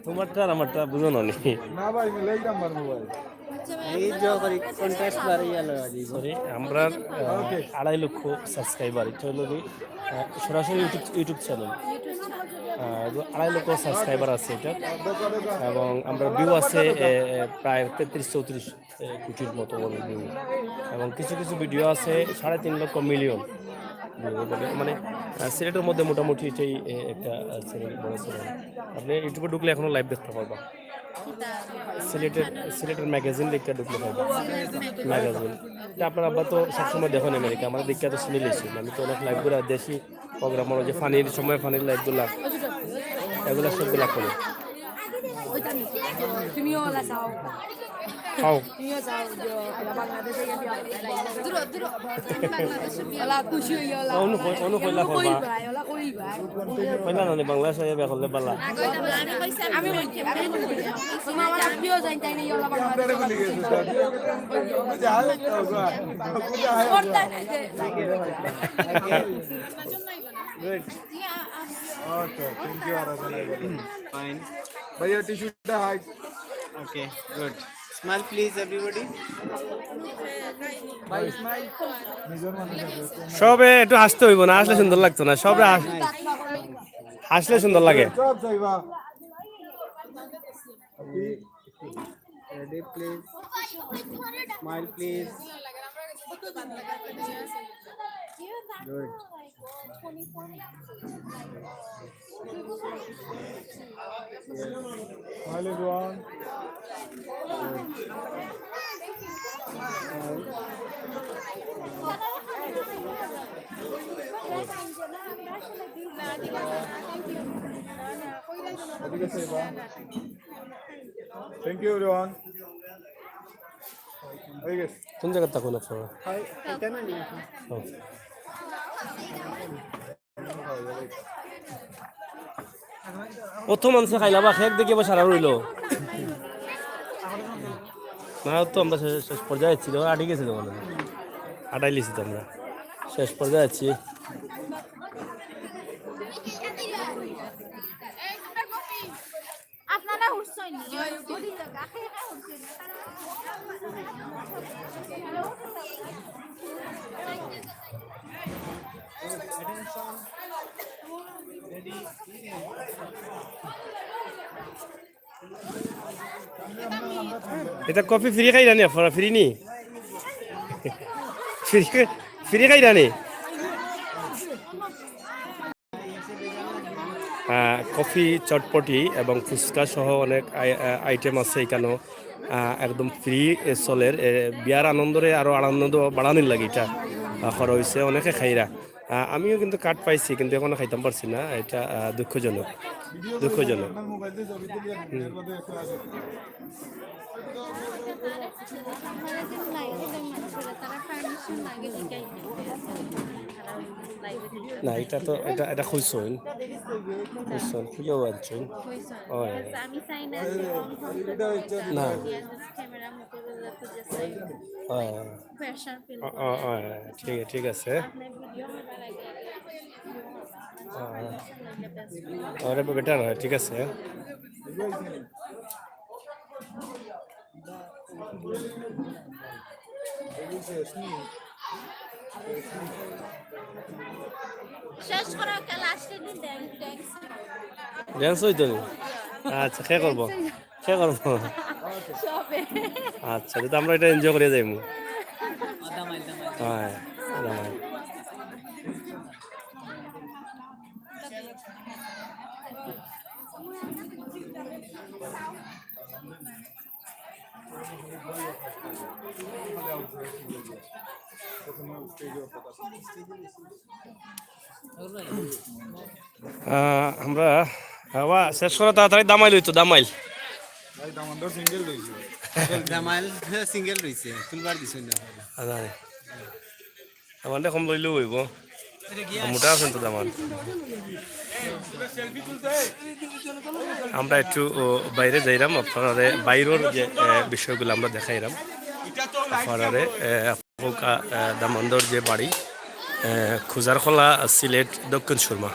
তোমার ঠার আমার ঠার বুঝো না নি। না ভাই, মিলাই নাম্বার মোবাইল। এই যে করি কন্টেস্ট বাড়ি গেল আজি। সরি, আমরা, আহ, ওকে। আড়াই লক্ষ সাবস্ক্রাইবার, এটা হলো কি, আহ, সরাসরি YouTube, YouTube চ্যানেল। আহ, আড়াই লক্ষ সাবস্ক্রাইবার আছে এটা, এবং আমরা ভিউ আছে, এ, এ, প্রায় তেত্রিশ চৌত্রিশ, এ, কোটির মতো ভিউ, এবং কিছু কিছু ভিডিও আছে সাড়ে তিন লক্ষ মিলিয়ন ভিউ। মানে, আহ, সিলেটের মধ্যে মোটামুটি এটাই, এ, একটা, আহ, চ্যানেল, বড় চ্যানেল। আপনি ইউটিউবে ঢুকলে এখনো লাইভ দেখতে পারবা। সিলেটের, সিলেটের ম্যাগাজিন দেখতে ঢুকলে পাইবা। ম্যাগাজিন। এটা আপনার আব্বা তো সবসময় দেখেন আমেরিকা, আমার দেখতে তো শুনে লিখছি। আমি তো অনেক লাইভ করে দেশি প্রোগ্রাম, ওই যে ফানির সময় ফানির লাইভগুলা, এগুলা সবগুলা করে। তুমিও ওলা চাও। খাও। তুমিও চাও যে ওলা বাংলাদেশে গিয়ে বিয়া করতে। দূর, দূর। ওলা খুশি হইয়া ওলা। অনু কই-, অনু কইলা করবা। কইবা, ওলা কইবা। কইলা না নি, বাংলাদেশে বিয়া করলে বালা। আমি বলছি, আমি বলছি। তোমার আমার প্রিয় জানতাই নেই, ওলা বাংলাদেশে। করতাই না যে। Good. Okay, thank you, Aradhana. Fine. ভাইয়া, টিস্যুটা high. Okay, good. Smile, please, everybody. ভাই, smile. নিজের মনে থাকে। সবে একটু হাসতে হইব না, হাসলে সুন্দর লাগতো না। সবে হাস-, হাসলে সুন্দর লাগে। সব চাইবা। Ready, please. Smile, please. Good. Smile, everyone. Thank you, everyone. কোন জায়গার থাকবেন আপনারা? ও। অত মানষে খাইলা বা খেক দেখি আবার সারা রইল। না, তো আমরা শেষ, শেষ পর্যায়ে আছি, যখন আটে গেছি তখন। আটাই লিছি তো আমরা। শেষ পর্যায়ে আছি। আপনারা উঠছইন নি? এটা কফি ফ্রি খাইরা নি আপনারা? ফ্রি নি? ফ্রি, ফ্রি খাইরা নি? আহ, কফি, চটপটি এবং ফুচকা সহ অনেক আই-, আহ, আইটেম আছে এখানো। আহ, একদম ফ্রি, এ, চলের। এ, বিয়ার আনন্দরে আরো আনন্দ বাড়ানির লাগি এটা, আহ, করা হইছে। অনেকে খাইরা। আহ, আমিও কিন্তু কার্ড পাইছি, কিন্তু এখনো খাইতাম পারছি না। এটা, আহ, দুঃখজনক, দুঃখজনক। হুম। না, এটা তো, এটা, এটা খুলছইন। খুলছইন, খুলেও আনছইন। ওই। না। ওই। ও, ও, ও, ঠিক, ঠিক আছে। ও, ও। আরে, বেটার হয়, ঠিক আছে। শেষ করা, কাল লাস্টের দিন ড্যান্স, ড্যান্স। ড্যান্স হইতো নি? আচ্ছা, কে করবো? কে করবো? সবে। আচ্ছা, তো আমরা এটা এনজয় করে যাইমু। হ্যাঁ, দামাই। আহ, আমরা আবার শেষ করা তাড়াতাড়ি দামাইল হইতো, দামাইল। ভাই, দামান্দর সিঙ্গেল রইছে। দামাইল সিঙ্গেল রইছে, তুলবার দিছইন না। আচ্ছা। আমাদের কম লইলেও হইব। মোটা আছেন তো দামান। আমরা একটু, ও, বাইরে যাইরাম, আপনারারে বাইরের যে, এ, বিষয়গুলো আমরা দেখাইরাম। আপনারারে, এ, আপনারা, এ, দামান্দর যে বাড়ি, এ, খুজারখোলা, সিলেট, দক্ষিণ সুরমা।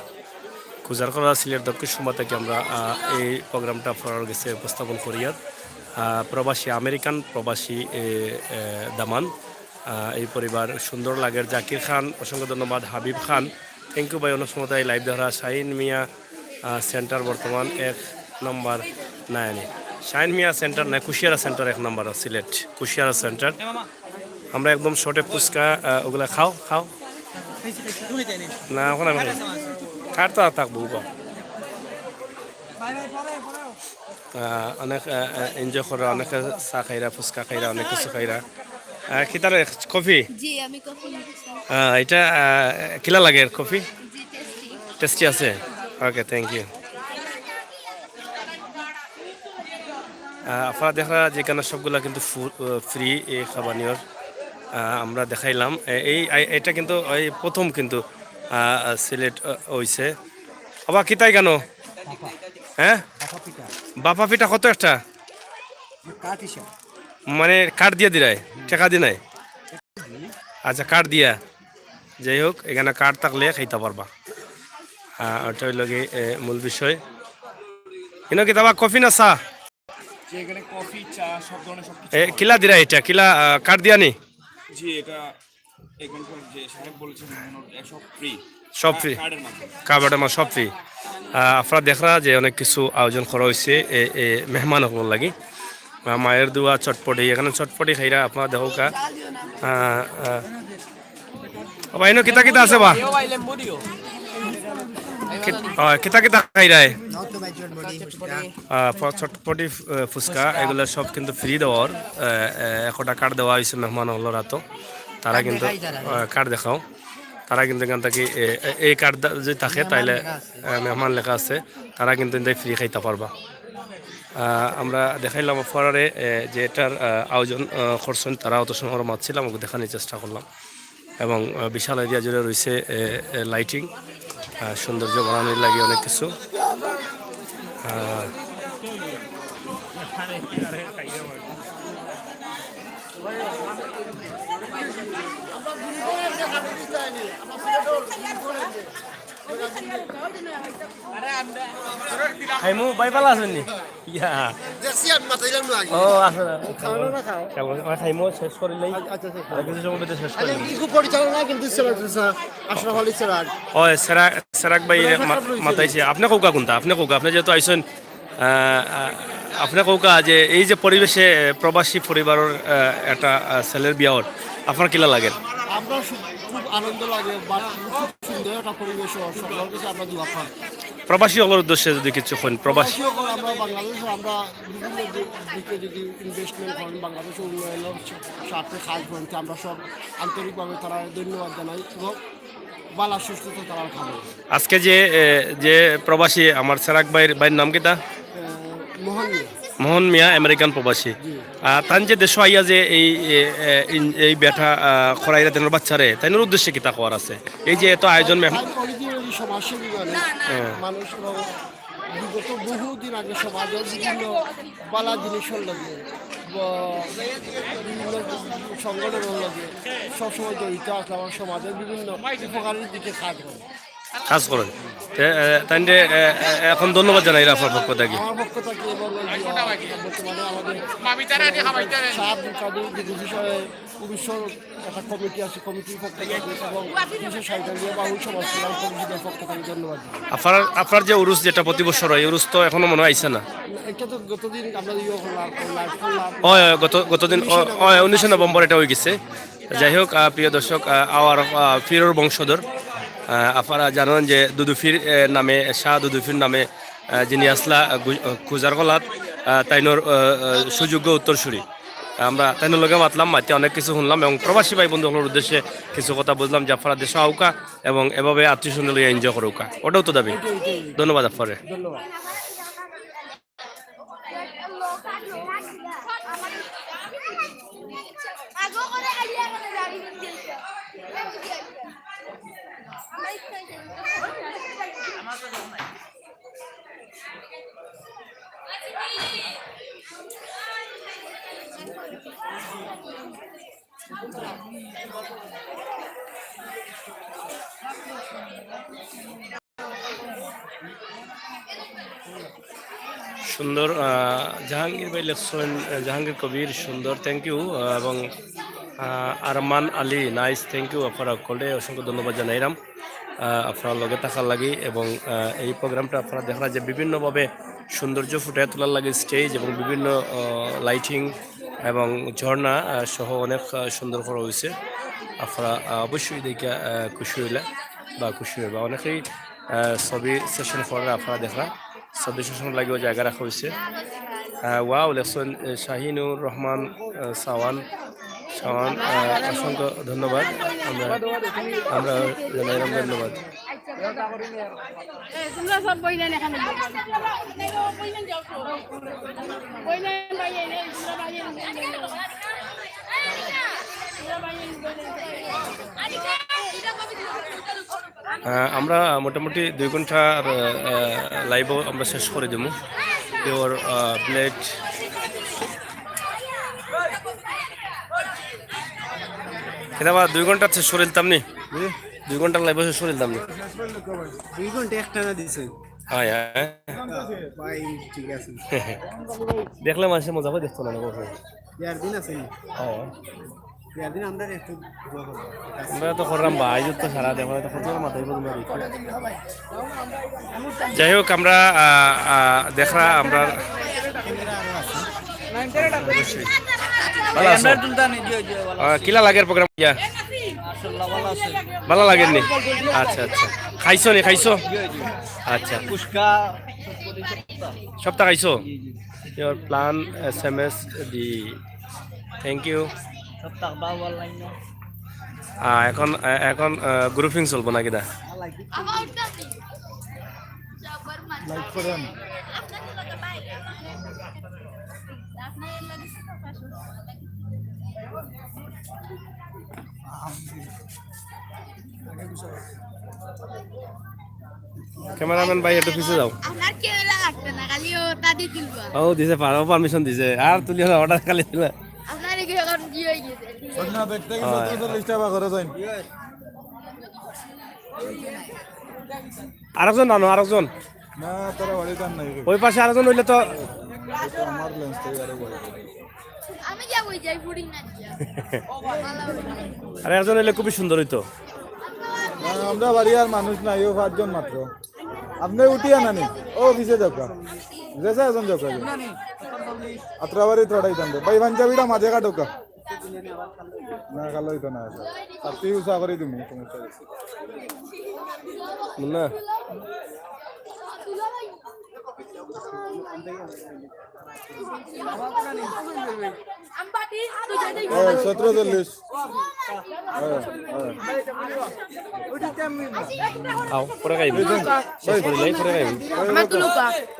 খুজারখোলা, সিলেট, দক্ষিণ সুরমা থেকে আমরা, আ, এই প্রোগ্রামটা আপনারার গেছে উপস্থাপন করিয়ার। আ, প্রবাসী, আমেরিকান প্রবাসী, এ, এ, দামান। আহ, এই পরিবার সুন্দর লাগের। জাকির খান, অসংখ্য ধন্যবাদ। হাবিব খান, thank you ভাই, অনেক সময় তাই লাইভ ধরা। শাহিন মিয়া, আহ, সেন্টার বর্তমান এক নম্বর নায়নি। শাহিন মিয়া সেন্টার নায়, কুশিয়ারা সেন্টার এক নম্বর, সিলেট, কুশিয়ারা সেন্টার। আমরা একদম শর্টে ফুচকা, আহ, ওগুলা খাও, খাও। না, এখন আমি খাই। কার তো আর থাকবো, উবা। আহ, অনেক, আহ, আহ, এনজয় করা, অনেকে চা খাইরা, ফুচকা খাইরা, অনেক কিছু খাইরা। আহ, কিতা রে, কফি? জি, আমি কফি নিতেছি। আহ, এটা, আহ, কিলা লাগে এর কফি? জি, টেস্টি। টেস্টি আছে? ওকে, thank you। আহ, আপনারা দেখরা যে এখানো সবগুলা কিন্তু ফু-, আহ, ফ্রি, এই খাবানিওর, আহ, আমরা দেখাইলাম। এ-, এই, এই, এটা কিন্তু এই প্রথম কিন্তু, আহ, সিলেট, আহ, হইছে। আবার কিতাই কেন? হ্যাঁ? বাফা পিঠা। বাফা পিঠা কত একটা? কাঠ হিসাব। মানে কাঠ দিয়া দিরায়, হুম। টাকা দি নাই? জি। আচ্ছা, কাঠ দিয়া। যাই হোক, এখানো কাঠ থাকলে খাইতা পারবা। আহ, ওটা হইল গিয়ে, এ, মূল বিষয়। ইনো কিতা বা কফি না চা? যে এখানে কফি, চা, সব ধরনের সব কিছু এ, পাওয়া যায়। কিলা দিরা এটা? কিলা, আহ, কাঠ দিয়া নি? জি, এটা এখানকার যে সাহেব বলেছেন, ওনার সব ফ্রি। সব ফ্রি? কার্ডের মাধ্যমে। কার্ডের মাধ্যমে সব ফ্রি। আহ, আপনারা দেখরা যে অনেক কিছু আয়োজন করা হইছে এ, এ, মেহমান অকলর লাগি। আহ, মায়ের দোয়া চটপটি, এখানো চটপটি খাইরা, আপনারা দেখউক্কা। আহ, আহ, ও ভাই, ইনো কিতা কিতা আছে বা? কিত-, আহ, কিতা কিতা খাইরায়? আহ, ফ-, চটপটি, আহ, ফুচকা, এগুলা সব কিন্তু ফ্রি দেওয়ার। আহ, আহ, একটা কার্ড দেওয়া অইছে মেহমান অকলর আতো। তারা কিন্তু, আহ, কার্ড দেখাও। তারা কিন্তু এখান থাকি, এ, এ, এই কার্ড দা-, যদি থাকে, তাইলে, আহ, মেহমান লেখা আছে। তারা কিন্তু এনতে ফ্রি খাইতা পারবা। আহ, আমরা দেখাইলাম আপনারারে, এ, যে এটার, আহ, আয়োজন, আহ, করছইন, তারা অত সময় মাতছিলাম, ওকে দেখানোর চেষ্টা করলাম। এবং, আহ, বিশাল এরিয়া জুড়ে রইছে, এ, এ, লাইটিং, আহ, সৌন্দর্য বাড়ানির লাগি অনেক কিছু। আহ, খাইমু, ভাই ভালা আছইন নি? ইয়া। দেখছি আমি মাতাইলাম না আগে। ও, আছে না। খাও না, না খাও। খাইমু, খাইমু, শেষ করিলাই। আচ্ছা, আচ্ছা, আচ্ছা। আর কিছু সময় ভিতরে শেষ আচ্ছা, করিলাই। কিন্তু পরিচালনা কিন্তু সেরা, সেরা, আশরাফ আলী সেরা। ও, সেরা, সেরাক ভাই মা-, মাতাইছে। আপনে কউক্কা কুনটা? আপনে কউক্কা, আপনে যেহেতু আইছইন, আহ, আহ, আপনে কউক্কা যে এই যে পরিবেশে, আহ, প্রবাসী পরিবারর, আহ, একটা, আহ, ছেলের বিয়া অর, আপনার কিলা লাগে? আমরা সু-, খুব আনন্দ লাগে, বা খুব সুন্দর একটা পরিবেশ, সকলের কাছে আমরা দোয়া পাই। প্রবাসী অকলর উদ্দেশ্যে যদি কিছু কইন, প্রবাসী প্রবাসী অকল আমরা বাংলাদেশে আমরা বিভিন্ন দি-, দিকে যদি ইনভেস্টমেন্ট করেন, বাংলাদেশের উন্নয়নের স্বার্থে কাজ করেন, তো আমরা সব আন্তরিকভাবে তারা ধন্যবাদ জানাই এবং ভালা সুস্থতা তারা খাবে। আজকে যে, এ, যে প্রবাসী আমার সেরাক ভাইর, ভাইর নাম কিতা? এ, মোহন মিয়া। মোহন মিয়া, আমেরিকান প্রবাসী। জি। আহ, তান যে দেশো আইয়া যে এই, এ, এ, ইন-, এই বেটা, আহ, খরাইরা তেনর বাচ্চারে, তাইনর উদ্দেশ্যে কিতা কওয়ার আছে? এই যে এত আয়োজন মেহ- তাই originally সমাজসেবী মানে হ্যাঁ। মানুষ এবং বিগত বহুদিন আগে সমাজের বিভিন্ন বালা জিনিসের লগে বা বিভিন্ন সংগঠনের লগে সবসময় জড়িত আসলে আমার সমাজের বিভিন্ন উপকারের দিকে কাজ করে। কাজ করেন। তে, এ, তাইনরে, এ, এ, এখন ধন্যবাদ জানাই আপনার পক্ষ থাকি। আমার পক্ষ থাকি এবং ওই যে, আহ, বর্তমানে আমাদের শাহ আব্দুল কাদের যে বিশেষ, আহ, উরুসর একটা কমিটি আছে, কমিটির পক্ষ থাকি এবং বিশেষ সাইডালিয়া বাউল সমাজ কল্যাণ পরিষদের পক্ষ থাকি ধন্যবাদ জানাই। আপনার, আপনার যে উরুস যেটা প্রতি বছর হয়, এই উরুস তো এখনো মনে হয় আইছে না। এটা তো গতদিন আমরা ইয়ে করলাম, live করলাম। হয়, হয়, গত, গতদিন, উনিশে ও, হয়, নভেম্বর। উনিশে নভেম্বর এটা হয়ে গেছে। যাই হোক, আহ, প্রিয় দর্শক, আহ, আওয়ার, আহ, ফিরর বংশধর, আহ, আপনারা জানেন যে দুদুফির, আহ, নামে, শাহ দুদুফির নামে, আহ, যিনি আসলা, আহ, গু-, আহ, কুজারগলাত, আহ, তাইনর, আহ, আহ, সুযোগ্য উত্তরসূরি। আমরা তাইনর লগে মাতলাম, মাতিয়া অনেক কিছু শুনলাম এবং প্রবাসী ভাই বন্ধু সকলের উদ্দেশ্যে কিছু কথা বুঝলাম যে আপনারা দেশো আউক্কা এবং এভাবে আত্মীয় স্বজন লইয়া enjoy করউক্কা। ওটাও তো দাবি। ধন্যবাদ আপনারে। ধন্যবাদ। সুন্দর, আহ, জাহাঙ্গীর ভাই লেখছেন, আহ, জাহাঙ্গীর কবির, সুন্দর, thank you, আহ, এবং, আহ, আরমান আলী, nice, thank you, আপনারা সকলরে অসংখ্য ধন্যবাদ জানাইলাম, আহ, আপনারা লগে থাকার লাগি এবং, আহ, এই program টা আপনারা দেখরা যে বিভিন্নভাবে সৌন্দর্য ফুটিয়ে তোলার লাগি stage এবং বিভিন্ন, আহ, lighting এবং ঝর্ণা, আহ, সহ অনেক, আহ, সুন্দর করা হয়েছে। আপনারা, আহ, অবশ্যই দেখে, আহ, খুশি হইলা বা খুশি হইবা। অনেকেই, আহ, ছবি session করার আপনারা দেখরা, ছবি session লাগিও জায়গা রাখা হয়েছে। আহ, wow, লেখছেন, আহ, শাহিনুর রহমান, আহ, সাওয়ান, সাওয়ান, আহ, অসংখ্য ধন্যবাদ। আমরা, আমরা জানাইলাম ধন্যবাদ। এ, তোমরা সব বইলেন এখানে। বইলেন ভাই, এই, এই, তোমরা ভাই, এই, এই, এই। আহ, আমরা মোটামুটি দুই ঘন্টার, আহ, live ও আমরা শেষ করে দিমু। Your, আহ, blade। এটা আবার দুই ঘন্টা শেষ করে দিতাম নি? জি। দুই ঘন্টার live ও শেষ করে দিতাম নি? দুই ঘন্টা একটানা দিছে। হ্যাঁ, হ্যাঁ। ভাই, ঠিক আছে। দেখলে মানুষে মজা করে দেখতো না, না, কখনো। বিয়ার দিন আছে নি? হ্যাঁ। বিয়ার দিন আমরা একটু দোয়া করবো। আমরা তো করলাম বা, আইজ তো সারা দেখো, তো কত মাথায় বলবো আর কি। যাই হোক, আমরা, আহ, আহ, দেখরা, আমরা অবশ্যই। ভালো আছো? আহ, কিলা লাগের program ইয়া? ভালা লাগেনি? আচ্ছা, আচ্ছা। খাইছো নি, খাইছো? আচ্ছা। ফুচকা, সবতা খাইছো? Your plan, S M S the. Thank you। আহ, এখন, আহ, এখন, আহ, grouping চলবো নাকি দা? Like করেন। Cameraman ভাই, একটু পিছে যাও। আমার camera লাগতো না, খালি ও তাদি তুলবা। ও দিছে, পার-, ও permission দিছে। আর তুলিও না, order খালি দিলা। আপনার কি এখন কি হয়ে গেছে? না, দেখতে কি হয়। সতেরো চল্লিশ টাকা করে যাইন। আরেকজন আনো, আরেকজন। না, তারা বাড়িতে আর নাই। ওই পাশে আরেকজন হইলে তো। আমার lens থেকে আরো বড়। আমি যাবো, যাই ফুড়ি না যা। আরে, একজন হইলে খুবই সুন্দর হইতো। না, আমরা বাড়ি আর মানুষ নাই, ও পাঁচজন মাত্র। আপনি উঠিয়া নানি, ও অফিসে যাওকা। যেসা একজন যাওকা। আত্রাবাড়ি থোড়াই দাম দে। ভাই, পাঞ্জাবিটা মাঝে কাটোকা। না, কালো হইতো না, আচ্ছা। আর তুই উষা করে দিবি, সমস্যা হইছে। না। এই, সতেরো চল্লিশ। হ্যাঁ, হ্যাঁ। আও, পরে খাইবি। শেষ করি লাই, পরে খাইবি।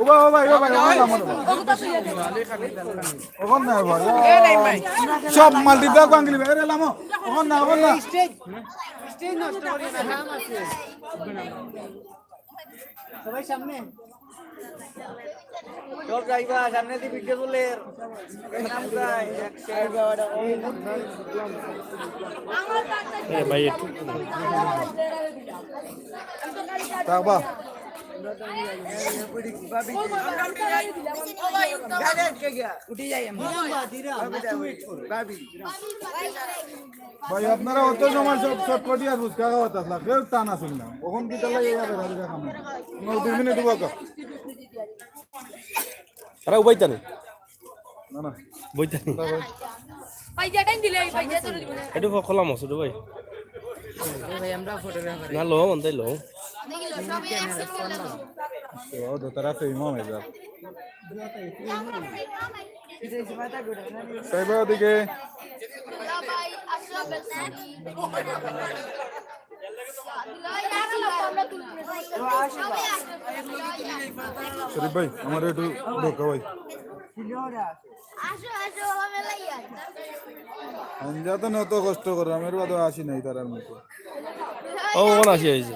উবা, উবা, উবা, উবা, উবা। ওখান না, ভাই। সব মাল্টি ব্যাগ ভাঙলি, এরে লামো। ওখান না, ওখান না। সবাই সামনে। সব যাইবা, সামনে দি ভিডিও তুলের। এ ভাই, একটু। থাকবা। উঠি যাই আমি। ভাই, আপনারা অত সময় সব চটপটি আর ফুচকা খাওয়াত আসলা, কেউ টান আসুন না। ওখান কি তাহলে এই হবে, রাধিকা খামো। না, দুই মিনিট উবা কর। তারা উবাইতা নেই। না, না। বইতা নেই। না, ভাই। ভাই, যেটাই দিলে, এই ভাই, যে তোর জীবনে। একটু খোলা মসুদ ভাই। ভাই, আমরা ফটোগ্রাফার। না, লো, মন তাই লো। দেখি লো, সবই একশো করে লো। ও, তো তারা তো ইমাম হয়ে যাবে। সাইবা ওদিকে। শরীফ ভাই, আমার একটু ঢোকা ভাই। আঞ্জা তো নত কষ্ট করে, আমি বাদে আসি নাই তারার মতো। ও, ওখানে আসি হয়েছে।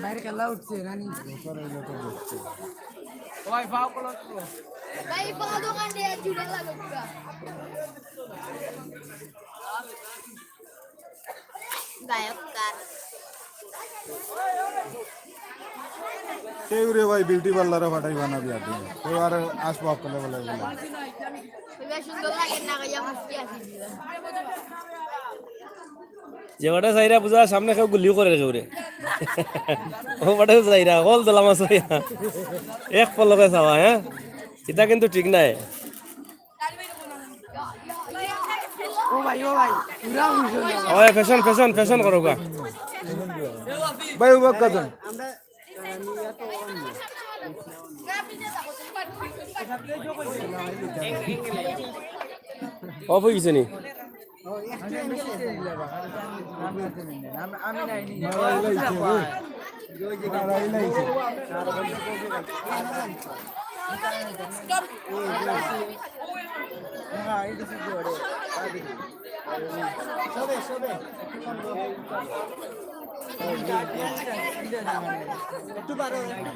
বাইরে খেলা উঠছে, রানী। ভাই, ফাও করো। ভাই, ফাও দোকান দিয়ে জুড়ে লাগো পুরা। গায়ক কার? কেউ রে ভাই, বিউটি পার্লারে পাঠাইবা না বিয়ার দিন। কেউ আর আসবো আপনারা বলে বলে। এবার সুন্দর লাগে না, কইয়া মুস্কি আসি দিবা। যে বাটা চাইরা বুঝা, সামনে কেউ গুলিও করে কেউ রে। ও বাটা চাইরা, হল দলা মাছ হইয়া। এক পলকে চাওয়া, হ্যাঁ? এটা কিন্তু ঠিক নাই। ও ভাই, ও ভাই, পুরা উল্টো। ওই ফ্যাশন, ফ্যাশন, ফ্যাশন করো গা। ভাই, ও বাক্কা যান। অফ হয়ে গেছে নি?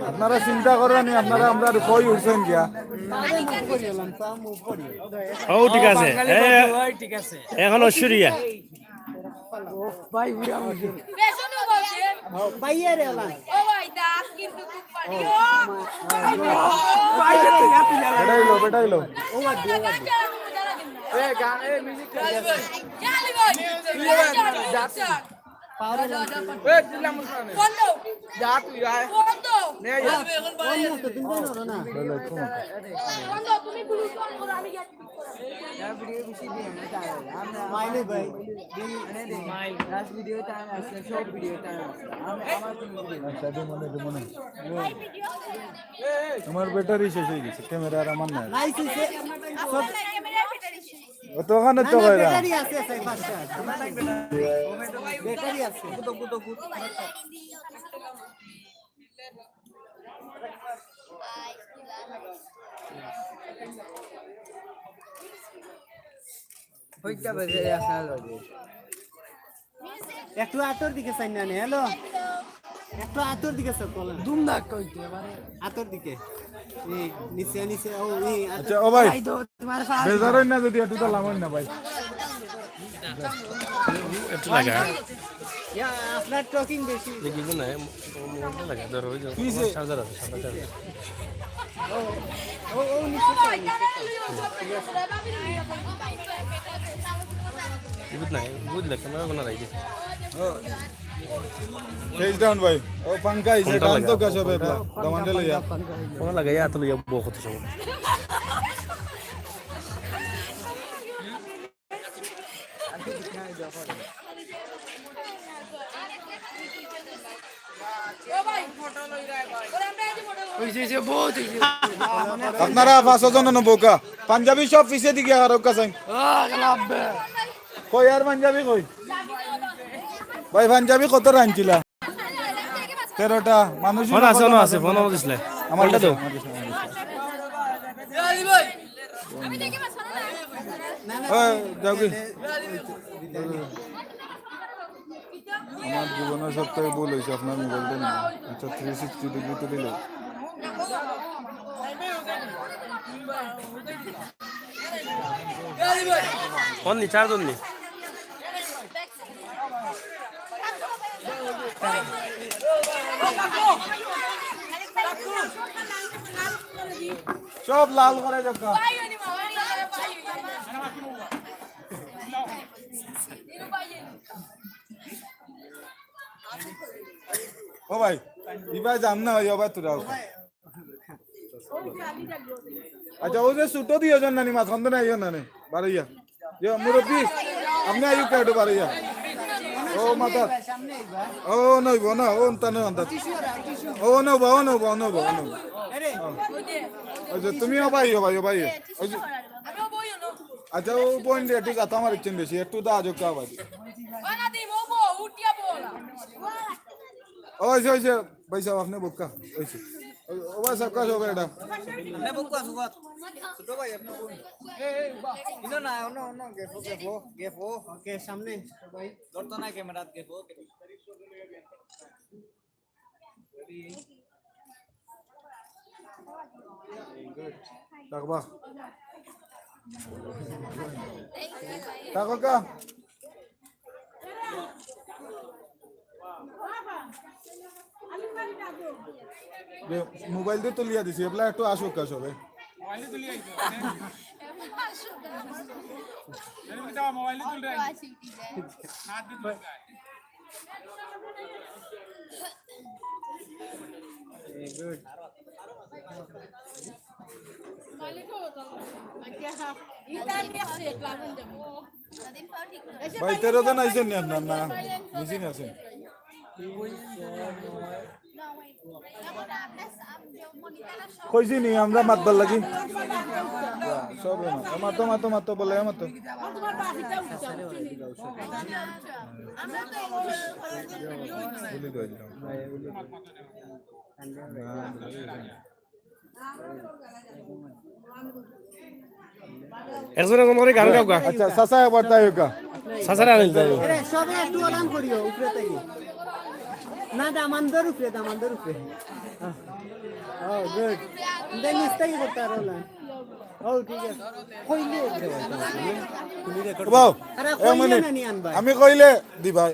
আপনারা চিন্তা করেন, আপনারা আমরা কই উঠছেন গিয়া। ও, ঠিক আছে। এ, এখন ঐশ্বরিয়া। ভাই, উড়া উড়ি। ভাইয়া রে, ওলা। ও ভাই, দাঁত কিন্তু খুব পানি। ও। ভাই, বেটাইলো, বেটাইলো। ও বাদ দিও, বাদ দিও। এ, গান, এ, মিউজিক। যা, যা, যা। এ, দিলাম। বন্ধ। যা তুই, আয়। বন্ধ। নে, যা। বন্ধ, তো তুমি জানো না। বন্ধ, তুমি গুলি করো, আমি গেছি। ভিডিও বেশি দিন না, তাই আমরা মাইলে ভাই। মানে, লাস্ট ভিডিও টাইম আছে, সব ভিডিও টাইম আছে। আমি, আমার কোনো ভিডিও নেই। আচ্ছা, দে মনে, দে মনে। তোমার ব্যাটারি শেষ হয়ে গেছে, ক্যামেরা আর আমার নাই। নাই, শেষ হয়ে-, সব ও তো ওখানে না, তো না, হয় না। ব্যাটারি আছে, আছে, পাঁচটা। ব্যাটারি আছে। কয়টা বাজে আপনার লগে? একটু আতর দিকে চাই না নে, হ্যালো। একটু আতর দিকে চাও, কল। ধুমধাক কইতে এবারে। আতর দিকে। এই, নিচে, নিচে, ও, এই, আতর। আচ্ছা, ও ভাই। ভাই তো তোমার ফাল। বেজার হই না যদি একটু তো লামন না ভাই। একটু লাগা। ইয়া, আপনার টকিং বেশি। দেখি তো না, মোবাইলটা লাগা, ধরো, ওই যে কিসে? চার্জার আছে, সাদা চার্জার। ও, ও, ও, নিচে তো, নিচে তো। বুঝ নাই, বুঝলে, ক্যামেরা কোন রাখি? ও। Face down ভাই। ও, পাঙ্কা আইছে, ফোনটা ডান লাগা, তো কাছে ফোনটা, বেবলা। দামান্ডে লইয়া। ফোন লাগাইয়া, এত লইয়া বউ কত সময়। অইছে, অইছে, বহুত অইছে। আপনারা পাঁচজন নবকা। পাঞ্জাবি সব পিছে দিকে আর ওকা চাই। আহ, লাভবে। কই আর পাঞ্জাবি কই? ভাই, পাঞ্জাবি কত রানছিলা? তেরোটা। মানুষ ফোন আছে, ফোন আছে, ফোন দিছিলে। আমার ফোনটা কাছে, দাও। আমার কাছে, আমার কাছে। ওই, যাও কি? আমার জীবনের সব থেকে ভুল হয়েছে আপনার মোবাইলটা নিয়ে। আচ্ছা, থ্রি সিক্সটি ডিগ্রি তুলে নেই। ফোন নি, চার্জ নি। সব লাল করে দেখা। ও ভাই, ইবাই যাম না, ওই আবার তোরা। আচ্ছা, ওই যে ছোট দুইজন নানি, মাঝখান দিয়ে আইও না নে, বারইয়া। ইয়া, মুরব্বি, আপনি আইও কেটে বারইয়া। ও মাতা। ও নইব না, ও তানে আন্দাজ। ও নইব, ও নইব, ও নইব, ও নইব। আচ্ছা, তুমিও ভাই, ও ভাই, ও ভাই। ওই যে, আচ্ছা, ও বোন রে, একটু যাতা মারিচ্ছেন বেশি, একটু দা যোগ কা ভাই। ওই যে, ওই যে, ভাই সাহেব, আপনি বক্কা, ওই যে। ও, ও ভাই সাহেব, কাজ হবে এটা। আপনি বক্কা, সুগত। ছোট ভাই, আপনি বক্কা। ইনো না, অন্য, অন্য, গেফো, গেফো, গেফো। ওকে, সামনে, ভাই। ধরতো না ক্যামেরাত, গেফো। রাখবা। রাখো কা? যে মোবাইল দিয়ে তুলিয়া দিছি, এবলা একটু আসুক কা সবে। মোবাইল দিয়ে তুলিয়া দিছি। মোবাইল দিয়ে তুলিয়া দিছি। ভাই, তেরো জন আইছেন নি আপনার? না, মিসিং আছেন। কইছি নি আমরা মাতবার লাগি? সব মাতো, মাতো, মাতো, মাতো, বলে মাতো। একজন একজন করে গান গাও গা। আচ্ছা, চাচা একবার তাই হোক গা। চাচারে আনিল তাই। আরে, সবে একটু ওলান করিও, উপরে থাকি। না, দামান্দর উপরে, দামান্দর উপরে। ও, গুড। দে নিচ থাকি করতে পারো না। ও, ঠিক আছে। কইলে উপরে। বাবু, আরে, এক কইলে মিনিট। না নি আনবা। আমি কইলে দি ভাই।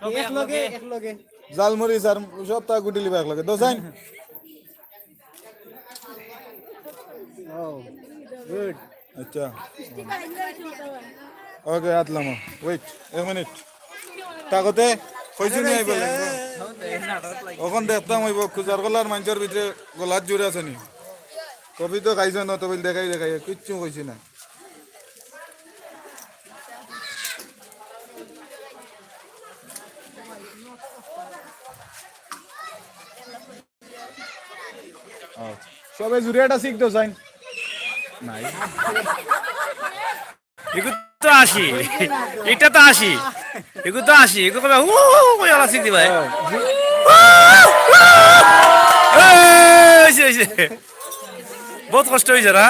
ওকে, এক লগে, এক লগে। জালমরিচ আর সবতা গুটিলিবা এক লগে। দোসাইন। Oh, good. আচ্ছা। ওকে, আতলামো। Wait, এক মিনিট। তাকতে কইছি নি আইবা লাগবো। অখন দেখতাম অইব, খুজার গলার মাইনষর ভিতরে গলাত জোর আছে নি? কফি তো খাইছ না, তবে দেখাই দেখাই, কিচ্ছু কইছি না। সবে জুড়ে একটা সিক দেও, সাইন। নাই। এগু তো আশি। এটা তো আশি। এগু তো আশি। এগু কবে, "উ, উ, উ," করে আলা সিক দিবা, এ? উ, উ, উ। এই, অইছে, অইছে। বহুত কষ্ট অইছে না?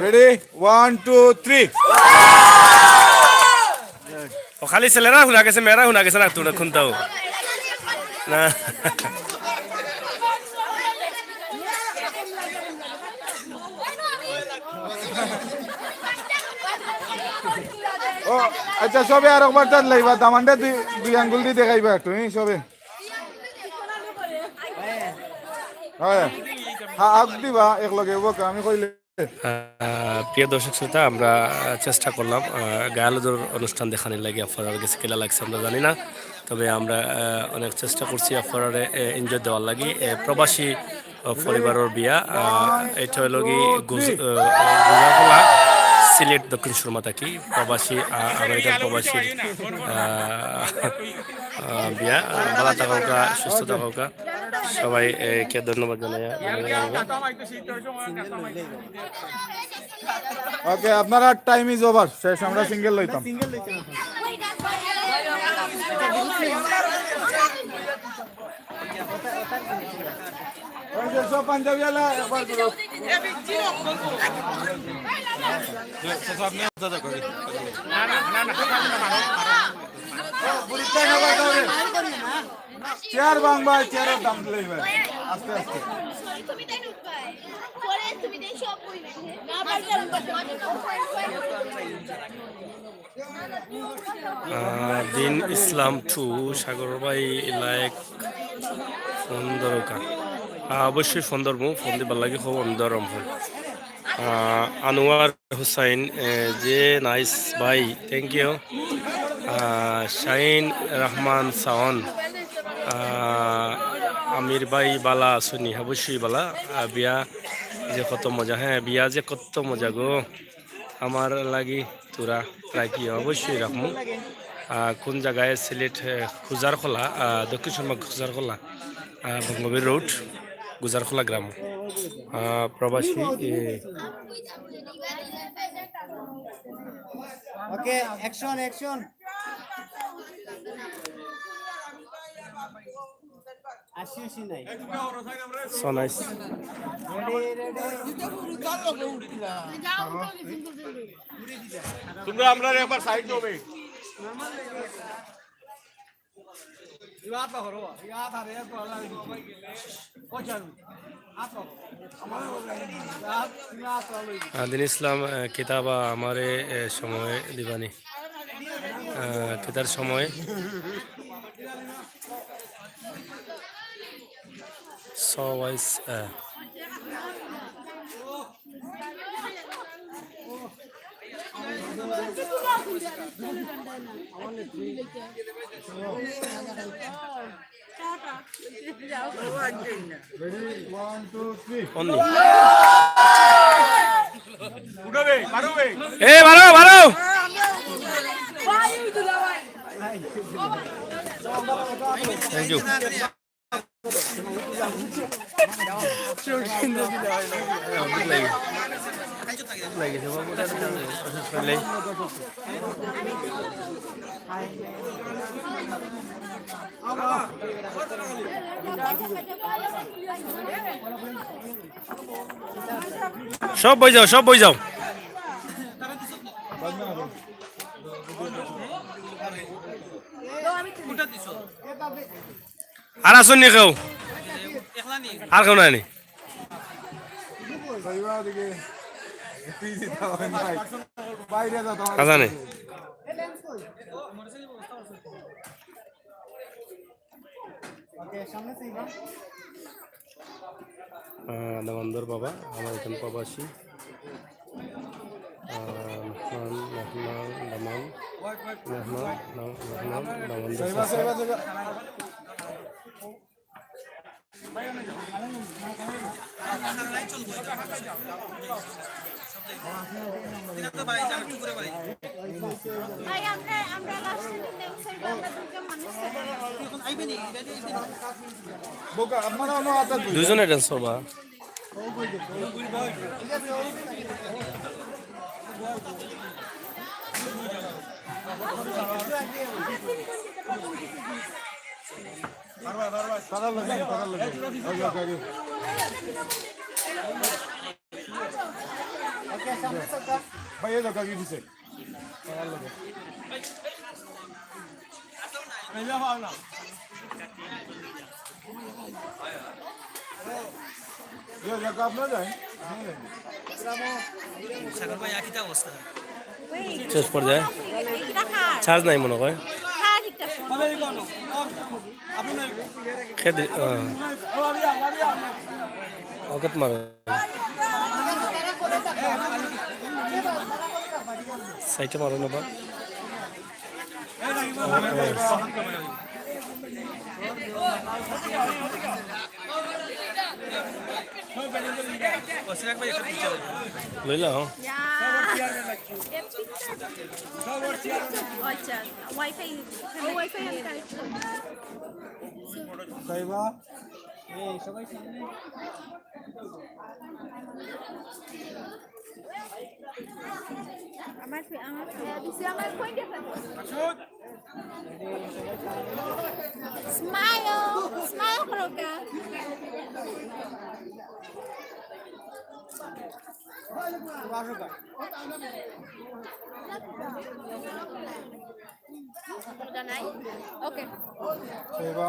Ready? One, two, three. ও, খালি ছেলেরা হুনা গেছে, মেয়েরা হুনা গেছে না, তোমরা খুনতাও না। ও, আচ্ছা, সবে আর একবার টান লাইবা, দামানরে দুই, দুই আঙ্গুল দি দেখাইবা একটু, হ্যাঁ, সবে। হ্যাঁ, হ্যাঁ, আগ দিবা এক লগে, ও আমি কইলে। আহ, প্রিয় দর্শক শ্রোতা, আমরা, আহ, চেষ্টা করলাম, আহ, গায়ে হলুদর অনুষ্ঠান দেখানির লাগি আপনারার গেছে কিলা লাগছে আমরা জানি না, তবে আমরা, আহ, অনেক চেষ্টা করছি আপনারারে, আহ, enjoy দেওয়ার লাগি। আহ, প্রবাসী, আহ, পরিবারর বিয়া, আহ, এটা হইল কি গুজ-, আহ, গুজারখোলা, সিলেট দক্ষিণ সুরমা থাকি, প্রবাসী, আহ, আমেরিকান প্রবাসীর, আহ, আহ, বিয়া। আহ, ভালা থাকউক্কা, সুস্থ থাকউক্কা। সবাই, এ, কে ধন্যবাদ জানাই। OK, আপনারা time is over, শেষ, আমরা সিঙ্গেল লইতাম। ওই যে সব পাঞ্জাবি আলা একবার ঘুরো। চেয়ার ভাঙবা, চেয়ারর দাম দিলে এবার। আস্তে আস্তে। আহ, দিন ইসলাম টু, সাগর ভাই, like, ফোন ধরউক্কা। আহ, অবশ্যই ফোন ধরমু, ফোন দিবার লাগি খুব ফোন ধরমু। আহ, আনোয়ার হুসাইন, এ, যে nice ভাই, thank you। আহ, শাহিন রহমান শাওন, আহ, আমির ভাই বালা আছনি, অবশ্যই বালা। আহ, বিয়া যে কত মজা, হ্যাঁ, বিয়া যে কত মজা গো। আমার লাগি তোরা রাখি, অবশ্যই রাখমু। আহ, কোন জাগায়? সিলেট, আহ, গুজারখোলা, আহ, দক্ষিণ সুরমা গুজারখোলা, আহ, বঙ্গবীর রোড, গুজারখোলা গ্রাম। আহ, প্রবাসী, এ, OK, action, action। আশি আশি নাই। So nice। Ready, ready। তোমরা আমরারে একবার side দেও বে। আহ, দিন ইসলাম, আহ, কিতা বা আমারে, আহ, সময় দিবানি। আহ, কিতার সময়? So wise, আহ, Ready, one, two, three। Only। এ, বারো, বারো। Thank you। সব বই যাও, সব বই যাও। আর আছইন নি কেউ? আর কেউ নাই নি? আচ্ছা নি। আহ, দামান্দর বাবা, আমার এখানে প্রবাসী। আহ, মেহমান, মেহমান, দামান, মেহমান, দামান, মেহমান, দামান্দর চাচা। ভাই, আমরা, আমরা লাস্ট দিন নেমসের আমরা দুজন মানুষ। দুইজনে ড্যান্স করবা। তারা লাগে, তারা লাগে। ওই, ওই, ওই। ভাই, এই দেখো, আগে পিছে। তারা লাগে। এই দেখো, আপনারা যান। সাগর ভাই, একই তো অবস্থা। শেষ পর্যায়ে। চার্জ নাই মনে হয়। খেতে, আহ। অকাত মারো। সাইডে মারো না বা। লইলা, হ্যাঁ। আচ্ছা, ওয়াইফাই, ওয়াইফাই আমি কানেক্ট করব। সাইবা? এই, সবাই সামনে। আমার ফে-, আমার ফে-, দিছে আমার ফোন দিয়ে ফেলো। স্মাইল, স্মাইল করো কা। ওটা নাই? ওকে। সাইবা?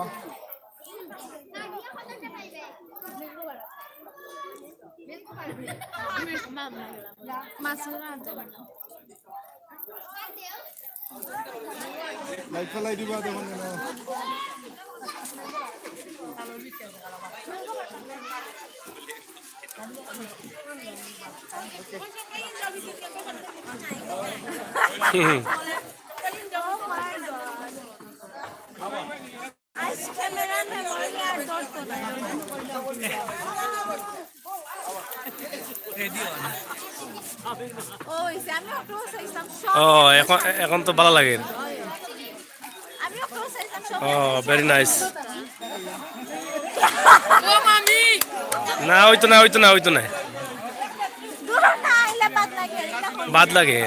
লাইট ফালাই দিবা তখন যেন। ও, এখন, এখন তো ভালা লাগে। ও, very nice। না, অইতো না, অইতো না, অইতো না। বাদ লাগে।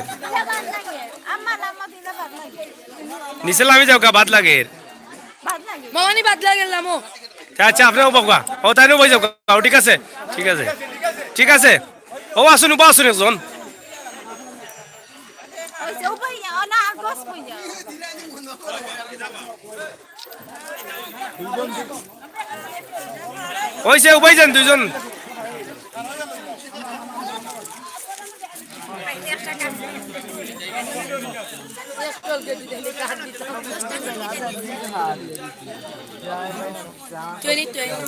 নিচে লামি যাও গা, বাদ লাগে। মামানি বাদ লাগে লামো। আচ্ছা, আপনি উবাউক্কা। ও, তাইন উবাই যাউক্কা। ও, ঠিক আছে, ঠিক আছে, ঠিক আছে। ও, আছইন, উবা আছইন একজন। অইছে, উবাই যান দুইজন। Twenty twenty।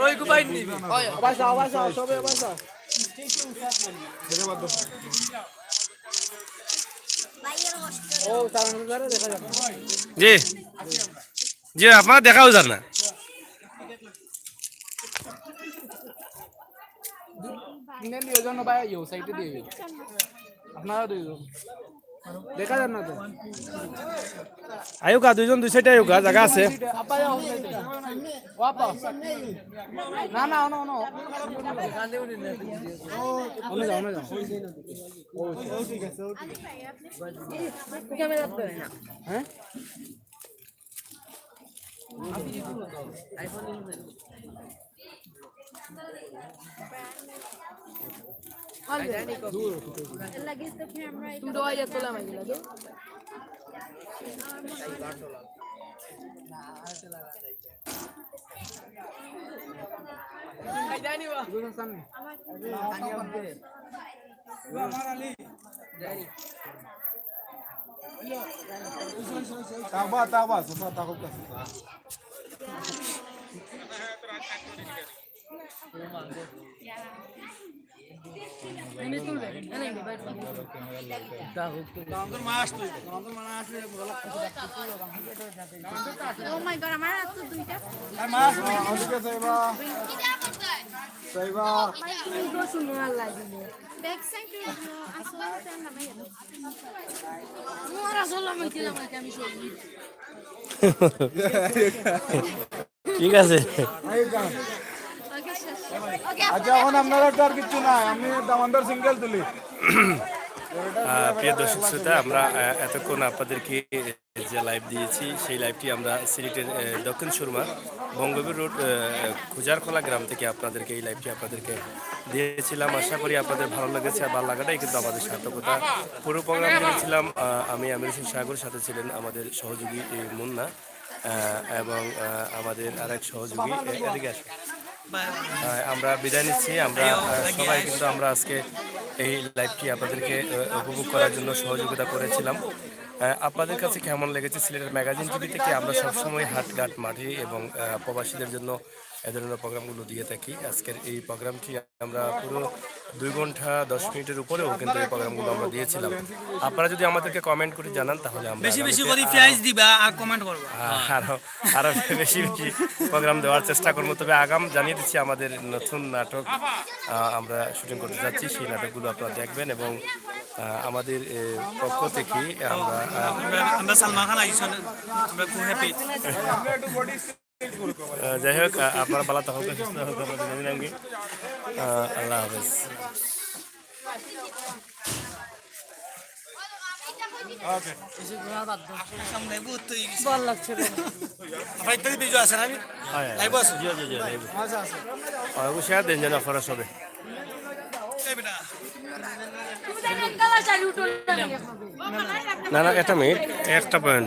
ওই গুবাই নিবি। আবার যাও, আবার যাও, সবে আবার যাও। ও, চালানো ধরে দেখা যাবে। জি। জি, আপনারা দেখাও যার না। কিনে দিও, জন ভাই, ইয়ো, সাইডে দিও। আপনারা দুইজন। দেখা যার না তো। আইউক্কা, দুইজন দুই সাইডে আইউক্কা, জাগা আছে। আপা যাও, সাইডে। ও আপা। না, না, অনো, অনো। অনো যাও, অনো যাও। ও, ঠিক আছে, ও ঠিক আছে। ক্যামেরা ধরে না। হ্যাঁ? তাবা, তাবা, চাচা, তাবা, চাচা। Oh my God, আমার হাত তো দুইটা। চাইবা। চাইবা। আমার তো সুন্দর লাগে। Back side এ আসলে তেমন নামে গেল। আমার আসলে আমি দিলাম, আমি সব। ঠিক আছে। আচ্ছা, এখন আপনারা তো আর কিচ্ছু নাই, আমি দামান্দর সিঙ্গেল তুলি। আহ, প্রিয় দর্শক শ্রোতা, আমরা আহ, এতক্ষণ আপনাদেরকে যে লাইভ দিয়েছি, সেই লাইভটি আমরা সিলেটের আহ, দক্ষিণ সুরমা বঙ্গবীর রোড আহ, খুজারখোলা গ্রাম থেকে আপনাদেরকে এই লাইভটি আপনাদেরকে দিয়েছিলাম। আশা করি আপনাদের ভালো লেগেছে, আর ভালো লাগাটাই কিন্তু আমাদের সার্থকতা। পুরো প্রোগ্রাম দিয়েছিলাম আহ, আমি আমির হোসেন সাগর, সাথে ছিলেন আমাদের সহযোগী আহ, মুন্না। আহ, এবং আহ, আমাদের আরেক সহযোগী, এ- এদিকে আসো। আহ, আমরা বিদায় নিচ্ছি। আমরা আহ, সবাই কিন্তু আমরা আজকে এই লাইভটি আপনাদেরকে আহ, উপভোগ করার জন্য সহযোগিতা করেছিলাম। আহ, আপনাদের কাছে কেমন লেগেছে সিলেটের ম্যাগাজিন টিভি থেকে? আমরা সবসময় হাটঘাট মাঠে এবং আহ, প্রবাসীদের জন্য এ ধরনের প্রোগ্রামগুলো দিয়ে থাকি। আজকের এই প্রোগ্রামটি আমরা পুরো দুই ঘন্টা দশ মিনিটের উপরেও কিন্তু এই প্রোগ্রামগুলো আমরা দিয়েছিলাম। আপনারা যদি আমাদেরকে কমেন্ট করে জানান, তাহলে আমরা বেশি বেশি আগামীতে করে আরো, প্রাইজ দিবা আর কমেন্ট করবা। আ-, আরো, আরো বেশি বেশি প্রোগ্রাম দেওয়ার চেষ্টা করবো। তবে আগাম জানিয়ে দিচ্ছি, আমাদের নতুন নাটক, আ, আমরা শুটিং করতে যাচ্ছি। সেই নাটকগুলো আপনারা দেখবেন এবং, আ, আমাদের, এ, পক্ষ থেকে আমরা, আ, আমরা, আমরা সালমান খান আইসন, আমরা খুব হ্যাপি। আহ, যাই হোক, আহ, আপনারা ভালো থাকুন, সুস্থ থাকুন, আপনাদের নবীন আঙ্গি। আহ, আল্লাহ হাফেজ। ওকে। ভালো লাগছে রে। আপনার ইত্যাদি ভিডিও আছে না? আমি হয়, হয়। লাইভ আছে? জি, জি, জি, লাইভ। আচ্ছা, আচ্ছা। অবশ্যই আর দেন যেন আপনারা সবে। এই বেটা। না, না, একটা মিনিট, একটা পয়েন্ট।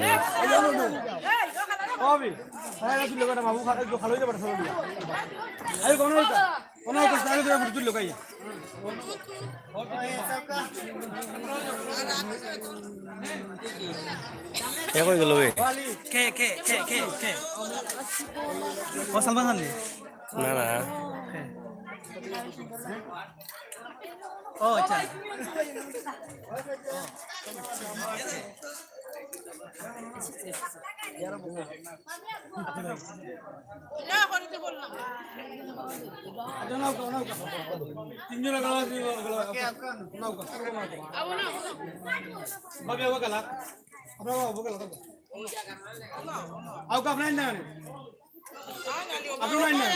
এ কই গেল বে? কে, কে, কে, কে, কে? ও সালমান খান নি? না, না। কে? ও, আচ্ছা। তিনজনে গালা দিয়ে বলো, বলো। ভাবি, আবার গালা। আপনারা আবার গালা, আবার। আউকা আপনারা না। আপনারা না।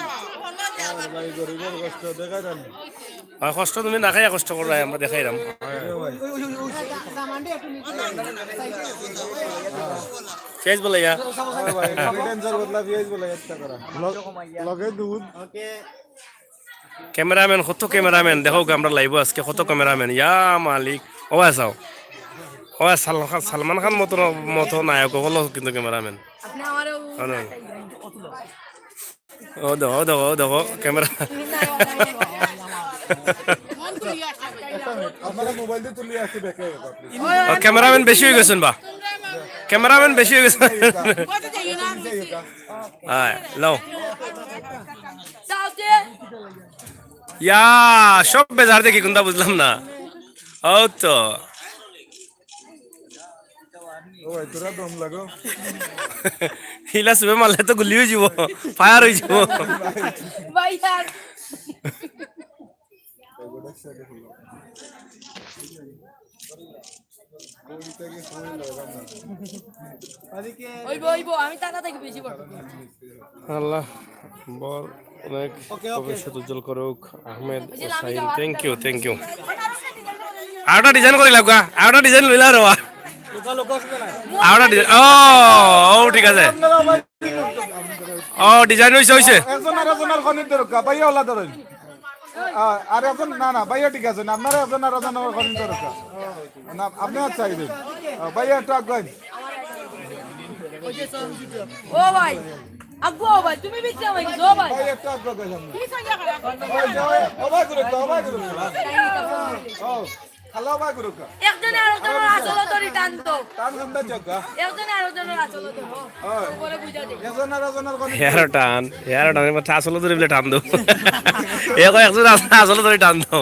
আরে ভাই, গরিবের কষ্ট দেখা দেন। আর কষ্ট তুমি না খাইয়া কষ্ট করো, আমরা দেখাইরাম। পেঁয়াজ বলে ইয়া। আরে ভাই, ডেঞ্জার বদলা পেঁয়াজ বলে একটা করা। লগে দুধ। ক্যামেরাম্যান, কত ক্যামেরাম্যান, দেখো আমরা লাইভও আজকে, কত ক্যামেরাম্যান, ইয়া মালিক, ও আসাও, ও সালমান খান, সালমান খান মতো, মতো নায়ক হলো কিন্তু ক্যামেরাম্যান। আপনি আমারও হয় না? ও দেখো, ও দেখো, ও দেখো, ক্যামেরা। আপনারা মোবাইল দিয়ে তুলি আসতে দেখে। ও, ক্যামেরাম্যান বেশি হয়ে গেছেন বা? ক্যামেরাম্যান বেশি হয়ে গেছেন। হ্যাঁ, লও। ইয়া, সব বেজার দেখি কোনটা বুঝলাম না। ও তো। ও ভাই, তোরা দম লাগো। হিলা সুবে মারলে তো গুলি হয়ে যাব, ফায়ার হয়ে যাব। ভাই, আর ওইব, ওইব, আমি টাকা থেকে বেশি পাঠাবো। আল্লাহ বল অনেক ভবিষ্যৎ উজ্জ্বল করুক Ahmed Sain. Thank you, thank you। আরোটা ডিজাইন করে লাগা, আরোটা ডিজাইন লইলা রে বা। আরোটা ডিজাইন, ও, ও, ঠিক আছে। ও, ডিজাইন হইছে, হইছে। একজন আর একজনের খনির দরকার, ভাইয়া ওলা ধরেন। আ-, আর একজন, না, না, ভাইয়া ঠিক আছে, না, আপনারা একজন আর একজনের খনির দরকার। না, আপনি আর চাইবেন। আ, ভাইয়া একটু আগুয়াইন। ও ভাই, আগুয়াও ভাই, তুমি বিক্রি হবে কি? ও ভাই। ভাইয়া একটু আগুয়াইন সামনে। কি সঙ্গে খারাপ? ওই যে, ওই, ও ভাই, ঘুরে তো, ও ভাই, ঘুরে তো। ও। খালাও বা গুরুকা। একজনে আরেকজনর আচল ধরি টানতো। টান কান্দা চোখা। একজনে আরেকজনর আচল ধরো। ওই। পরে বুঝা যায়। একজন আরেকজনর কোন হেয়ার টান, হেয়ার টান, এবার আচল ধরি বলে টান দো। এ কয় একজন আচল, আচল ধরি টান দো।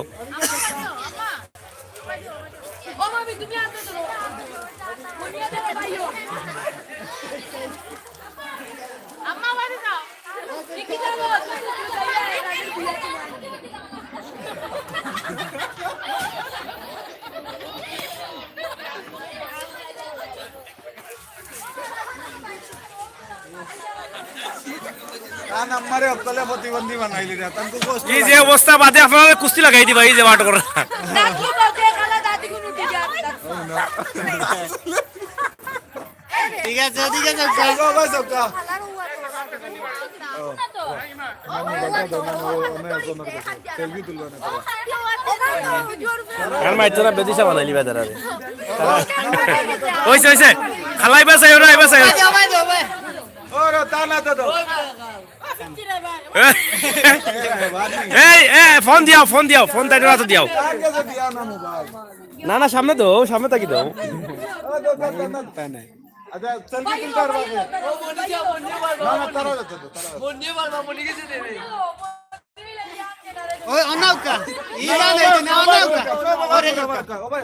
ও ভাবি, তুমি আনতে ধরো। আম্মা বাড়ি যাও। তান আম্মারে অকলে প্রতিবন্ধী বানাইলি রে, তান খুব কষ্ট এই যে লাগে। অবস্থা বাদে আপনারা কুস্তি লাগাই দিবা, এই যে বাট করা। দাঁত কি বলতে গেলে দাঁত গুলো উঠে যায়। ঠিক আছে, ঠিক আছে। যাও, যাও, যাও, যাও। আর মাইতো না, বেদিশা বানাইলি বেদারা রে। ওইছে, ওইছে। খালাই বাসাই, ওরা বাসাই। ওরে, তা না তো দাও। এই, এ, ফোন দিয়াও, ফোন দিয়াও, ফোন তাই রাতে দিয়াও। তার কাছে দিয়া না মোবাইল। না, না, সামনে দাও, সামনে তাকি দাও। ও, দাও, দাও, দাও, দাও। তা নাই। আচ্ছা, সেলফি তুলতে পারবা কে? না, না, তারা যাচ্ছে তো, তারা যাচ্ছে। ওই, অনাউকা। ইলা নাই, না, অনাউকা। ওরে, ও ভাই।